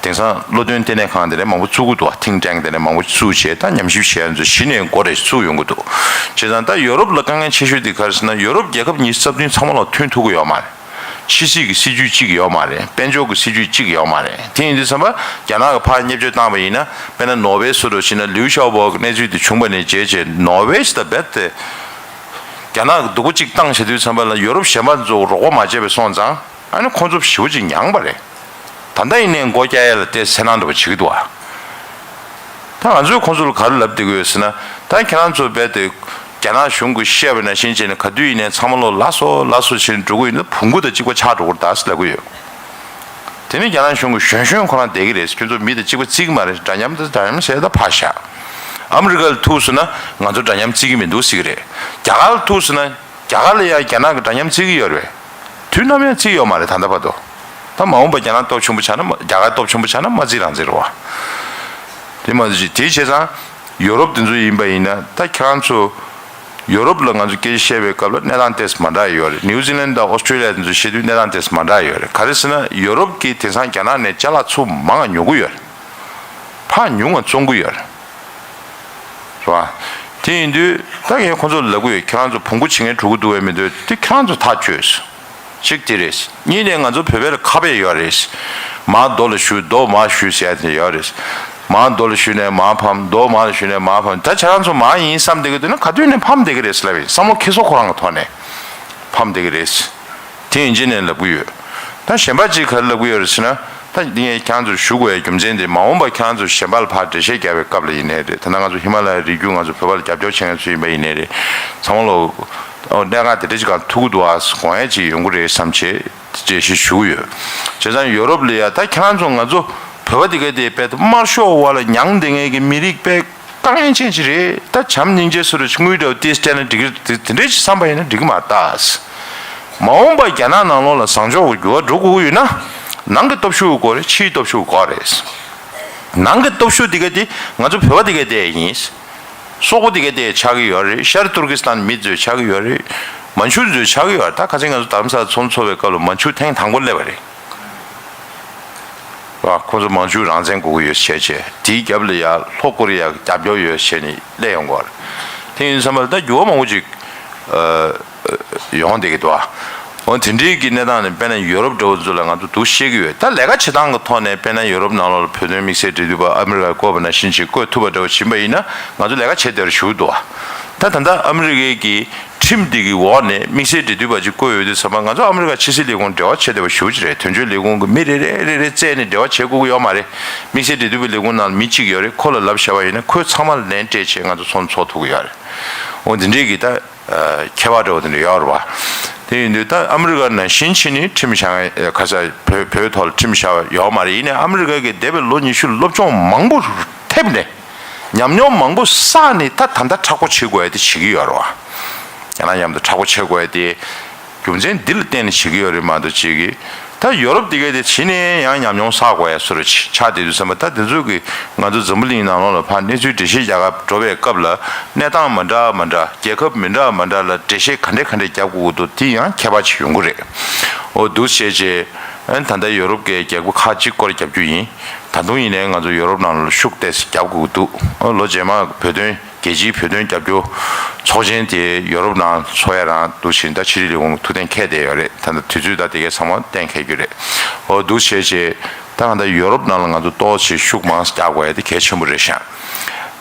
དེང་སང་བློ་འདོན་ལྟེ་གནས་ཁང་དེ་འདྲ་མང་པོ་བཙུགས་ཀྱི་འདུག་བ། ཐིང་ཊེང་དེ་འདྲ་མང་པོ་བཙུགས་བྱས་ད་ཉམས་ཞིབ་བྱེད་ཡ་ཚོ་གཞི་ནས་འགོ་རེ་བཙུགས་ཡོང་གི་འདུག་བྱས་ཙང་ད་ཡོ་རོབ་ལ་དཀའ་ངལ་ཆེ་ཤོས་དེ་ག་རེ་ཟེར་ན་ཡོ་རོབ་རྒྱལ་ཁབ་ཉི་ཤུ་རྩ་བདུན་ཚང་མ་ལ་མཐུན་ཐུབ་ཀྱི་ཡོད་མ་རེད། ཕྱི་སྲིད་ཀྱི་སྲིད་ཇུས་གཅིག་ཡོད་མ་རེད། དཔལ་འབྱོར་གྱི་སྲིད་ཇུས་གཅིག་ཡོད་མ་རེད། དེ་ཡིན་དུས་ཙམ་པ་རྒྱ་ནག་གིས་ཕར་བརྙས་བཅོས་བཏང་བ་ཡིན་ན་དཔེར་ན་ནོར་ཝེ་བཟོ་འདྲ་བྱས་ན་ལིའུ་ཞའོ་པོ་གི་གནས་ཚུལ་དེ་བྱུང་བ་ནས་བྱས་བྱས་ནོར་ཝེ་ཞིག་ད་རྦད་དེ་རྒྱ་ནག་གིས་སྡུག་པོ་གཅིག་བཏང་བྱས་དུས་ཙམ་པ་ལ་ཡོ་རོབ་གཞན་པ་ཚོ་རོགས་པ་མ་བྱས་པ་སོང་ཙང་ཨ་ནི་ཁོང་ཚོ་ཞེ་པོ་ཅིག་མྱངས་པ་རེད། ད་ལྟ་ཡིན་ནའི་མགོ་བཀྱག་ཡ་ལ་དེ་སེམས་ནང་འདྲ་པོ་བྱེད་ཀྱི་འདུག་ཨ། ད་ང་ཚོས་ཁོང་ཚོ་ལ་ག་རེ་ལབ་བསྡད་ཀྱི་ཡོད་ཟེར་ན་ད་ཁྱེད་རང་ཚོ་རྦད་དེ་ རྒྱ་ནག་གཞུང་གིས་བཤད་པ་ནང་བཞིན་བྱས་ནས་ག་དུས་ཡིན་ནའི་ཚང་མ་ལོ་ལ་སོ་ལ་སོ་བྱས་ནས་འགྲོ་གི་ཡོད་ན་བོང་གུ་དང་གཅིག་པ་ཆགས་འགྲོ་གི་རེད་ད་ཟེར་ལབ་གི་ཡོད། དེ་ནི་རྒྱ་ནག་གཞུང་གིས་གཞོན་གཞོན་ཁོ་རང་བསྡད་ཀྱི་རེད། ཁྱོད་ཚོ་མི་དང་གཅིག་པ་བརྩི་གི་མ་རེད། འདྲ་མཉམ་དང་འདྲ་མཉམ་ཟེར་ད་ཕར་བཞག་ཨ་མི་རི་ཀ་ལ་ཐུག་སོང་ན་ང་ཚོ་འདྲ་མཉམ་བརྩི་གི་མི་འདུག་ཟེར་གི་རེད། རྒྱ་གར་ལ་ཐུག་སོང་ན་རྒྱ་གར་ལ་ཡང་རྒྱ་ནག་གི་འདྲ་མཉམ་བརྩི་གི་ཡོད་རེད། དུས་ནམ་ཡང་བརྩི་གི་ཡོད་མ་རེད་ད་ལྟ་བར་དུ། ད་མ་འོངས་པ་རྒྱ་ནག་སྟོབས་ཆེན་པོ་ཆགས་ན་མ་རྒྱ་གར་སྟོབས་ཆེན་པོ་ཆགས་ན་མ་བརྩི་རང་བརྩི་རེད་བ། དེ་མ་ཟད་དེའི་བྱས་ཙང་ཡོ་རོབ་དེ་ཚོ་ཡིན་པ་ཡིན་ན་ད་ཁྱེད་རང་ཚོ། ཡོ་རོབ་ལ་ང་ཚོ་སྐད་ཆ་བཤད་པའི་སྐབས་ལ་གནས་སྟངས་ཏོག་ཙམ་མ་འདྲ་ཡོད་རེད། ནིའུ་ཛི་ལན་དང་ཨོ་སི་ཀྲི་ལི་ཡ་དེ་ཚོ་བཤད་དུས་གནས་སྟངས་ཏོག་ཙམ་མ་འདྲ་ཡོད་རེད། ག་རེ་ཟེར་ན་ཡོ་རོབ་ཀྱིས་དེང་སང་རྒྱ་ནག་ནས་ཅ་ལག་ཚུར་མང་ང་ཉོ་གི་ཡོད་རེད། ཕར་ཉུང་ང་བཙོང་གི་ཡོད་རེད། རེད་བ། དེ་ཡིན་དུས་ད་ངས་ཁོང་ཚོ་ལ་ལབ་གི་ཡོད། ཁྱེད་རང་ཚོ་བོང་གུ་བྱེད་མཁན་འགྲོ་གི་འདུག་བས་མི་འདུག་དེ་ཁྱེད་རང་ཚོ་ཐག་གཅོད། གཅིག་དེ་རེད། གཉིས་ནས་ང་ཚོ་བོད་པའི་ལ་ཁ་དཔེ་ཡོད་རེད། མར་རྡོ་ལ་གཞུ་རྡོ་མར་གཞུ་ཟེར་ཡ་དེ་ཡོད་རེད། མར་རྡོ་ལ་གཞུས་ནས་མར་ཕམ། རྡོ་མར་ལ་གཞུས་ནས་མར་ཕམ། ད་ཁྱེད་རང་ཚོ་མར་ཡིན་བསམ་བསྡད་ཀྱི་འདུག་ན་ག་དུས་ནས་ཕམ་བསྡད་ཀྱི་རེད་ཟེར་ལབ་ཡིན། བསམ་བློ་འཁྱེར་སོ་ཁོ་རང་གི་ཐོག་ནས་ཕམ་བསྡད་ཀྱི་རེད། དེ་ཡིན་གཅིག་ནས་ལབ་གི་ཡོད། ད་གཞན་པ་གཅིག་ག་རེ་ལབ་གི་ཡོད་རེད་ཟེར་ན། ད་འདི་ངས་ཁྱེད་རང་ཚོར་ཞུ་དགོས་ཡའི་རྒྱུ་མཚན་དེ་མ་འོངས་པ་ཁྱེད་རང་ཚོ་གཞན་པ་ལ་ཕར་འགྲེལ་བཤད་རྒྱག་པའི་སྐབས་ལ་ཡིན་ནའི་རེད། ད་ལྟ་ང་ཚོ་ཧི་མ་ལ་ཡའི་རི་རྒྱུད་ང་ཚོ་བོད་པ་ལ་རྒྱབ་སྐྱོར་བྱེད་མཁན་ཚོ་ཡིན་པ་ཡིན་ནའི་རེད། ཚང་མ་ལོ་ཨོ་གནད་འགག་དེ་འདྲ་ཅིག་གང་ཐུག་གི་འདུག་ཨ་དགོངས་ཡ་ཅིག་ཡོང་གི་རེད་བསམ་བྱས་འགྲེལ་བཤད་ཞུ་གི་ཡོད། བྱས་ཙང་ཡོ་རོབ་ལ་ཡ་ད་ཁྱེད་རང་ཚོ་ང་ཚོ་བོད་པ་དེ་ག་དེ་དཔེ་དམར་ཤོག་འོག་ལ་མྱངས་བསྡད་མཁན་གྱི་མི་རིགས་དཔེ་དཀའ་ངལ་ཅན་ཅིག་རེད། ད་བྱམས་སྙིང་རྗེ་སོགས་རེ་དངུལ་འདྲ་བོ་ཏིས་སྤྲད་ན་འགྲིག་གི་རེད། དེ་འདྲ་ཅིག་བསམ་པ་ཡིན་ན་འགྲིག་གི་མ་རེད་ད། མ་འོངས་པ་རྒྱ་ནག་ནང་ལོགས་ལ་བཟང་ཕྱོགས་ཀྱི་འགྱུར་བ་འགྲོ་དགོས་ཀྱི་ཡོད་ན། ནང་གི་སྟོབས་ཤུགས་དགོས་རེད། ཕྱིའི་སྟོབས་ཤུགས་དགོས་རེད། ནང་གི་སྟོབས་ཤུགས་དེ་ག་དེ་ང་ཚོ་བོད་པ་དེ་ག་དེ་ཡིན། སོག་པོ་དེ་ག་དེ་ཆགས་ཀྱི་ཡོད་རེད། ཤར་ཏུར་ཀི་སི་ཐན་མི་ཚོས་ཆགས་ཀྱི་ཡོད་རེད། མན་ཆུ་ཚོས་ཆགས་ཀྱི་ཡོད་རེད། ད་ཁ་སང་ང་ཚོ་དྷ་རམ་ས་ལ་ཚོགས་འདུ་ཚོགས་པའི་སྐབས་ལ་མན་ཆུ་ཐེངས་དང་པོ་སླེབས་པ་རེད། ཁོ་ཚོ་མང་ཆུ་རང་བཙན་དགོས་ཀྱི་ཡོད་བྱས་བྱས་དེའི་རྒྱབ་ལ་ཡ་ལྷོ་ཀོ་རི་ཡ་གི་རྒྱབ་སྐྱོར་ཡོད་བྱས་ནས་སླེབས་ཡོང་གི་ཡོད་རེད། དེ་ཡིན་ཙང་མ་ད་འགྱུར་བ་མང་པོ་ཅིག་ཡོང་བསྡད་ཀྱི་འདུག་ཨ། འོ་དེ་འདྲའི་གི་གནས་སྟངས་ནས་དཔེར་ན་ཡོ་རོབ་འདྲ་བོ་ཚོ་ལ་ང་ཚོ་སྡུག་བཤད་ཀྱི་ཡོད། ད་ལས་ཀ་བྱེད་སྟངས་ཀྱི་ཐོག་ནས་དཔེར་ན་ཡོ་རོབ་ནང་ལོགས་ལ་བོད་དོན་དམིགས་བསལ་འབྲེལ་མཐུད་པ་ཨ་མི་རི་ཀ་བསྐོས་པ་ནང་བཞིན་ཅིག་བསྐོས་ཐུབ་པ་འདྲ་བོ་བྱིན་པ་ཡིན་ན་ང་ཚོ་ལས་ཀ་བྱེད་བདེ་བར་ཞུ་འདུག་ཨ། ད་ད་ལྟ་ཨ་མི་རི་ཀའི་གི་ཁྲིམས་འདི་གི་འོག་ནས་དམིགས་བསལ་འབྲེལ་མཐུད་པ་ཅིག་བསྐོས་ཡོད་དུས་ཙམ་པ་ང་ཚོ་ཨ་མི་རི་ཀ་ཕྱི་སྲིད་ལས་ཁུངས་འབྲེལ་བ་བྱེད་བདེ་བ་ཞུ་ཅི་རེད། དོན་གཅོད་ལས་ཁུངས་ཀྱི་མི་རེ་རེ་རེ་རེ་བཙལ་ནས་འབྲེལ་བ་བྱེད་དགོས་ཀྱི་ཡོད་མ་རེད། དམིགས་བསལ་འབྲེལ་མཐུད་པའི་ལས་ཁུངས་ནང་ལ་མི་གཅིག་ཡོད་རེད། ཁོ་ལ་ལབ་བྱས་པ་ཡིན་ན་ཁོས་ཚང་མ་ལན་སྤྲད་བྱས་ང་ཚོ་ཚོགས་འདུ་ཚོགས་ཐུབ་ཀྱི་ཡོད་རེད། འོ་འདི་འདྲའི་གི་ད་ཁྱད་པར་འདྲ་བོ་དེ་འདྲ་ཡོད་རེད་བ། དེ་ཡིན་དུས་ད་ཨ་མི་རི་ཀ་ནང་བཞིན་བྱས་ནས་ཁྲིམས་བཞག་ཁ་ས་བོད་བོད་ཐོག་ལ་ཁྲིམས་བཞག་ཡོད་མ་རེད། ཡིན་ནའི་ཨ་མི་རི་ཀ་གི་འདས་པའི་ལོ་ཉི་ཤུ་སློབ་སྦྱོང་མང་པོ་ཐེབས་ནས། ཉམས་མྱོང་མང་པོ་བསགས་ནས་ད་ད་ལྟ་མཁྲེགས་པོ་བྱེད་དགོས་ཡ་དེ་བྱེད་ཀྱི་ཡོད་རེད་བ། ཡང་ན་མཉམ་དུ་མཁྲེགས་པོ་བྱེད་དགོས་ཡ་དེ་རྒྱུ་མཚན་འདི་ལ་བརྟེན་ནས་བྱེད་ཀྱི་ཡོད་རེད་མ་གཏོགས་ཅིག་གིས་ད་ཡོ་རོབ་དེ་གས་དེ་ཕྱི་ནས་ཡང་ཉམས་མྱོང་བསགས་དགོས་ཡ་བཟོ་འདྲ་ཅིག་ཆགས་བསྡད་དུས་ཙམ་པ་ད་དེ་ཚོ་གིས་ང་ཚོ་འཛམ་བུ་གླིང་ནང་ལོགས་ལ་ཕར་གནས་ཚུལ་འགྲེལ་བཤད་རྒྱག་ག་འགྲོ་བའི་སྐབས་ལ་གནས་སྟངས་མ་འདྲ་མ་འདྲ་རྒྱལ་ཁབ་མི་འདྲ་མ་འདྲ་ལ་འགྲེལ་བཤད་ག་འདྲས་ག་འདྲས་རྒྱབ་དགོས་ཀྱི་འདུག་དེ་ཡང་ཁྱད་པར་ཅིག་ཡོང་གི་རེད། འོ་འདུག་བྱས་རྗེས་ད་ལྟ་ཡོ་རོབ་ཀྱི་རྒྱལ་ཁབ་ཁག་ཅིག་སྐོར་རྒྱབ་རྒྱུ་ཡིན། ད་དུང་ཡིན་ནའི་ང་ཚོ་ཡོ་རོབ་ནང་ལ་ཤུགས་ཏོག་ཙམ་རྒྱབ་དགོས་ཀྱི་འདུག་ལོ་རྗེས་མ་བོད་དོན་རྒྱལ་སྤྱིའི་བོད་དོན་རྒྱབ་སྐྱོར་ཚོགས་ཆེན་དེ་ཡོ་རོབ་ནང་ཚོགས་ཡ་རང་འདུག་བཞིན་ད་ཕྱི་དྲིལ་ལས་ཁུངས་ཐུགས་གཏན་འཁེལ་བསྡད་ཡོད་རེད། ད་ལྟ་དུས་ཚོད་ད་དེ་གའི་ཚང་མ་གཏན་འཁེལ་རྒྱུ་རེད། འོ་འདུག་བྱས་རྗེས་ད་ང་ད་ཡོ་རོབ་ནང་ལ་ང་ཚོ་ཏོག་ཙམ་ཤུགས་མང་རྒྱག་དགོས་ཡ་དེ་གལ་ཆེན་པོ་རེད་ཤག་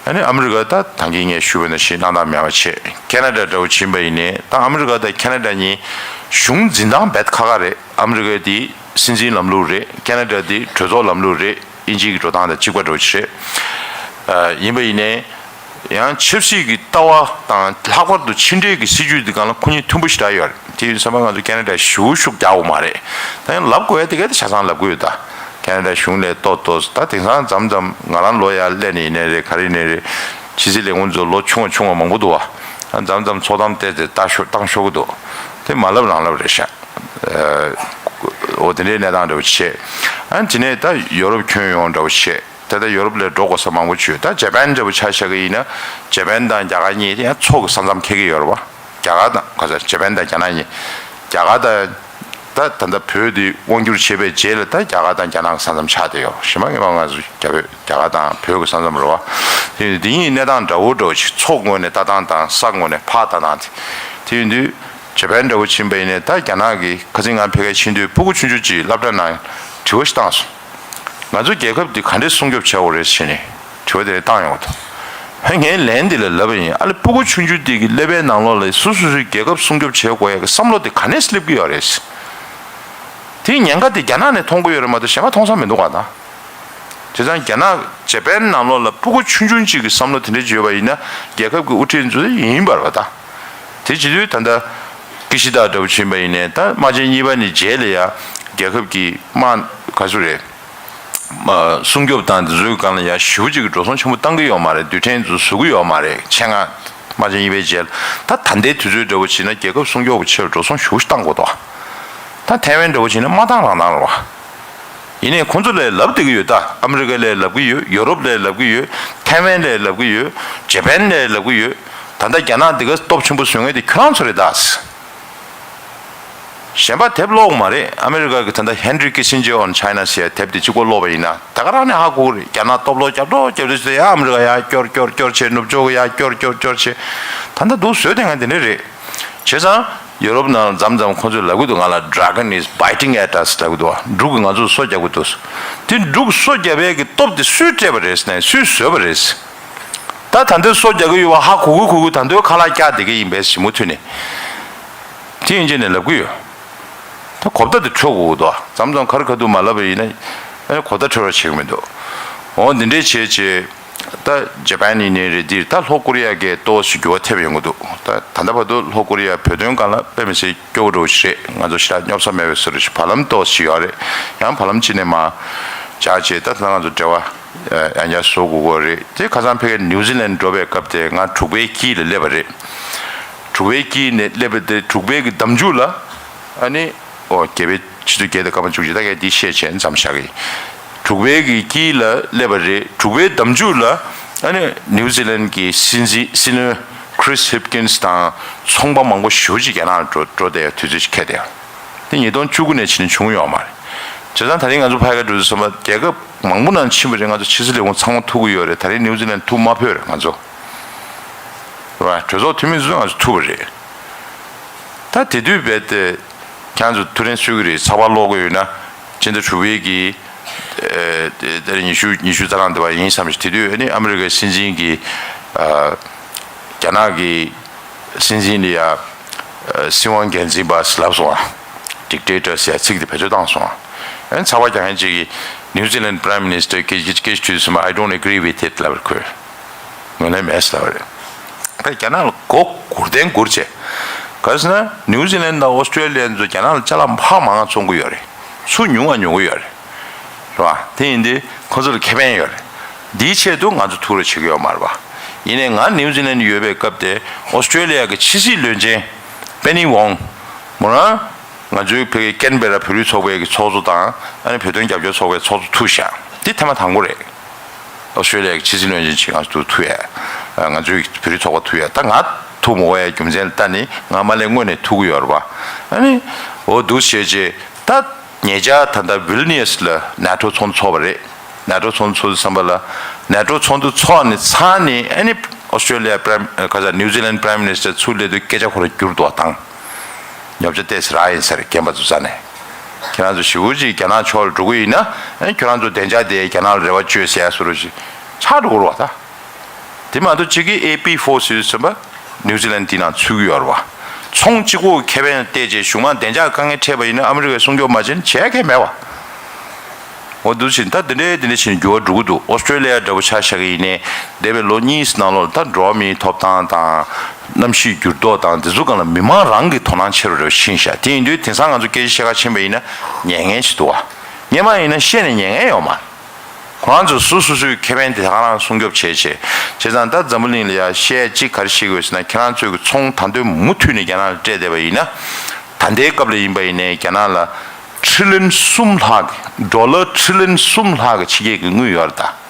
ཨ་ནི་ཨ་མི་རི་ཀ་ད་ད་གིན་ངས་ཞུས་པ་ནང་བཞིན་སྣང་དག་མེད་པ་བྱས། ཁེ་ན་ཌ་འདྲ་བོ་ཕྱིན་པ་ཡིན་ནའི་ད་ཨ་མི་རི་ཀ་དང་ཁེ་ན་ཌ་གཉིས་གཞུང་འཛིན་སྟངས་རྦད་ཁག་ཁག་རེད། ཨ་མི་རི་ཀ་དེ་སྲིད་འཛིན་ལམ་ལུགས་རེད། ཁེ་ན་ཌ་དེ་གྲོས་ཚོགས་ལམ་ལུགས་རེད། དབྱིན་ཇི་གི་འགྲོ་སྟངས་དང་གཅིག་པ་འདྲ་བོ་ཅིག་རེད། ཡིན་པ་ཡིན་ནའི་ཡང་ཆབ་སྲིད་ཀྱི་ལྟ་བ་དང་ལྷག་པར་དུ་ཕྱི་འབྲེལ་གྱི་སྲིད་ཇུས་དེ་སྒང་ལ་ཁོ་གཉིས་མཐུན་པོ་ཞེ་དྲག་ཡོད་རེད། དེ་ཡིན་ཙང་ང་ཚོ་ཁེ་ན་ཌ་ཞེ་པོ་ཤུགས་རྒྱག་དགོས་མ་རེད། ད་ཡང་ལབ་དགོས་ཡ་དེ་ག་དེ་ཆ་ཚང་ལབ་དགོས་ཡོད་ད། ཁེ་ན་ཌ་གཞུང་ལ་ཏོག་ཏོག་ད་དེང་སང་མཚམས་མཚམས་ང་རང་ལོ་ཡར་སླེབས་ནས་ཡིན་ནའི་རེད། ག་རེ་ཡིན་ནའི་རེད། ཕྱི་སྲིད་ལས་ཁུངས་ཚོ་ལོ་ཆུང་བ་ཆུང་བ་མང་པོ་འདུག་བ། མཚམས་མཚམས་ཚོགས་གཏམ་ཏོག་ཙམ་བཏང་ཤོར་བཏང་ཤོར་གི་འདུག་དེ་མ་ལབ་རང་ལབ་རེད་ཤག་འོ་དེ་འདྲའི་གནས་སྟངས་འདྲ་བོ་བྱས། ཨ་ནི་དེ་ནས་ད་ཡོ་རོབ་ཁྱོན་ཡོངས་འདྲ་བོ་བྱས། ད་ལྟ་ཡོ་རོབ་ལ་འགྲོ་དགོས་ས་མང་པོ་བྱུང་། ད་ཇ་པན་འདྲ་བོ་ཆ་བཞག་གི་ཡིན་ན་ཇ་པན་དང་རྒྱ་གར་གཉིས་དེ་ཡང་མཚོ་གི་ས་མཚམས་འཁེལ་གི་ཡོད་རེད་བ། རྒྱ་གར་དང་ག་ས་ཇ་པན་དང་རྒྱ་ནག་གཉིས། རྒྱ་གར་དང་ད་ད་ལྟ་བོད་དེ་དབང་བསྒྱུར་བྱས་པའི་རྗེས་ལ་ད་རྒྱ་གར་དང་རྒྱ་ནག་གི་ས་མཚམས་ཆགས་བསྡད་ཡོད། གཞན་པ་ངེས་པ་ང་ཚོ་རྒྱ་བོད་རྒྱ་གར་དང་བོད་ཀྱི་ས་མཚམས་རེད་བ། དེ་དེ་གཉིས་གནས་སྟངས་འདྲ་བོ་འདྲ་བོ་ཞིག་མཚོ་ངོས་ནས་ལྟ་སྟངས་དང་ས་ངོས་ནས་ཕར་ལྟ་སྟངས་དེ། དེ་ཡིན་དུས་ཇ་པན་འདྲ་བོ་ཕྱིན་པ་ཡིན་ནའི་ད་རྒྱ་ནག་གིས་ཁ་སང་ང་ཕ་གིར་ཕྱིན་དུས་སྤུ་གུ་ཆུང་ཆུང་ཅིག་སློབ་གྲྭ་ནང་དྲི་བ་ཞིག་བཏང་སོང་། ང་ཚོ་རྒྱལ་ཁབ་འདི་ག་འདྲས་སྲུང་སྐྱོབ་བྱེད་དགོས་རེད་ཟེར་ནས་དྲི་བ་དེ་རེ་བཏང་ཡོང་གི་འདུག་ཧེ་ངས་ལན་འདི་ལ་ལབ་པ་ཡིན། ཨ་ལེ་སྤུ་གུ་ཆུང་ཆུང་འདི་གི་ཀླད་པའི་ནང་ལོགས་ལ་སོ་སོ་སོའི་རྒྱལ་ཁབ་སྲུང་སྐྱོབ་བྱེད་དགོས་ཡ་གི་བསམ་བློ་དེ་ག་ནས་སླེབས་ཀྱི་ཡོད་རེད། དེའི་ཉེན་ཁ་དེ་རྒྱ་ནག་ནས་མཐོང་གི་ཡོད་རེད་མ་གཏོགས་གཞན་པ་མཐོང་ས་མི་འདུག་ག་ད། བྱས་ཙང་རྒྱ་ནག་ཇ་པན་ནང་ལོགས་ལ་ཕྲུ་གུ་ཆུང་ཆུང་གཅིག་གི་བསམ་བློ་དེ་འདྲ་ཅིག་ཡོད་པ་ཡིན་ན། རྒྱལ་ཁབ་ཀྱི་དབུ་ཁྲིད་ཚོ་ཡིན་པར་བ་ད། དེ་བྱེད་དུས་ད་ལྟ་ཀི་ཤི་ད་འདྲ་བོ་ཕྱིན་པ་ཡིན་ནའི་ད་དམག་ཆེན་གཉིས་པ་ནས་རྗེས་ལ་ཡ་རྒྱལ་ཁབ་ཀྱི་དམག་ག་ཚོད་རེད། མ་སྲུང་སྐྱོབ་དང་དེ་ཚོའི་སྒང་ལ་ཡ་ཞེ་པོ་ཅིག་གི་འགྲོ་སོང་ཆེན་པོ་བཏང་གི་ཡོད་མ་རེད། རྡུལ་ཕྲན་ཚོ་བཟོ་གི་ཡོད་མ་རེད། ཆེད་མངགས་དམག་ཆེན་གཉིས་པའི་རྗེས་ལ་ད་ད་ལྟའི་དུས་ཚོད་འདྲ་བོ་བྱས་ན་རྒྱལ་ཁབ་སྲུང་སྐྱོབ་ཀྱི་ཆེད་ལ་འགྲོ་སོང་ཞེ་པོ་ཞིག་བཏང་དགོས་འདུག་ད་ཐའེ་ཝན་འདྲ་བོ་བྱས་ན་མ་བཏང་རང་བཏང་རེད་བ། ཡིན་ནའི་ཁོང་ཚོ་ལ་ལབ་བསྡད་ཀྱི་ཡོད་ད། ཨ་མི་རི་ཀ་ལ་ལབ་ཀྱི་ཡོད། ཡོ་རོབ་ལ་ལབ་ཀྱི་ཡོད། ཐའེ་ཝན་ལ་ལབ་ཀྱི་ཡོད། ཇ་པན་ལ་ལབ་ཀྱི་ཡོད། ད་ལྟ་རྒྱ་ནག་འདི་ག་སྟོབས་ཆེན་པོ་བཟོ་མཁན་དེ་ཁྱོད་རང་ཚོ་རེད་ད། གཞན་པ་དེབ་ཀློག་མ་རེད། ཨ་མི་རི་ཀ་གི་ད་ལྟ་Henry Kissinger on China ཟེར་ཡ་དེབ་དེ་གཅིག་པོ་ཀློག་པ་ཡིན་ན་ད་ག་རང་ནས་ཧ་གོ་གི་རེད། རྒྱ་ནག་སྟོབས་ལོག་རྒྱབ་འགྲོ་རྒྱབ་འགྲོ་ཟེར་ཡ། ཨ་མི་རི་ཀ་ཡ་སྐྱོར་སྐྱོར་སྐྱོར་བྱེད། ནུབ་ཕྱོགས་ཡ་སྐྱོར་སྐྱོར་སྐྱོར་བྱེད། ད་ལྟ་འདུག་བཟོས་དེ་ང་དེ་འདྲ་རེད། བྱས་ཙང་ཡོ་རོབ་ནང་མཚམས་མཚམས་ཁོང་ཚོས་ལབ་གི་འདུག་ང་ལ་Dragon is biting at us ལབ་གི་འདུག་འབྲུག་གིས་ང་ཚོར་སོ་རྒྱག་གི་འདུག་དེ་འབྲུག་སོ་རྒྱབ་ཡས་ཀྱི་སྟོབས་དེ་སུས་སྤྲད་པ་རེད་ཟེར་ན་སུས་བཟོས་པ་རེད། ད་ད་འདོད་སོ་རྒྱག་གི་ཡོད་པ་ཧ་གོ་གི་གོ་གི་ད་འདོད་ཁ་ལག་བཀྱག་བསྡད་ཀྱི་ཡིན་པས་ཞི་མོ་ཐུག་ནས། དེ་ཡིན་ཅེས་ནས་ལབ་གི་ཡོད། ད་གོ་བརྡ་དེ་འཕྲོད་དགོས་ཀྱི་འདུག་མཚམས་མཚམས་ཁ་རི་ཁ་ཐུག་མ་ལབ་པ་ཡིན་ན་ཨ་ནི་གོ་བརྡ་འཕྲོད་རོགས་བྱེད་ཀྱི་མི་འདུག་འོ་འདི་འདྲས་བྱས་བྱས། ད་ཇ་པན་ཡིན་ནའི་རེད། འདིར་ད་ལྷོ་ཀོ་རི་ཡ་གས་ཏོག་ཙམ་འགྱུར་བ་ཐེབས་ཡོང་གི་འདུག་ད་ད་ལྟ་བར་དུ་ལྷོ་ཀོ་རི་ཡ་བོད་དོན་སྒང་ལ་དཔེ་མི་སྲིད་སྐྱོ་བོ་འདྲ་བོ་ཞིག་རེད། ང་ཚོ་ཞེ་དྲག་སྙོབ་ས་མེད་པའི་བཟོ་འདྲ་ཞིག་བར་ལམ་ཏོག་ཙམ་ཡོད་རེད། ཡང་བར་ལམ་གཅིག་ནས་མར་འཇགས་བྱས། ད་ད་ང་ཚོ་འབྲེལ་བ་ཡང་བསྐྱར་བཟོ་དགོས་ཀྱི་རེད། དེ་ཁ་སང་ཕ་གིར་ནིའུ་ཛི་ལན་འགྲོ་བའི་སྐབས་དེ་ང་འབྲུག་པའི་དཀྱིལ་ལ་སླེབས་པ་རེད། འབྲུག་པའི་དཀྱིལ་ནས་སླེབས་པ་དེ་འབྲུག་པའི་གི་འདམ་རྒྱུད་ལ་ཨ་ནི། ཨོ་རྒྱལ་པོའི་ཆུ་ཚོད་བརྒྱད་དང་སྐར་མ་བཅུ་གཅིག་ད་གས་འདི་བཤད་བྱས་མཚམས་བཞག་གི། འབྲུག་པའི་གི་དཀྱིལ་ལ་སླེབས་པ་རེད། འབྲུག་པའི་འདམ་རྒྱུད་ལ་ཨ་ནི་ནིའུ་ཛི་ལན་གྱི་སྲིད་འཛིན་སྲིད་བློན་Chris Hipkins དང་ཚོང་པ་མང་པོ་ཞེ་པོ་ཅིག་རྒྱ་ནག་ལ་འགྲོ་འགྲོ་བསྡད་ཡ་དུས་ཚོད་ཅིག་འཁེལ་བསྡད་ཡ། དེ་ཉིས་སྟོང་བཅུ་དགུ་ནས་ཕྱིན་ནས་བྱུང་ཡོད་མ་རེད། བྱས་ཙང་ད་རིང་ང་ཚོ་ཕ་གིར་འགྲོ་དུས་ཙམ་པ་རྒྱལ་ཁབ་མང་པོ་ནང་ཕྱིན་པ་རེད། ང་ཚོ་ཕྱི་སྲིད་ལས་ཁུངས་ཚང་མ་ཐུག་གི་ཡོད་རེད། ད་རིང་ནིའུ་ཛི་ལན་ཐུག་མ་ཕོད་རེད་ང་ཚོ། རེད་བ། གྲོས་ཚོགས་འཐུས་མི་ཚོ་ང་ཚོ་ཐུག་པ་རེད། ད་དེ་དུས་རྦད་དེ་ཁྱེད་ཚོ་ཐུགས་རེ་གསོལ་གྱི་རེད། ཚགས་པར་ཀློག་གི་ཡོད་ན་ཕྱི་ཟླ་དྲུག་པའི་གི་ཨེ་དེ་ཉི་ཤུ་ཉི་ཤུ་རྩ་གྲངས་དེ་བ་ཡིན་བསམ་ཞིག་དེ་དུས་ཨ་ནི་ཨ་མི་རི་ཀའི་སྲིད་འཛིན་གྱིས་ཨ་རྒྱ་ནག་གི་སྲིད་འཛིན་ལ་ཡ་ཨ་སྲིད་དབང་སྒེར་འཛིན་པ་ཟེར་ལབ་སོང་ཨ། Dictator ཟེར་ཚིག་དེ་བེད་སྤྱོད་བཏང་སོང་ཨ། ཨ་ནི་ཚགས་པར་རྒྱག་མཁན་ཅིག་གིས་New Zealand Prime Minister སྐད་ཆ་སྐད་ཆ་དྲིས་སོང་བ། I don't agree with it ལབ་རེད་ཁོས། ངོས་ལེན་མེད་ཟེར་བ་རེད། ད་རྒྱ་ནག་ལ་མགོ་སྒུར་བསྟན་སྒུར་བྱས། ག་རེ་ཟེར་ན་ནིའུ་ཛི་ལན་དང་ཨོ་སི་ཀྲེ་ལི་ཡ་ཚོ་རྒྱ་ནག་ལ་ཅ་ལག་མང་མང་བཙོང་གི་ཡོད་རེད། ཚུར་ཉུང་བ་ཉོ་གི་ཡོད་རེད། རེད་བ། དེ་ཡིན་དུས་ཁོ་ཚོ་ལ་ཁེ་ཕན་ཡོད་རེད། འདིའི་ཆེད་དུ་ང་ཚོ་ཐུགས་རེ་བྱེད་ཀྱི་ཡོད་མ་རེད་བ། ཡིན་ནའི་ང་ནིའུ་ཛི་ལན་ཡོད་པའི་སྐབས་དེ་ཨོ་སི་ཀྲེ་ལི་ཡ་གི་ཕྱི་སྲིད་བློན་ཆེན་པེ་ནི་ཝོང་མོ་རང་ང་ཚོའི་བོད་ཀྱི་ཀན་བེ་ར་བོད་རིགས་ཚོགས་པའི་གི་ཚོགས་གཙོ་དང་ཨ་ནི་བོད་དོན་རྒྱབ་སྐྱོར་ཚོགས་པའི་ཚོགས་གཙོ་ཐུག་ཤག་འདི་ཐེངས་མ་དང་པོ་རེད། ཨོ་སི་ཀྲེ་ལི་ཡ་གི་ཕྱི་སྲིད་བློན་ཆེན་ཅིག་ང་ཚོ་ཐུག་ཡ། ང་ཚོའི་བོད་རིགས་ཚོགས་པ་ཐུག་ཡ། ད་ང་ཐུག་མ་དགོས་ཡ་རྒྱུ་མཚན་ལ་ལྟ་ནི་ང་མ་ལས་སྔོན་ནས་ཐུག་གི་ཡོད་རེད་པ། ཨ་ནི་འོ་འདུག་བྱས་རྗེས་ད་ཉེ་ཆར་ད་ལྟ་ཝིལ་ནི་ཡ་སི་ལ་ནེ་ཊོ་ཚོགས་འདུ་ཚོགས་པ་རེད། ནེ་ཊོ་ཚོགས་འདུ་ཚོགས་དུས་ཙམ་པ་ལ་ནེ་ཊོ་ཚོགས་འདུ་ཚོགས་ནས་ཚར་ནས་ཨ་ནི་ཨོ་སི་ཀྲེ་ལི་ཡ་པྲེམ་ཁ་ས་ནིའུ་ཛི་ལན་པྲེམ་མི་ནི་སི་ཊར་ཚུར་སླེབས་དུས་སྐད་ཆ་ཁོ་རང་བསྒྱུར་འདུག་བ་དང་། ཉོ་ཆ་ཏོག་ཙམ་རག་ཡིན་ས་རེད། རྒན་པ་ཚོ་རྩ་ནས། ཁྱེད་རང་ཚོ་ཞེ་པོ་ཅིག་རྒྱ་ནག་ཕྱོགས་ལ་འགྲོ་གི་ཡིན་ན་ཨ་ནི་ཁྱེད་རང་ཚོ་བདེ་འཇགས་དེ་རྒྱ་ནག་ལ་རེ་བ་བཅོལ་ཟེར་ཡ་བཟོ་འདྲ་ཅིག་ཆགས་འགྲོ་གི་རེད་བ་ད། དེ་མ་གཏོགས་གཅིག་གིས་ཨེ་པི་ཕོར་སི་ཟེར་བ་ནིའུ་ཛི་ལན་དེ་ནང་ཚུད་ཀྱི་ཡོད་རེད་བ། ཚོང་གཅིག་པོ་ཁེ་ཕན་ལ་བལྟས་རྗེས་གཞུང་མང་བདེ་འཇགས་དཀའ་ངལ་འཕྲད་པ་ཡིན་ན་ཨ་མི་རི་ཀས་སྲུང་སྐྱོབ་མ་བྱས་ན་བྱེད་ཡ་གང་ཡང་མེད་བ། འོ་འདུག་ཕྱིན་ད་འདི་འདྲའི་འདི་འདྲ་ཕྱིན་འགྱུར་བ་འགྲོ་གི་འདུག་ཨོ་སི་ཀྲེ་ལི་ཡ་འདྲ་བོ་ཆ་བཞག་གི་ཡིན་ནའི་འདས་པའི་ལོ་གཉིས་ནང་ལོགས་ལ་ད་འགྲོ་བ་མིའི་ཐོབ་ཐང་དང་གནམ་གཤིས་འགྱུར་ལྡོག་དང་འདི་ཚོ་སྒང་ལ་མི་མང་རང་གི་དོ་སྣང་ཆེ་རུ་རེ་བ་ཕྱིན་ཤག་དེ་ཡིན་དུས་དེང་སང་ང་ཚོ་སྐད་ཆ་བཤད་ག་ཕྱིན་པ་ཡིན་ན་ཉན་མཁན་ཞིག་འདུག་བ། སྔོན་མ་ཡིན་ན་བཤད་ནས་ཉན་མཁན་ཡོད་མ་རེད། ཁོ་རང་ཚོ་སོ་སོ་སོའི་ཁེ་ཕན་དེ་ག་རང་སྲུང་སྐྱོབ་བྱེད་བྱེད། བྱས་ཙང་ད་འཛམ་བུ་གླིང་ལ་ཡ་བཤད་གཅིག་ག་རེ་བཤད་དགོས་ཟེར་ན་ཁྱེད་རང་ཚོའི་གི་ཚོང་ད་དུང་མུ་མཐུད་ནས་རྒྱ་ནག་ལ་སྤྲད་བསྡད་པ་ཡིན་ན། ད་ལྟའི་སྐབས་ལ་ཡིན་པ་ཡིན་ནའི་རྒྱ་ནག་ལ་ཁྲི་ལིན་གསུམ་ལྷག་གི་ཌོ་ལར་ཁྲི་ལིན་གསུམ་ལྷག་གི་ཕྱི་རྒྱལ་གྱི་དངུལ་ཡོད་རེད་ད།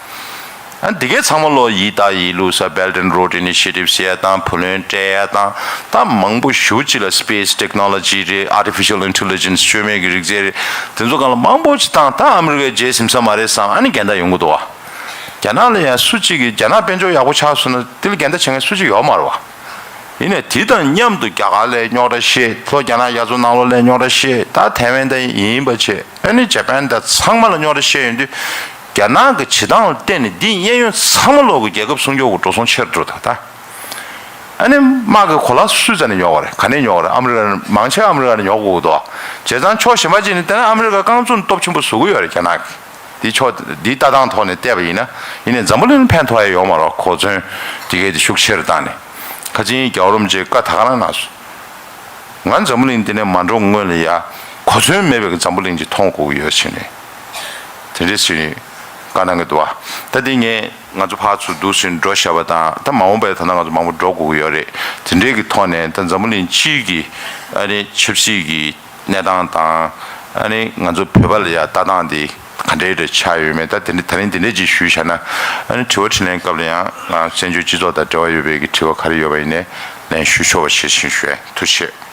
ཨ་འདི་གའི་ཚང་མ་ལོ་ཡི་ད་ཡི་ལུགས་ས་Belt and Road Initiative ཟེར་ཡ་དང་བུ་ལོན་སྤྲད་ཡ་དང་ད་མང་པོ་ཞེ་པོ་ཅིག་ལ་Space Technology རེད། Artificial Intelligence བཅོས་མའི་གི་རིག་རྩལ་རེད། དེ་ཚོ་སྒང་ལ་མང་པོ་ཅིག་བཏང་ད་ཨ་མི་རི་ཀའི་རྗེས་ཟིན་ས་མ་རེད་བསམ་ཨ་ནི་འགལ་ཟླ་ཡོང་གི་འདུག་བ། རྒྱ་ནག་ལ་ཡང་སུ་གཅིག་གིས་རྒྱ་ནག་དཔལ་འབྱོར་ཡག་པོ་ཆགས་སོང་ན་དེ་ལ་འགལ་ཟླ་བྱེད་མཁན་སུ་གཅིག་ཡོད་མ་རེད་བ། ཡིན་ནའི་དེ་དང་མཉམ་དུ་རྒྱ་གར་ལ་རྙོག་དྲ་བཤད། ལྷོ་རྒྱ་ནག་རྒྱ་མཚོ་ནང་ལོགས་ལ་རྙོག་དྲ་བཤད། ད་ཐའེ་ཝན་ད་ཡིན་པ་བྱས་ཨ་ནི་ཇ་པན་ད་ཚང་མ་ལ་རྙོག་དྲ་བཤད་ཡོང་དུས་རྒྱ་ནག་གི་བྱེད་སྟངས་ལ་བརྟེན་ནས་འདི་གཡས་གཡོན་ཚང་མ་ལོག་གི་རྒྱལ་ཁབ་སྲུང་སྐྱོབ་ཀྱི་འགྲོ་སོང་ཆེར་འགྲོ་ད་ད། ཨ་ནི་དམག་གི་གོ་ལ་སུས་རྩ་ནས་ཉོ་བ་རེད། ག་ནས་ཉོ་བ་རེད། ཨ་མི་རི་ཀ་མང་ཆེ་ཨ་མི་རི་ཀ་ནས་ཉོ་དགོས་ཀྱི་འདུག་བ། བྱས་ཙང་ཕྱོགས་གཞན་པ་ཅིག་ནས་བལྟས་ན་ཨ་མི་རི་ཀ་རྐང་བཙུགས་སྟོབས་ཆེན་པོ་བཟོ་གི་ཡོད་རེད་རྒྱ་ནག་གིས། དེ་ཕྱོགས་འདིའི་ལྟ་སྟངས་ཐོག་ནས་བལྟས་པ་ཡིན་ན། ཡིན་ནའི་འཛམ་བུ་གླིང་ཕན་ཐོགས་ཡ་ཡོད་མ་རེད། གོ་མཚོན་དེ་གས་དེ་ཤུགས་ཆེ་རུ་བཏང་ནས། ཁ་ཆེན་རྒྱལ་བ་རིན་པོ་ཆེས་བཀའ་ད་ག་རང་གནང་སོང་། ང་འཛམ་བུ་གླིང་འདི་ནས་མ་འགྲོ་སྔོན་ལ་ཡ། གོ་མཚོན་མེད་པའི་འཛམ་བུ་གླིང་ཅིག་མཐོང་དགོས་ཀྱི་ཡོད་ཟེར་ནས། དེ་འདྲས་ཟེར་ནས་བཀའ་གནང་གི་འདུག་བ། ད་དེ་ངས་ང་ཚོ་ཕར་ཚུར་འདུག་ཟེར་འགྲོ་བཞག་པ་དང་། ད་མ་འོངས་པ་ཡ་ད་ལྟ་ང་ཚོ་མང་པོ་འགྲོ་དགོས་ཀྱི་ཡོད་རེད། དེ་འདྲས་ཀྱི་ཐོག་ནས་ད་འཛམ་བུ་གླིང་སྤྱིའི་གི་ཨ་ནི་ཆབ་སྲིད་ཀྱི་གནས་སྟངས་དང་། ཨ་ནི་ང་ཚོ་བོད་པ་ལ་ཡ་ལྟ་སྟངས་དེ་ག་འདྲའི་འདྲ་ཆགས་ཡོད་མེད། ད་དེ་འདྲ་ད་རིང་དེ་འདྲས་ཅིག་ཞུས་བཞག་ན། ཨ་ནི་དྲི་བ་དྲིས་ལན་སྐབས་ལ་ཡང་ང་བཙན་བྱོལ་སྤྱི་ཚོགས་དང་འབྲེལ་བ་ཡོད་པའི་གི་དྲི་བ་ག་རེ་ཡོད་པ་ཡིན་ནའི་ལན་ཞུ་ཆོག་པ་ཞེས་ཞུ་ཞུ། ཐུགས་རྗེ་ཆེ།